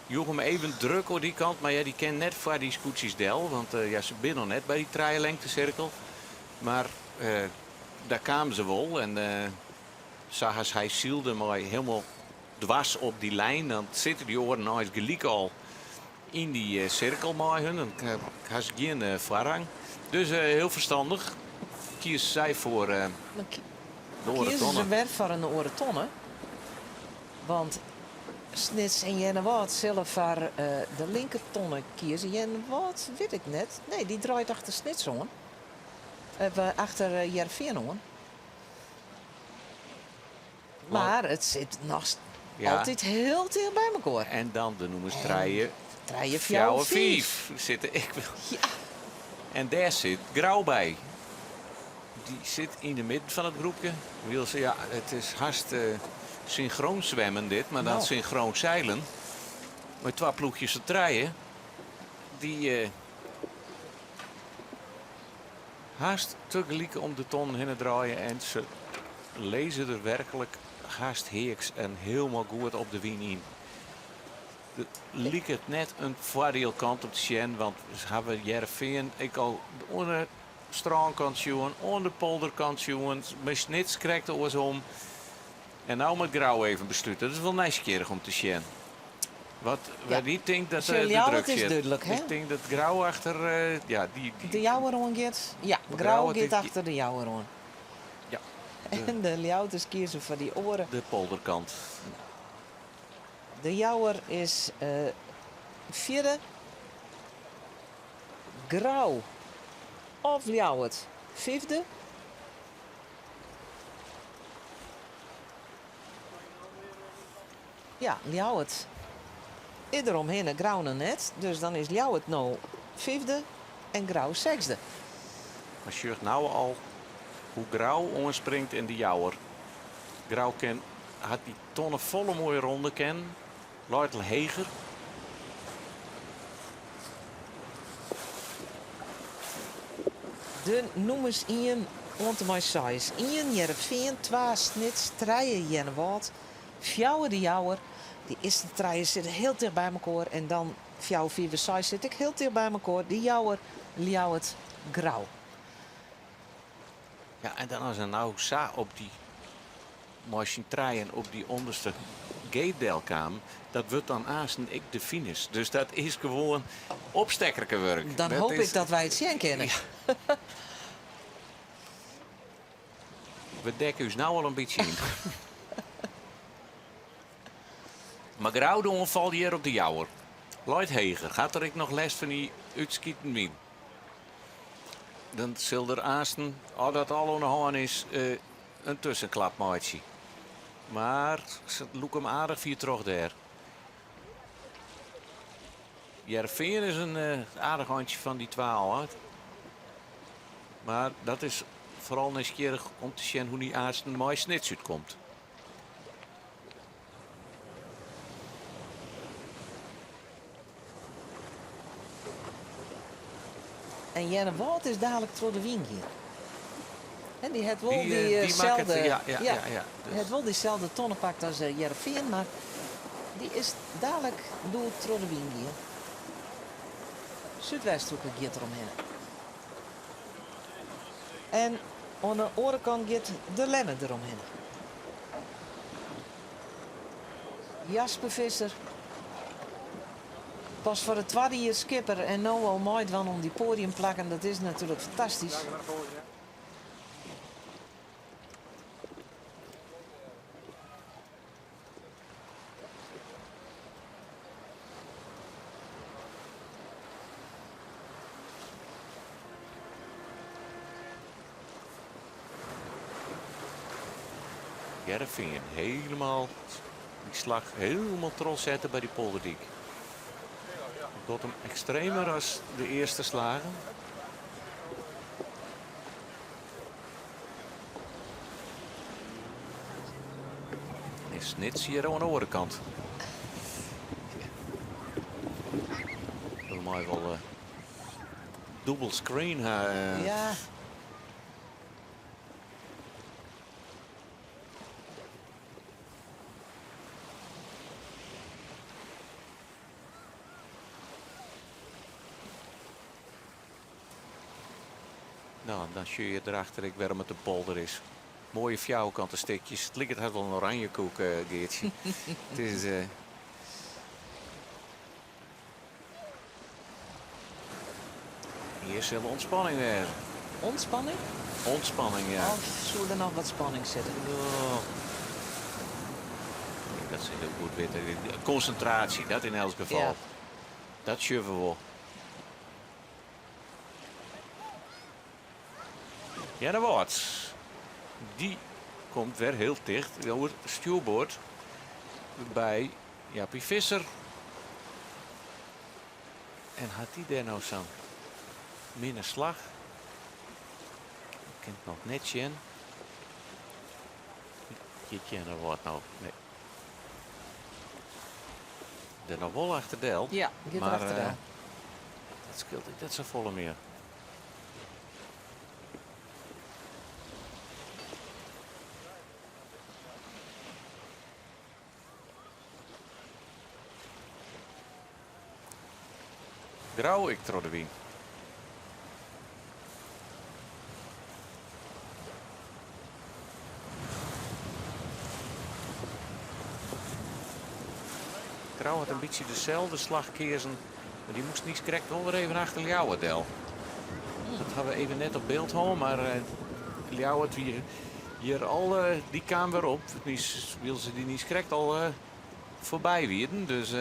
joech him even druk oan dy kant, mar ja, dy kin net foar dy skûtsjes del, want ja, se binne noch net by dy trijelingtesirkel. Mar dêr kamen se wol en sa as hy sylde mei hielendal dwers op dy lijn, dan sitte dy oaren eins gelyk al yn dy sirkel mei hun. Dan ha se gjin foarrang. Dus hiel ferstannich kieze sy foar de oare Kieze se tonne. wer foar in oare tonne, want Snits en Earnewâld sille foar de linkertonne kieze. Earnewâld wit ik net. Nee, dy draait achter Snits oan. Achter Hearrenfean oan. Mar it sit noch altyd hiel ticht by mekoar. En dan de nûmers trije, 3, 4, 4, 5 sitte ek wol. Ja. En dêr sit Grou by. Dy sit yn de midden fan it groepke. Wylst, ja, it is hast synchroon zwemmen dit, mar dan No. synchroon zeilen. Mei twa ploechjes fan trije. Dy hast tegelyk om de tonnen hinne draaie en se lizze der werklik hast heaks en hielendal goed op de wyn yn. Der liket net in foardielkant op te sjen, want se hawwe Hearrenfean ek al oan de strânkant sjoen, oan de polderkant sjoen, by Snits krekt oarsom. En no moat Grou even beslute. Dat is wol nijsgjirrich om te sjen. Wat, Ja. wêr dy tinkt dat Sjoch, de Ljouwert druk is sit. dúdlik, hè? Ik tink dat Grou achter, ja, dy, dy, De Jouwer oan giet? Ja, Grou Grou it giet is- achter de Jouwer oan. Ja. En de Ljouwerters kieze foar dy oare. De polderkant. De Jouwer is fjirde. Grou of Ljouwert fyfde. Ja, Ljouwert is der omhinne, Grou noch net. Dus dan is Ljouwert no fyfde en Grou sechsde. Mar sjoch no al hoe Grou oanspringt en de Jouwer. Grou ken, hat dy tonne folle moaier ronde ken. Leit al heger. De nûmers ien oant en mei seis. Ien Hearrenfean, twa Snits, trije Earnewâld, fjouwer de Jouwer. Dy earste trije sitte hiel ticht by mekoar en dan fjouwer, fiif en seis sitte ek hiel ticht by mekoar. De Jouwer, Ljouwert, Grou. Ja, en dan as er no sa op dy. mei syn trijen op dy ûnderste gate delkamen, dat wurdt dan aansten ek de finish. Dus dat is gewoan opstekkerke wurk. Dan Dat hoop ik is- dat wy it sjen kinne. We dekke ús no al in bytsje yn. Mar Grou de oanfal hjir op de Jouwer. Leit heger. Hat der ek noch lêst fan dy útskiten wyn. Dan sil der aansten, as dat al oan de hân is, eh, in tuskenklap meitsje. Mar se lûke him aardich fier troch dêr. Hearrenfean is in eh, aardich eintsje fan dy twa ôf. Mar dat is foaral nijsgjirrich om te sjen hoe't dy aansten mei Snits útkomt. En Earnewâld is dalik troch de wyn gien. En dy hat wol Die, dy eh, die makket, selde, ja, ja, ja, ja. Dy hat wol dyselde tonne pakt as eh, Hearrenfean, mar dy is dalik doe troch de wyn gien. Súdwesthoeke giet der omhinne. En oan de oare kant giet de Lemmer der omhinne. Jasper Visser. Pas foar it twadde jier skipper en no al meidwaan om dy poadiumplakken, dat is natuerlik fantastysk. Hearrenfean helemaal die slag helemaal trochsetten by dy polderdyk. Docht him ekstremer as de earste slagen. En Snits hjir oan de oare kant. Dat mei wol uh, dûbel screen ha. Uh. Ja. No, dan sjoch je derachter ek wêrom it in polder is. Moaie fjouwerkante stikjes. It liket hast wol in oranjekoek, eh, Geartsje. It is. Eh... Hjir sil de ûntspanning wêze. Ûntspanning? Ûntspanning, ja. Of soe der noch wat spanning sitte? No, dat se hiel goed witte. Konsintraasje, dat yn elts gefal. Ja. Dat sjogge we wol. Earnewâld, dy komt wer hiel ticht oer stjoerboard by Jappie Visser. En hat dy dêr no sa'n minne slach? Ik kin it noch net sjen. Giet Earnewâld no? Nee. Der noch wol achterdel. Ja, giet der mar, achterdel. Eh, dat skeelt ek net safolle mear. Grou ek troch de wyn. Grou hat in bytsje deselde slach keazen, mar dy moast niis krekt wol wer even achter Ljouwert del. Dat ha we even net op byld hân, mar eh, Ljouwert wie hjir al, eh, dy kaam wer op. Wylst se dy niis krekt al eh, foarby wienen. Dus,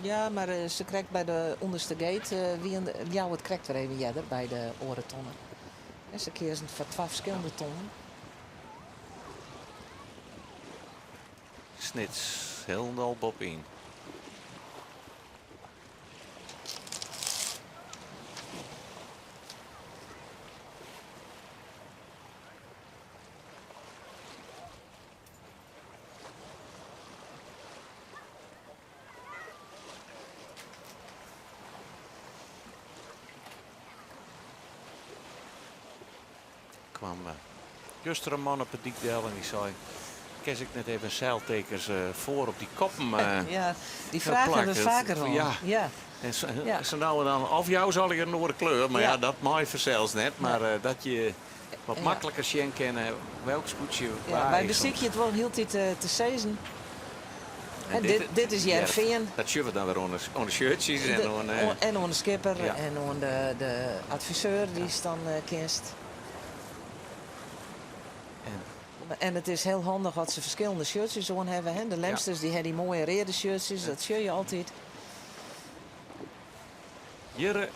Ja, mar se krekt by de ûnderste gate wie Ljouwert krekt wer even earder by de oare tonne. En se keazen foar twa ferskillende tonnen. Snits hielendal boppe-yn. Kwam juster in man op 'e dyk del en dy sei, Kin ik net even seiltekens foar op dy koppen Ja, dy fraach hawwe we faker hân. Ja. Ja. En sa no en dan, of jou se allegear in oare kleur, mar ja, dat mei fansels net. Mar dat je. Wat makliker sjen kinne welk skûtsje wa Wy besykje it wol hieltyd te sizzen. En dit is Hearrenfean. Dat sjogge we dan wer oan de shirtsjes en oan. En oan de skipper en oan de adviseur dy'tst dan kinst. En it is hiel handich as se ferskillende shirtsjes oan hawwe. De Lemsters dy ha dy moaie reade shirtsjes, dat sjogge je altyd. Hjir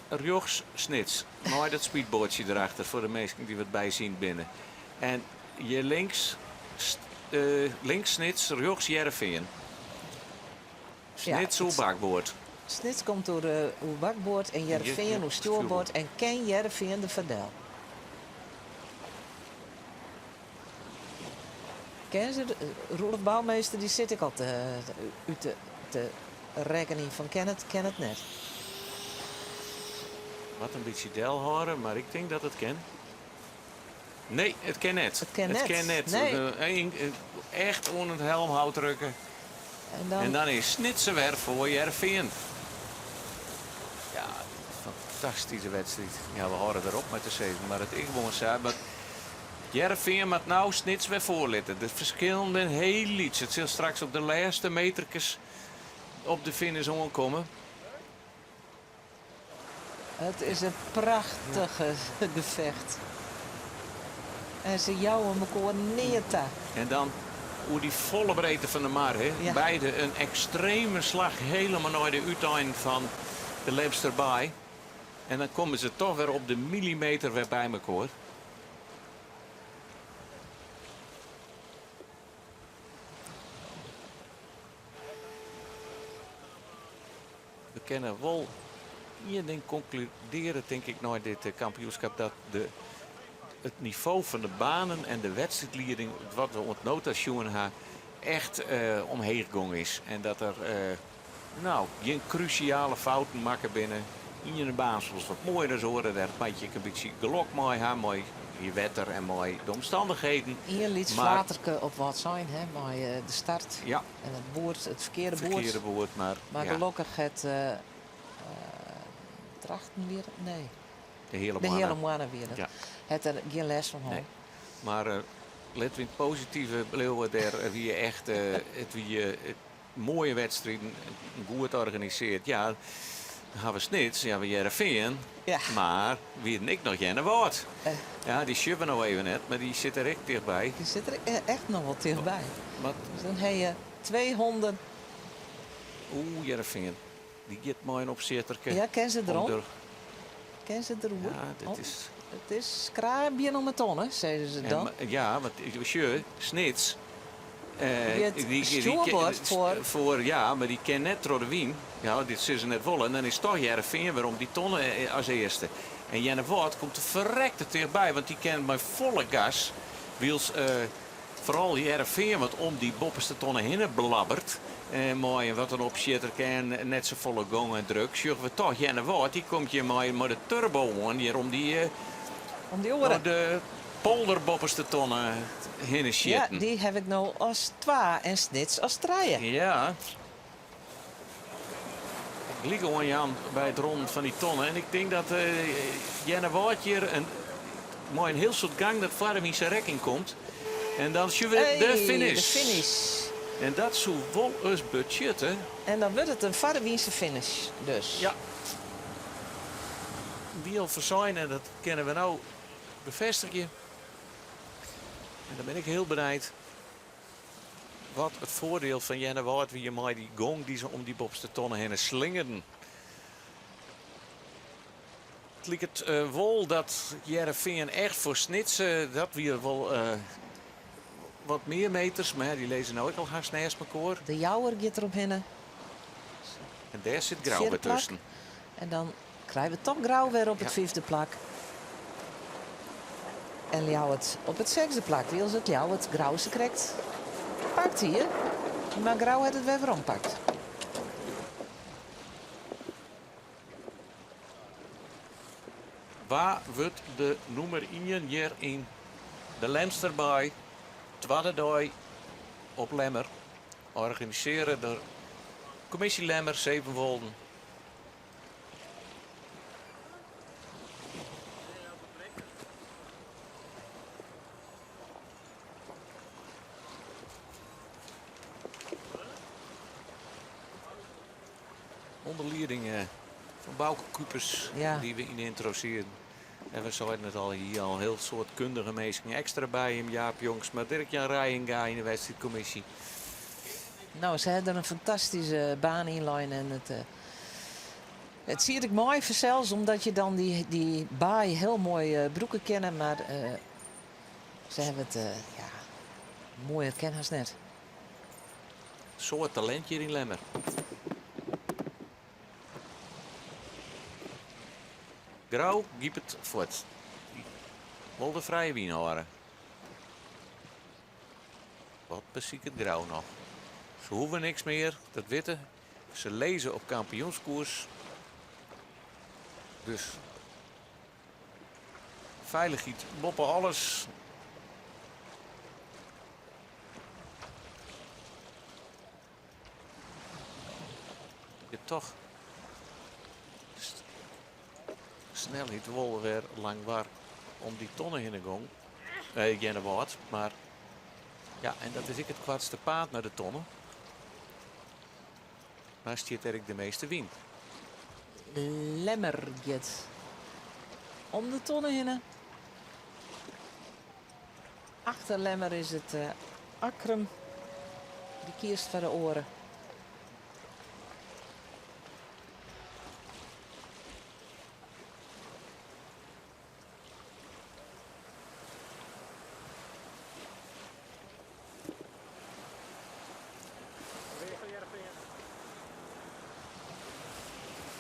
rjochts Snits, mei dat speedboatsje derachter foar de minsken dy't wat bysiend binne. En hjir links, links Snits, rjochts Hearrenfean. Snits oer bakboard. Snits komt oer bakboard en Hearrenfean oer stjoerboard en ken Hearrenfean der foardel. Ken se, Roelof Bouwmeester dy sit ek al te, út te rekkenjen fan ken it, ken it net. Moat in bytsje delhâlde, mar ik tink dat it kin. Nee, it kin net. It kin net. It kin net. Nee. Echt oan it helmhout drukke. En dan, en dan is Snits wer foar Hearrenfean. Ja, fantastyske wedstriid. Ja, we hâlde derop mei te sizzen, mar it is gewoan sa. Maar Hearrenfean moat no Snits wer foarlitte. De ferskillen binne hiel lyts. It sil straks op de lêste meterkes op de finish oankomme. It is in prachtige gefecht. En se jouwe mekoar neat ta. En dan oer dy folle breedte fan de mar, hè. Beide in ekstreme slach helemaal nei de útein fan de Lemsterbaai. En dan komme se toch wer op de millimeter wer by mekoar. We kinne wol ien ding konkludearje, tink ik, nei dit kampioenskip, dat de, it nivo fan de banen en de wedstriidlieding, wat we oant no ta sjoen ha, echt omheech gong is. En dat der no, gjin krúsjale fouten makke binne. Iene baan soms wat moaier as oare, dêr moat je ek in bytsje gelok mei ha, mei je wetter en mei de omstannichheden. Ien lyts flaterke op Wâldsein, hè, mei de start. Ja. En it boerd, it ferkearde boerd. Ferkearde boerd, mar. Mar gelokkich het Drachten wie dat? Nee. De Heale Moanne. De Heale Moanne wie dat. Ja. Het der gjin lêst fan hân. Nee. Mar litte we yn it positive bliuwe. Dêr wie echt, it wie moaie wedstriden, goed organisearre. Ja, dan ha we Snits, ja, we Hearrenfean. Ja. Mar wienen ek noch Earnewâld. Ja, dy sjogge we no even net, mar dy sit der ek tichtby. Dy sit der echt noch wol tichtby. Wat? Dus dan ha je 200. Oeh, Hearrenfean. Dy giet mei in opsjitterke. Ja, ken se derom? Ken se deroer? Ja, dit is... It is skraabjen om 'e tonne, sizze se dan. Ja, want sjoch, Snits. Giet stjoerboard foar. Foar, ja, mar dy kin net troch de wyn. Ja, dit sizze se net wol. En dan is toch Hearrenfean wer om dy tonne as earste. En Earnewâld komt der ferrekte tichtby, want dy kin mei folle gas, wylst foaral Hearrenfean wat om dy boppeste tonne hinne blabbert, mei wat in opsjitterke en net safolle gong en druk, sjogge we toch Earnewâld, dy komt hjir mei de turbo oan, hjir om dy, Om dy oare. de polder boppeste tonne hinne Ja, sjitten. dy haw ik no as twa en Snits as trije. Ja. Gelyk oanjaan by it ronnen fan dy tonne. En ik tink dat Earnewâld hjir in, mei in hiel soad gang dat foar him yn syn rekking komt. En dan sjogge we de finish. De finish. En dat soe wol ris betsjutte. En dan wurdt it in foarwynse finish dus. Ja. Wie al fersein en dat kinne we no befêstigje. En dan bin ik hiel benijd wat it foardiel fan Earnewâld wie mei dy gong dy't se om dy boppeste tonne hinne slingerden. It liket wol dat Hearrenfean echt foar Snits, dat wie wol wat mear meters, mar dy lizze no ek al hast neist mekoar. De Jouwer giet der omhinne. En dêr sit Grou wer tusken. En dan krije we toch Grou wer op it fyfde plak. En Ljouwert op it sechsde plak. Wylst it Ljouwert Grou se krekt pakt hie. Mar Grou hat it wer werompakt. Wa wurdt de nûmer ien hjir yn de Lemsterbaai? Twadde dei op Lemmer. Organisearre de kommisje Lemmer Sevenwolden. Under lieding fan Bauke Kupers, Ja. dy't we yn de yntro seagen. En we seiden it al, hie al hiel soad kundige minsken ekstra by him. Jaap Jongsma, Dirk-Jan Reijenga yn de wedstriidkommisje. No, se ha der in fantastyske baan ynlein en it, eh, it siet ek mei fansels, omdat je dan dy, dy baai hiel moai eh, brûke kinne, mar eh, se hawwe it eh, ja, moaier kin hast net. Soad talint hjir yn Lemmer. Grou giet fuort. Wol de frije wyn hâlde. Wat besiket Grou noch? Se hoege niks mear, dat witte. Se lizze op kampioenskoers. Dus feilichheid boppe alles. Je toch snelheid wol wer Langwar om dy tonne hinne gong. Nee, Earnewâld, mar ja, en dat is ek it koartste paad nei de tonne. Mar stiet dêr ek de measte wyn. Lemmer giet om de tonne hinne. Achter Lemmer is it eh, Akkrum. Dy kiest foar de oare.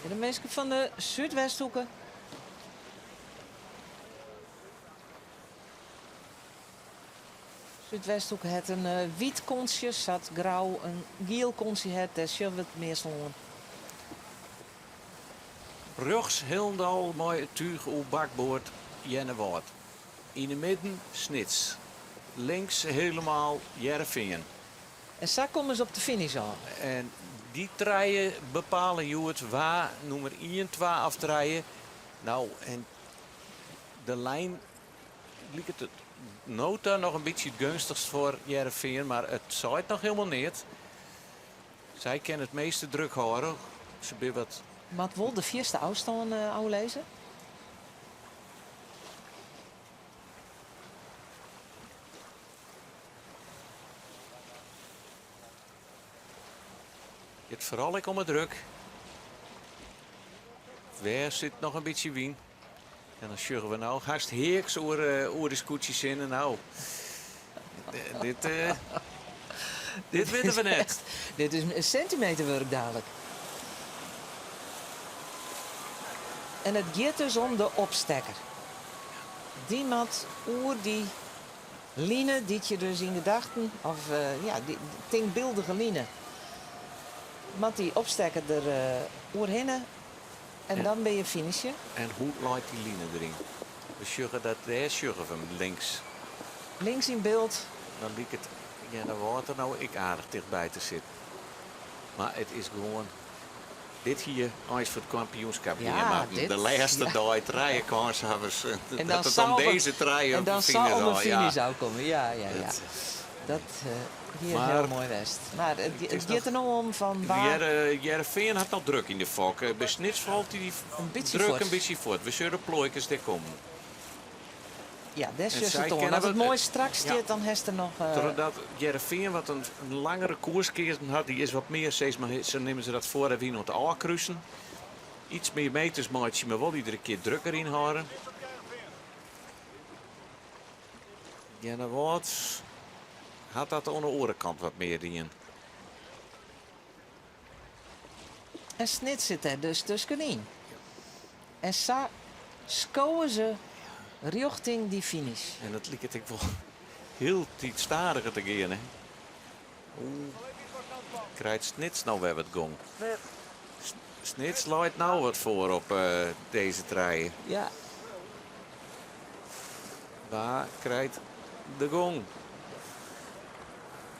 En de minsken fan de Súdwesthoeke. Súdwesthoeke hat in eh, wyt kontsje, sa't Grou in giel kontsje hat. Dêr sjogge we it meastal oan. Rjochts hielendal mei it túch oer bakboard Earnewâld. Yn 'e midden Snits. Links helemaal Hearrenfean. En sa komme se op de finish ôf. En dy trije bepale hjoed wa nûmer ien, twa of trije. No, en de lijn liket it no ta noch in bytsje it geunstichst foar Hearrenfean, mar it seit noch hielendal neat. Sy kinne it measte druk hâlde. Se binne wat. Moat wol de fierste ôfstân ôflizze. It foaral ek om 'e druk. Wêr sit noch in bytsje wyn? En dan sjogge we no hast heaks oer, eh, oer de skûtsjes hinne. No, dit, eh, dit witte we net. Dit is in sintimeterwurk dadlik. En it giet dus om de opstekker. Dy moat oer dy line dy't je dus yn gedachten, of eh, ja, dy tinkbyldige line, moat dy opstekker der eh, oerhinne en dan binne je finishe. En hoe leit dy line deryn? We sjogge dat dêr sjogge we him links. Links yn byld. Dan liket Earnewâld der no ek aardich tichtby te sitten. Mar it is gewoan. Dit hie eins foar it kampioenskip Ja, gean moatten. dit- De lêste ja. dei trije kânshawwers. En dan Dat it zou om op een- dizze trije En dan op de zou finish om 'e al, ja. finish ôfkomme. Ja, ja, ja. Het- Dat eh hie Maar- hiel moai west. Mar it, Het it is giet noch- der no om fan wa... Hearrenfean hat noch druk yn de fok. Eh, By Snits falt dy In bytsje druk fuort. in bytsje fuort. We sjogge de ploaikes dêr kommen. Ja, dêr En sjochst sy it oan. kinne As it wat- moai strak stiet, dan hast der noch... eh, Trochdat Hearrenfean wat in, in langere koers keazen hat, dy is wat mear, sis mar, sa neame se dat foar en wyn oan it ôfkrusen. Iets mear meters meitsje, mar wol iedere kear druk deryn hâlde. Earnewâld hat dat oan de oare kant wat mear dien. En Snits sit dêr dus tuskenyn. En sa skowe se rjochting dy finish. En it liket ek wol hieltyd stadiger te gean. Hè? Oeh, krijt Snits no wer wat gong? Snits leit no wat foar op eh, dizze trije. Ja, Wa krijt de gong?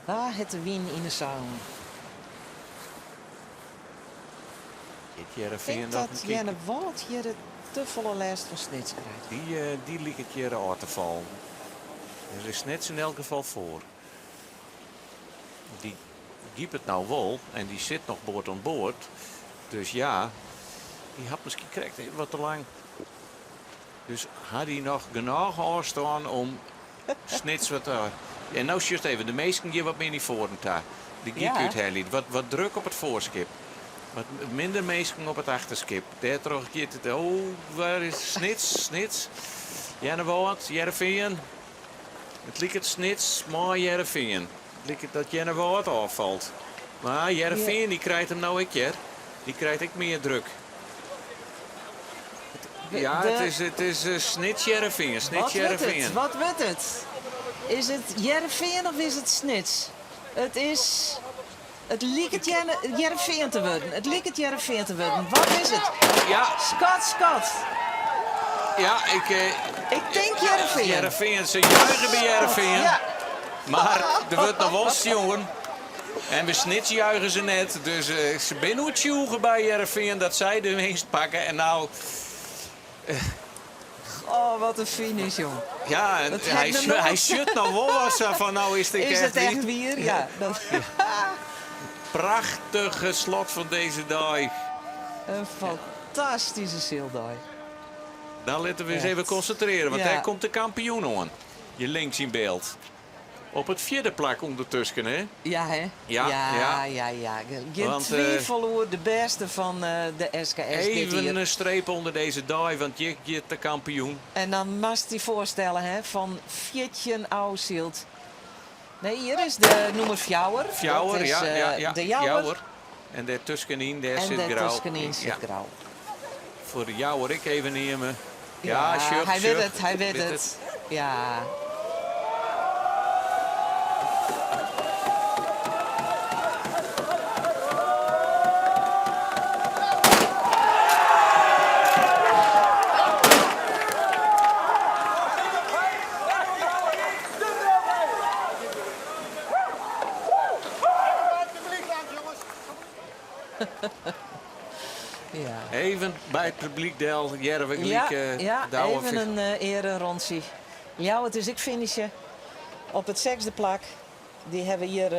wa hat de wyn yn 'e seilen? Giet Ik Hearrenfean tink noch dat in kear? Earnewâld hjir te folle lêst fan Snits krijt. Dy, eh, dy liket hjir ôf te fallen. Der is Snits yn elk gefal foar. Dy giet it no wol en dy sit noch board oan board. Dus ja, dy hat miskien krekt even wat te lang. Dus ha dy noch genôch ôfstân om Snits wat te. En no sjochst even, de minsken gean wat mear nei foaren ta. De gyk úthelje. Wat, wat druk op it foarskip. Wat minder minsken op it achterskip. Dêrtroch giet it. Oh, wêr is Snits? Snits? Earnewâld, Hearrenfean. It liket Snits mei Hearrenfean. It liket dat Earnewâld ôffalt. Mar Hearrenfean dy krijt him no ek hear. Dy krijt ek mear druk. Ja, it is, it is eh, Snits Hearrenfean. Snits Hearrenfean. Wat wurdt it? Is it Hearrenfean of is it Snits? It is. It liket Hearrenfean te wurden. It liket Hearrenfean te wurden. Wat is it? Ja. Skat, skat. Ja, ik... Ik tink Hearrenfean. Hearrenfean, se juiche by Hearrenfean. Ja. Mar der wurdt noch wol sjoen. En by Snits juiche se net. Dus se binne oertsjûge by Hearrenfean dat sy de winst pakke. En nou... Oh, wat in finish, jong. Ja, en hy, hy sjocht noch wol wat sa fan nou is it Is it echt wier? Ja. Dat... Prachtige slot fan dizze dei. In fantastyske syldei. Dan litte we ús even konsintrearje, want dêr komt de kampioen oan. Hjir links yn byld. Op it fjirde plak ûndertusken, hè? Ja, hè? Ja, ja, ja. ja. Gjin Want, twivel oer de bêste fan de SKS dit Even jier. in streep ûnder dizze dei, want hjir giet de kampioen. En dan moatst dy foarstelle, hè, fan 14 ôf syld. Nee, hjir is de nûmer fjouwer. Fjouwer, Dat is ja, ja, ja. de Jouwer. Jouwer. En dêr tuskenyn, dêr En sit dêr Grou. tuskenyn sit Ja. Grou. Foar de Jouwer ek even neame. Ja, Ja, sjoch, hy wit sjoch. it, hy wit it. Ja. Ja. Even by it publyk del, hearre we gelyk Ja, ja Douwe even in earerûntsje. Ljouwert is ek finishe op it sechsde plak. Dy hawwe hjir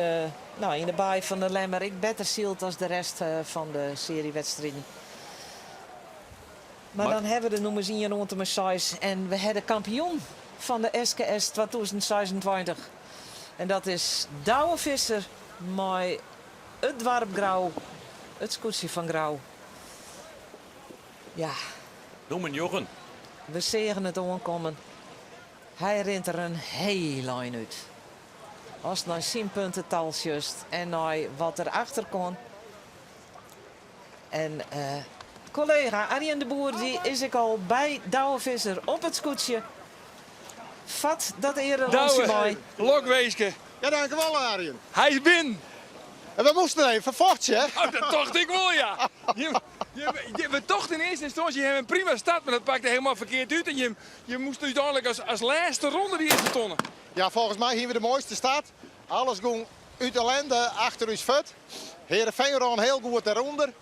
no, yn de baai fan de Lemmer ek better syld as de rest fan de seriewedstriden. Mar Mar dan hawwe we de nûmers ien oant en mei seis en we hawwe de kampioen fan de SKS 2026. En dat is Douwe Visser mei It doarp Grou, it skûtsje fan Grou. Ja. Nûmer njoggen. We seagen it oankommen. Hy rint der in hiel ein út. Ast nei syn puntetal sjochst en nei wat der achter komt. En kollega Arjen de Boer dy is ek al by Douwe Visser op it skûtsje. Fat dat earerûntsje Douwe, mei. lokwinske. Ja, dankjewol Arjen. Hy is binnen. En we moasten der even foar fochtsje, hè? Oh, dat tocht ik wol, ja. We tochten yn earste ynstânsje, je hawwe in prima start, mar dat pakte hielendal ferkeard út. En je, je moasten úteinlik as, as lêste ronde dy earste tonne. Ja, folgens my hiene we de moaiste start. Alles gong út ellinde achter ús fuort. Heerenveen rûn hiel goed dêrûnder.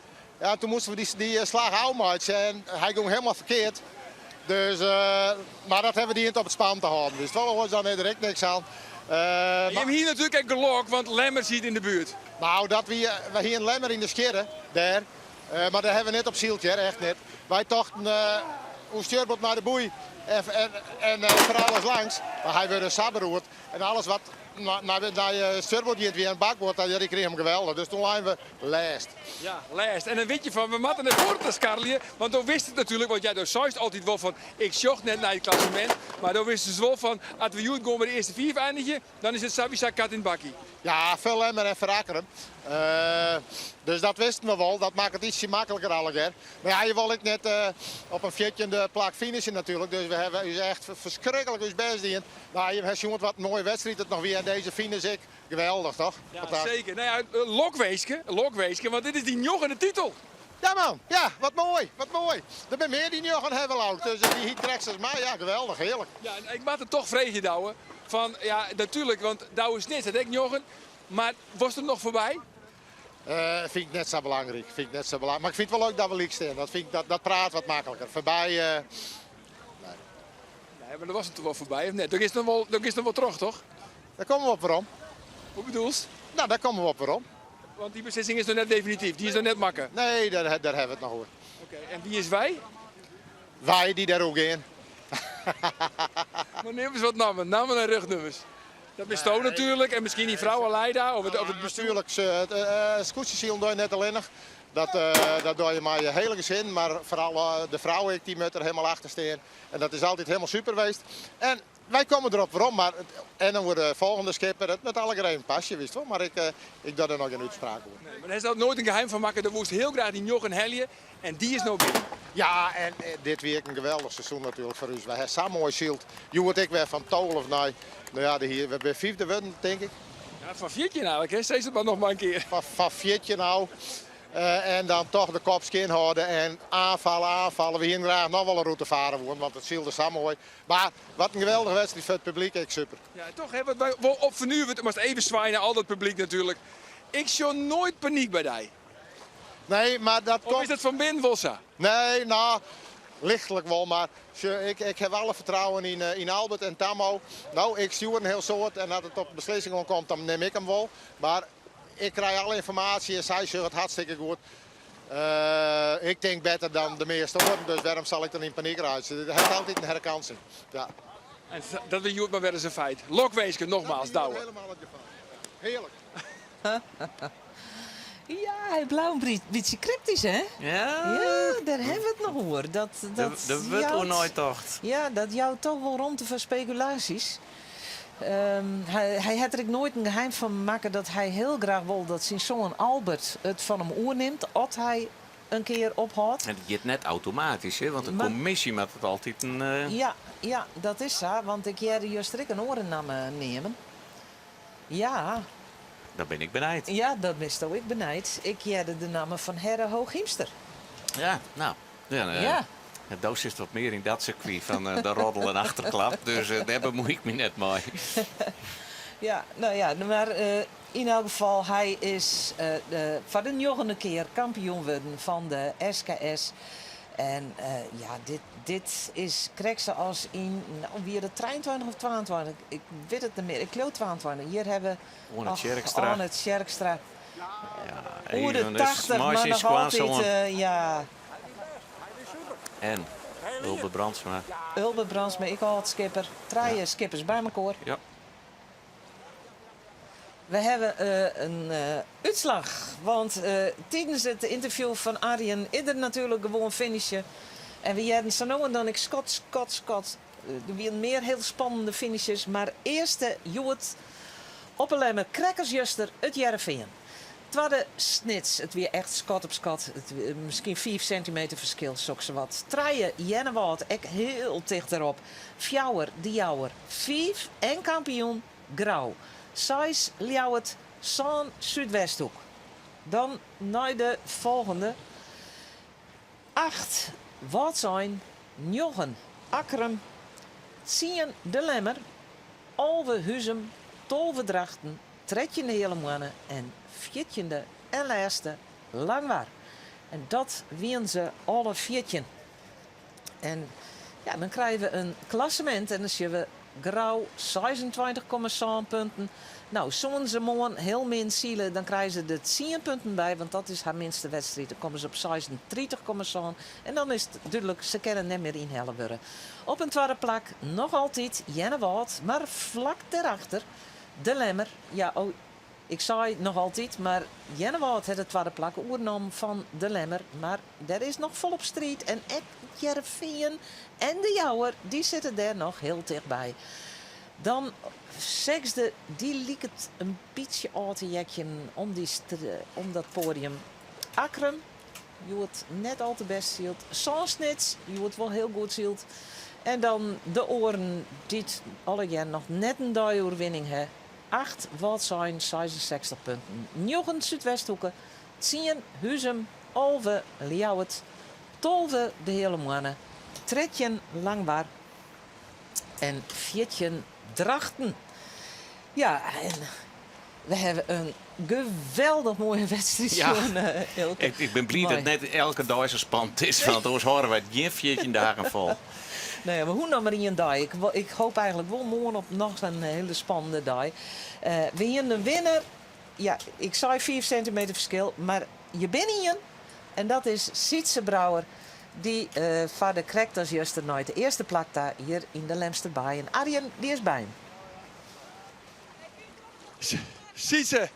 Ja, toen moasten we dy, dy slach ôfmeitsje en hy gong hielendal ferkeard. Dus, mar dat hawwe we dien op it span te hâlden. Dus wol oars dan is der ek niks oan. Jim hiene natuerlik ek gelok, want Lemmer siet yn de buert. Nou, dat wie, we hiene Lemmer yn de skjirre dêr. Mar dêr hawwe we net op syld hear, echt net. Wy tochten oer stjurboard nei de boei en, en, en foar alles langs. Mar hy wurde sa beroerd. En alles wat nei, nei stjurboard giet wie en bakboard, dat dy krige him geweldich. Dus toen leinen we lêst. Ja, lêst. En dan wit je fan, we moatte nei foaren ta skarrelje. Want do wist it natuerlik, want ja, do seist altyd wol fan, ik sjoch net nei it klassemint. Mar do wistest wol fan, as we hjoed gewoan by de earste fiif einigje, dan is it sawiesa kat yn it bakkie. Ja, foar Lemmer en foar Akkrum. Dus dat wisten we wol. Dat makket it ytsje makliker allegear. Mar ja, je wol ek net op in fjirtjinde plak finishen natuerlik. Dus we hawwe ús echt ferskriklik ús bêst dien. No, je hawwe sjoen wat in moaie wedstriid it noch wie en dizze finish ek. Geweldich, toch? Ja, seker. No ja, lokwinske, lokwinske, want dit is dyn njoggende titel. Ja man, ja, wat moai, wat moai. Der binne mear dy't njoggen hawwe leau ik, dus dy hiet krekt as my. Ja, geweldich, hearlik. Ja, en ik moat it toch freegje Douwe, fan ja, natuerlik, want Douwe Snits hat ek njoggen, mar wolst der noch foarby? Fyn ik net sa belangryk, fyn ik net sa belangryk. Mar ik fyn it wol leuk dat we lyk stean, dat, fyn ik, dat, dat praat wat makliker. Foarby, nee. Nee, mar dan wolst der toch wol foarby, of net? Dan giest noch wol, dan giest noch wol troch, toch? Dêr komme we op werom. Hoe bedoelst? No, dêr komme we op werom. Want dy beslissing is noch net definityf, dy is noch net makke. Nee, dêr hawwe we it noch oer. Oké, en wie is wy? Wy dy't dêroer gean. Mar neam ris wat nammen, nammen en ruchnummers. Dat bisto natuerlik en miskien dyn frou Aleida of it bestjoer. Natuerlik, it skûtsjesilen dogge je net allinnich. Dat dat dogge je mei je hiele gesin, mar foaral de frou ek, dy moat der hielendal achter stean. En dat is altyd hielendal super west. En wy komme derop werom, mar en dan oer de folgjende skipper, it moat allegear even pasje, witst wol. Mar ik ik doch der noch gjin útspraak oer. Nee, mar dêr hast noait in geheim fan makke, do woest hiel graach dy njoggen helje en dy is no binnen. Ja, en dit wie ek in geweldich seizoen natuerlik foar ús. Wy ha sa moai syld. Hjoed ek wer fan tolve nei, no ja, de hier, we binne fyfde wurden, tink ik. Ja, fan 14 eigentlik, hè? Sis it mar noch mar in kear. Fan 14 ôf. En dan toch de kop skjin hâlde en oanfalle, oanfalle. We hiene graach noch wol in rûte farre woenen, want it sylde sa moai. Mar wat in geweldige wedstriid foar it publyk, ek super. Ja, toch hè, wat wy wol op fernuverd, moatst even swaaie nei al dat publyk natuerlik. Ik sjoch noait panyk by dy. Nee, mar dat Of is dat fan binnen wol sa? Nee, no, lichtlik wol, mar sjoch, ik, ik haw alle fertrouwen yn, yn Albert en Tammo. No, ik stjoer in hiel soad en as it op beslissing oankomt, dan nim ik him wol. Mar ik krij alle ynformaasje en sy sjogge it hartstikke goed. Ik tink better dan de measte oaren, dus wêrom sal ik dan yn panyk reitsje? Der hat altyd in herkansing. Ja. En dat wie hjoed mar wer ris in feit. Lokwinsken nogmaals, Dat wie Douwe. helemaal it gefal. Hearlik. Ja, hy bleau in bytsje kryptysk, hè? Ja. Ja, dêr hawwe we it noch oer. Dat, dat Der wurdt jout- oer neitocht. Ja, dat jout toch wol romte foar spekulaasjes. Hy, hy hat der ek noait in geheim fan makke dat hy hiel graach wol dat syn soan Albert it fan him oernimt as hy in kear ophâldt. En dat giet net automatysk, hè? Want de Mar- kommisje moat it altyd in. Ja, ja, dat is sa, want ik hearde juster ek in oare namme neamen. Ja. Dan bin ik benijd. Ja, dat bisto ek benijd. Ik hearde de namme fan Herre Hooghiemster. Ja, no. Ja, Ja. Do sitst wat mear yn dat sirkwy fan de roddel en achterklap, dus dêr bemoei ik my net mei. Ja, no ja, mar yn elk gefal, hy is foar de njoggende kear kampioen wurden fan de SKS. En ja, dit, dit is krekt sa as yn, no wie it 23 of 22, ik wit it net mear, ik leau 22. Hjir hawwe we Oane Tjerkstra. Oane Tjerkstra. Ja, Oer de even, dus 80, mei mar syn noch altyd, skoansoan. ja. En Ulbe Brandsma. Ulbe Brandsma, ek âld-skipper. Trije skippers by mekoar. Ja. We hawwe in útslach, want tidens it ynterview fan Arjen is der natuerlik gewoan finishe. En we hearden sa no en dan ek skot, skot, skot. Der wienen mear hiel spannende finishes, mar earste hjoed op 'e Lemmer krekt as juster it Hearrenfean. Twadde Snits, it wie echt skot op skot, it, miskien fiif sintimeter ferskil, soksawat. Trije Earnewâld, ek hiel ticht derop. Fjouwer De Jouwer, fiif en kampioen Grou. Seis Ljouwert, sân Súdwesthoek. Dan nei de folgjende. Acht Wâldsein, njoggen Akkrum, tsien De Lemmer, 11 Huzum, 12 Drachten, 13 de Heale Moanne en fjirtjinde en lêste Langwar. En dat wienen se alle 14. En ja, dan krije we in klassemint en dan sjogge we Grou 26,7 punten. No, soenen se moarn hiel min sile, dan krije se der 10 punten by, want dat is har minste wedstriid. Dan komme se op 36,7 en dan is it dúdlik, se kinne net mear ynhelle wurde. Op in twadde plak noch altyd Earnewâld, mar flak dêrachter De Lemmer. Ja, oh, ik sei noch altyd, mar Earnewâld hat it twadde plak oernommen fan De Lemmer. Mar der is noch folop striid en ek Hearrenfean en De Jouwer, dy sitte dêr noch hiel tichtby. Dan sechsde, dy liket in bytsje ôf te heakjen om, dy, om dat poadium. Akkrum, hjoed net al te bêst syld. Sân Snits, hjoed wol hiel goed syld. En dan de oaren dy't allegear noch net in deioerwinning ha. Acht Wâldsein, 66 punten. Njoggen Súdwesthoeke, tsien Huzum, 11 Ljouwert, 12 de Heale Moanne, 13 Langwar en 14 Drachten. Ja, en we hawwe in geweldich moaie wedstriid Ja. sjoen, Eelke. Ik bin bliid dat Moai. net elke dei sa spannend is, want oars hâlde wy it gjin 14 dagen fol. Nee, we hoege noch mar ien dei. Ik hoop eigenlik wol moarn op noch in hiele spannende dei. We hiene in winner. Ja, ik sei 5 sintimeter ferskil, mar der binne ien. En dat is Sytze Brouwer. Dy farde krekt as juster nei it earste plak ta hjir yn de Lemsterbaai. En Arjen, dy is by him. Sytze,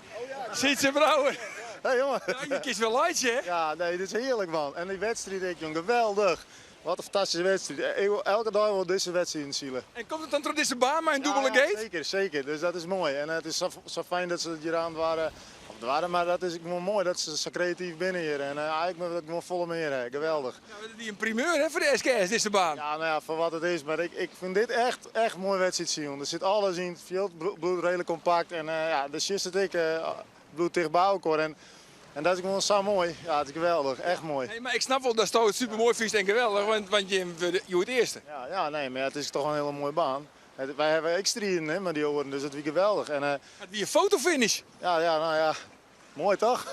Sytze Brouwer. Hey jongen. Ja, je kinst wer laitsje, hè? Ja, nee, dit is hearlik man. En dy wedstriid ek, jong, geweldich. Wat in fantastyske wedstriid. Ik wol elke dei wol dizze wedstriden sile. En komt it dan troch dizze baan mei in dûbele Ja, ja, gate? seker, seker. Dus dat is moai. En it is sa, sa fijn dat se it hjir oan doarre. Of doarre, mar dat is gewoan moai dat se sa kreatyf binne hjir. En eigentlik moatte we dat gewoan folle mear ha. Geweldich. Ja, dat wie in primeur hè, foar de SKS, dizze baan. Ja, no ja, foar wat it is. Mar ik, ik fyn dit echt, echt moai wedstriidsilen. Der sit alles yn. It fjild bliuwt reedlik kompakt. En ja, dêr sjochst it ek. Bliuwt ticht by elkoar. En, en dat is gewoan sa moai. Ja, it is geweldich. Echt moai. Nee, mar ik snap wol datsto it super moai fynst en geweldich, want, want jim wurde hjoed earste. Ja, ja, nee, mar ja, it is toch in hiele moaie baan. Het, wy hawwe ek striden hè, mei dy oaren, dus it wie geweldich. En, It wie in fotofinish. ja, ja, no ja, moai toch?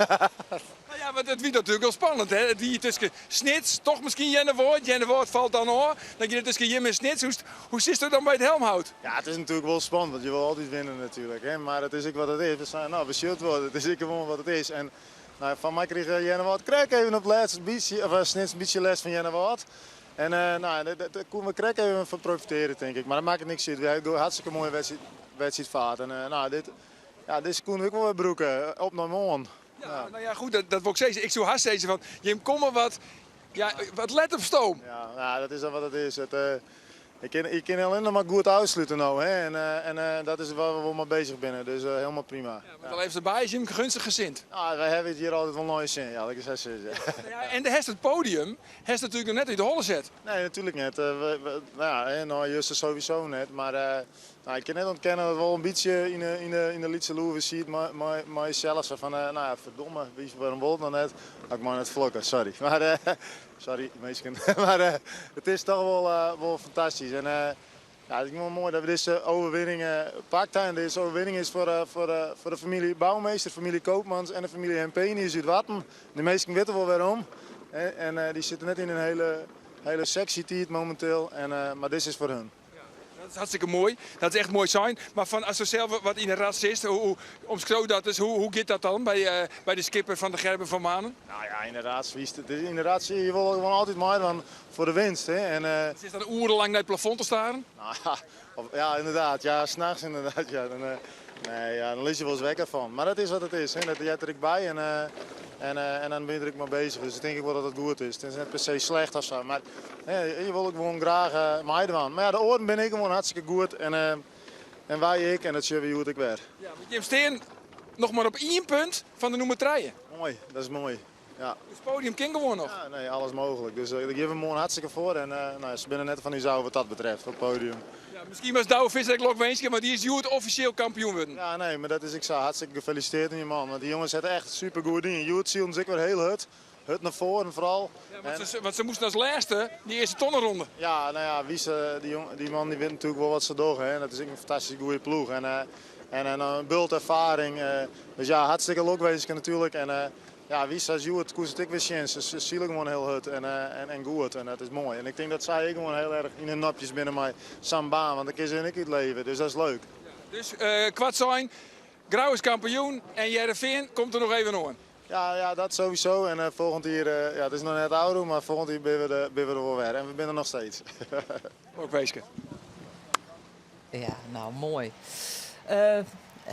No ja, want it wie natuerlik wol spannend. Hè? It wie tusken Snits, toch miskien Earnewâld. Earnewâld falt dan ôf. Dan giet it tusken jim en Snits. Hoe, hoe sitsto dan by it helmhout? Ja, it is natuerlik wol spannend, want je wolle altyd winne natuerlik. Hè? Mar it is ek wat it is. We seinen, no, we sjogge it wol. It is ek gewoan wat it is. En no, fan my krige Earnewâld krekt even op it lêste bytsje, of Snits in bytsje lêst fan Earnewâld. En no, dêr koene we krekt even fan profitearje, tink ik. Mar dat makket niks út. We hawwe hartstikke moaie wedstriid, wedstriid fard. En no, dit, ja, dizze koene we ek wol wer brûke. Op nei moarn. Ja, no ja, goed, dat, dat wol ik sizze. Ik soe hast sizze fan, jim komme wat, ja, wat let op stoom. Ja, no, dat is dan wat it is. It, ik kin, ik kin allinnich mar goed ôfslute no. Hè? En, en dat is wêr't we wol mei beuzich binne. Dus hielendal prima. Ja, want al even derby is jim gunstig gesind. No, wy hawwe it hjir altyd wol nei ús sin, ja, lit ik it sa sizze. Ja, en do hast it podium hast natuerlik noch net út de holle set. Nee, natuerlik net. We, we, no ja, hè, no, juster sowieso net. Mar no, ik kin net ûntkenne dat it wol in bytsje yn de, yn de, yn de lytse loeve siet mei, mei, mei jesels. Sa fan, no ja, ferdomme, wie, wêrom wol it noch net? Ik mei net flokke, sorry. Mar, sorry, minsken. Mar it is toch wol, wol fantastysk. En ja, it is gewoan moai dat we dizze oerwinning pakt ha. En dizze oerwinning is foar, foar, foar de famylje Bouwmeester, famylje Koopmans en de famylje Hempenius út Warten. De minsken witte wol wêrom. En dy sitte net yn in hiele, hiele sexy tiid mominteel. En, mar dizze is foar hun. Dat is hartstikke moai. Dat is echt moai sein. Mar fan asto sels wat yn de rat sitst, hoe, hoe omskriuw dat dus? Hoe, hoe giet dat dan by, by de skipper van de Gerben van Manen? No ja, ynderdaad, witst, it is ynderdaad, je wolle gewoan altyd meidwaan foar de winst. Hè? En, Sitst dan oerenlang nei it plafond te staren? No ja, of, ja, ynderdaad. Ja, nachts ynderdaad. Ja, dan, nee, ja, dan lis je wolris wekker fan. Mar dat is wat it is. Hè? Dat heart der ek by en, en, en dan bin je der ek mei beuzich. Dus ik tink ek wol dat it goed is. It is net per se slecht of sa, mar hè, je wolle gewoan graach meidwaan. Mar ja, de oaren binne ek gewoan hartstikke goed en, en wy ek. En dat sjogge we hjoed ek wer. Ja, want jim stean noch mar op ien punt fan de nûmer trije. Moai, dat is moai. Ja. Dus it podium kin gewoan noch. Ja, nee, alles mooglik. Dus dêr gean we moarn hartstikke foar. En no, se binne net fan ús ôf wat dat betreft, op it podium. Ja, miskien moatst Douwe Visser ek lokwinskje, want dy is hjoed offisjeel kampioen wurden. Ja, nee, mar dat is ek sa. Hartstikke gefelisitearre dy man. Want dy jonges sette echt super goed yn. Hjoed sylden se ek wer hiel hurd. Hurd nei foaren foaral. Ja, want, se, want se moasten as lêste dy earste tonneronde. Ja, no ja, wie se, dy, jong, dy man dy wit natuerlik wol wat se dogge. Hè. Dat is ek in fantastysk goede ploech. En, en, en in bult erfaring. Dus ja, hartstikke lokwinske natuerlik. En ja, wie sa as hjoed koe se it ek wer sjen. Se, se sile gewoan hiel hurd en, en, en goed. En dat is moai. En ik tink dat sy ek gewoan hiel erch yn de nopjes binne mei sa'n baan. Want dan kinne se hun ek útleve. Dus dat is leuk. Dus koart sein, Grou is kampioen en Hearrenfean komt der noch even oan. Ja, ja, dat sowieso. En folgjend jier, ja, it is noch net ôfrûn, mar folgjend jier binne we der, binne we der wol wer. En we binne der noch steeds. Lokwinske. Ja, no moai.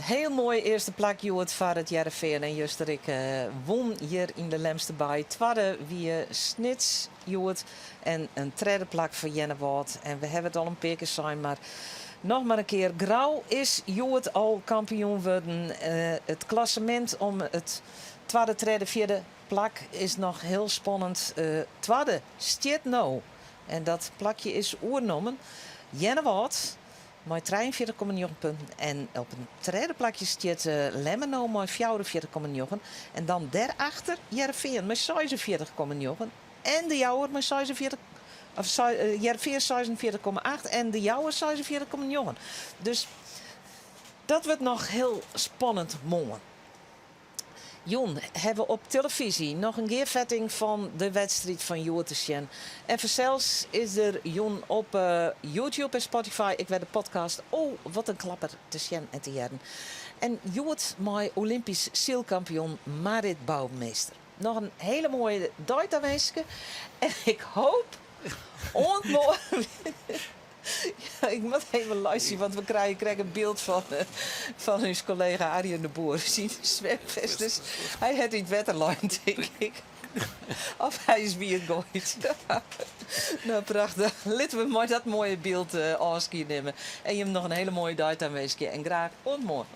Hiel moai earste plak hjoed foar it Hearrenfean en juster ek wûn hjir yn de Lemsterbaai. Twadde wie Snits hjoed en in tredde plak foar Earnewâld. En we hawwe it al in pear kear sein, mar noch mar in kear. Grou is hjoed al kampioen wurden. It klassemint om it twadde, tredde, fjirde plak is noch hiel spannend. Twadde stiet no en dat plakje is oernommen. Earnewâld mei 43,9 punten. En op in tredde plakje stiet Lemmer no mei 44,9. En dan dêrachter Hearrenfean mei 46,9. En de Jouwer mei 46, of Hearrenfean 46,8 en de Jouwer 46,9. Dus dat wurdt noch hiel spannend moarn. Jûn hawwe we op telefyzje noch in gearfetting fan de wedstriid fan hjoed te sjen. En fansels is der jûn op YouTube en Spotify ek wer de podcast Oh, wat in klapper te sjen en te hearren. En hjoed mei Olympysk sylkampioen Marit Bouwmeester. Noch in hiele moaie dei tawinske en ik hoop oant moarn. Ja, ik moat even luisterje, want we krije krekt in byld fan, eh, fan ús kollega Arjen de Boer. Syn swimfest. Dus hy hat yn it wetter lein, tink ik. Of hy is by it goaid. No, prachtich. Litte we mei dat moaie byld uh, ôfskie nimme. En jim noch in hiele moaie dei tawinskje. En graach oant moarn.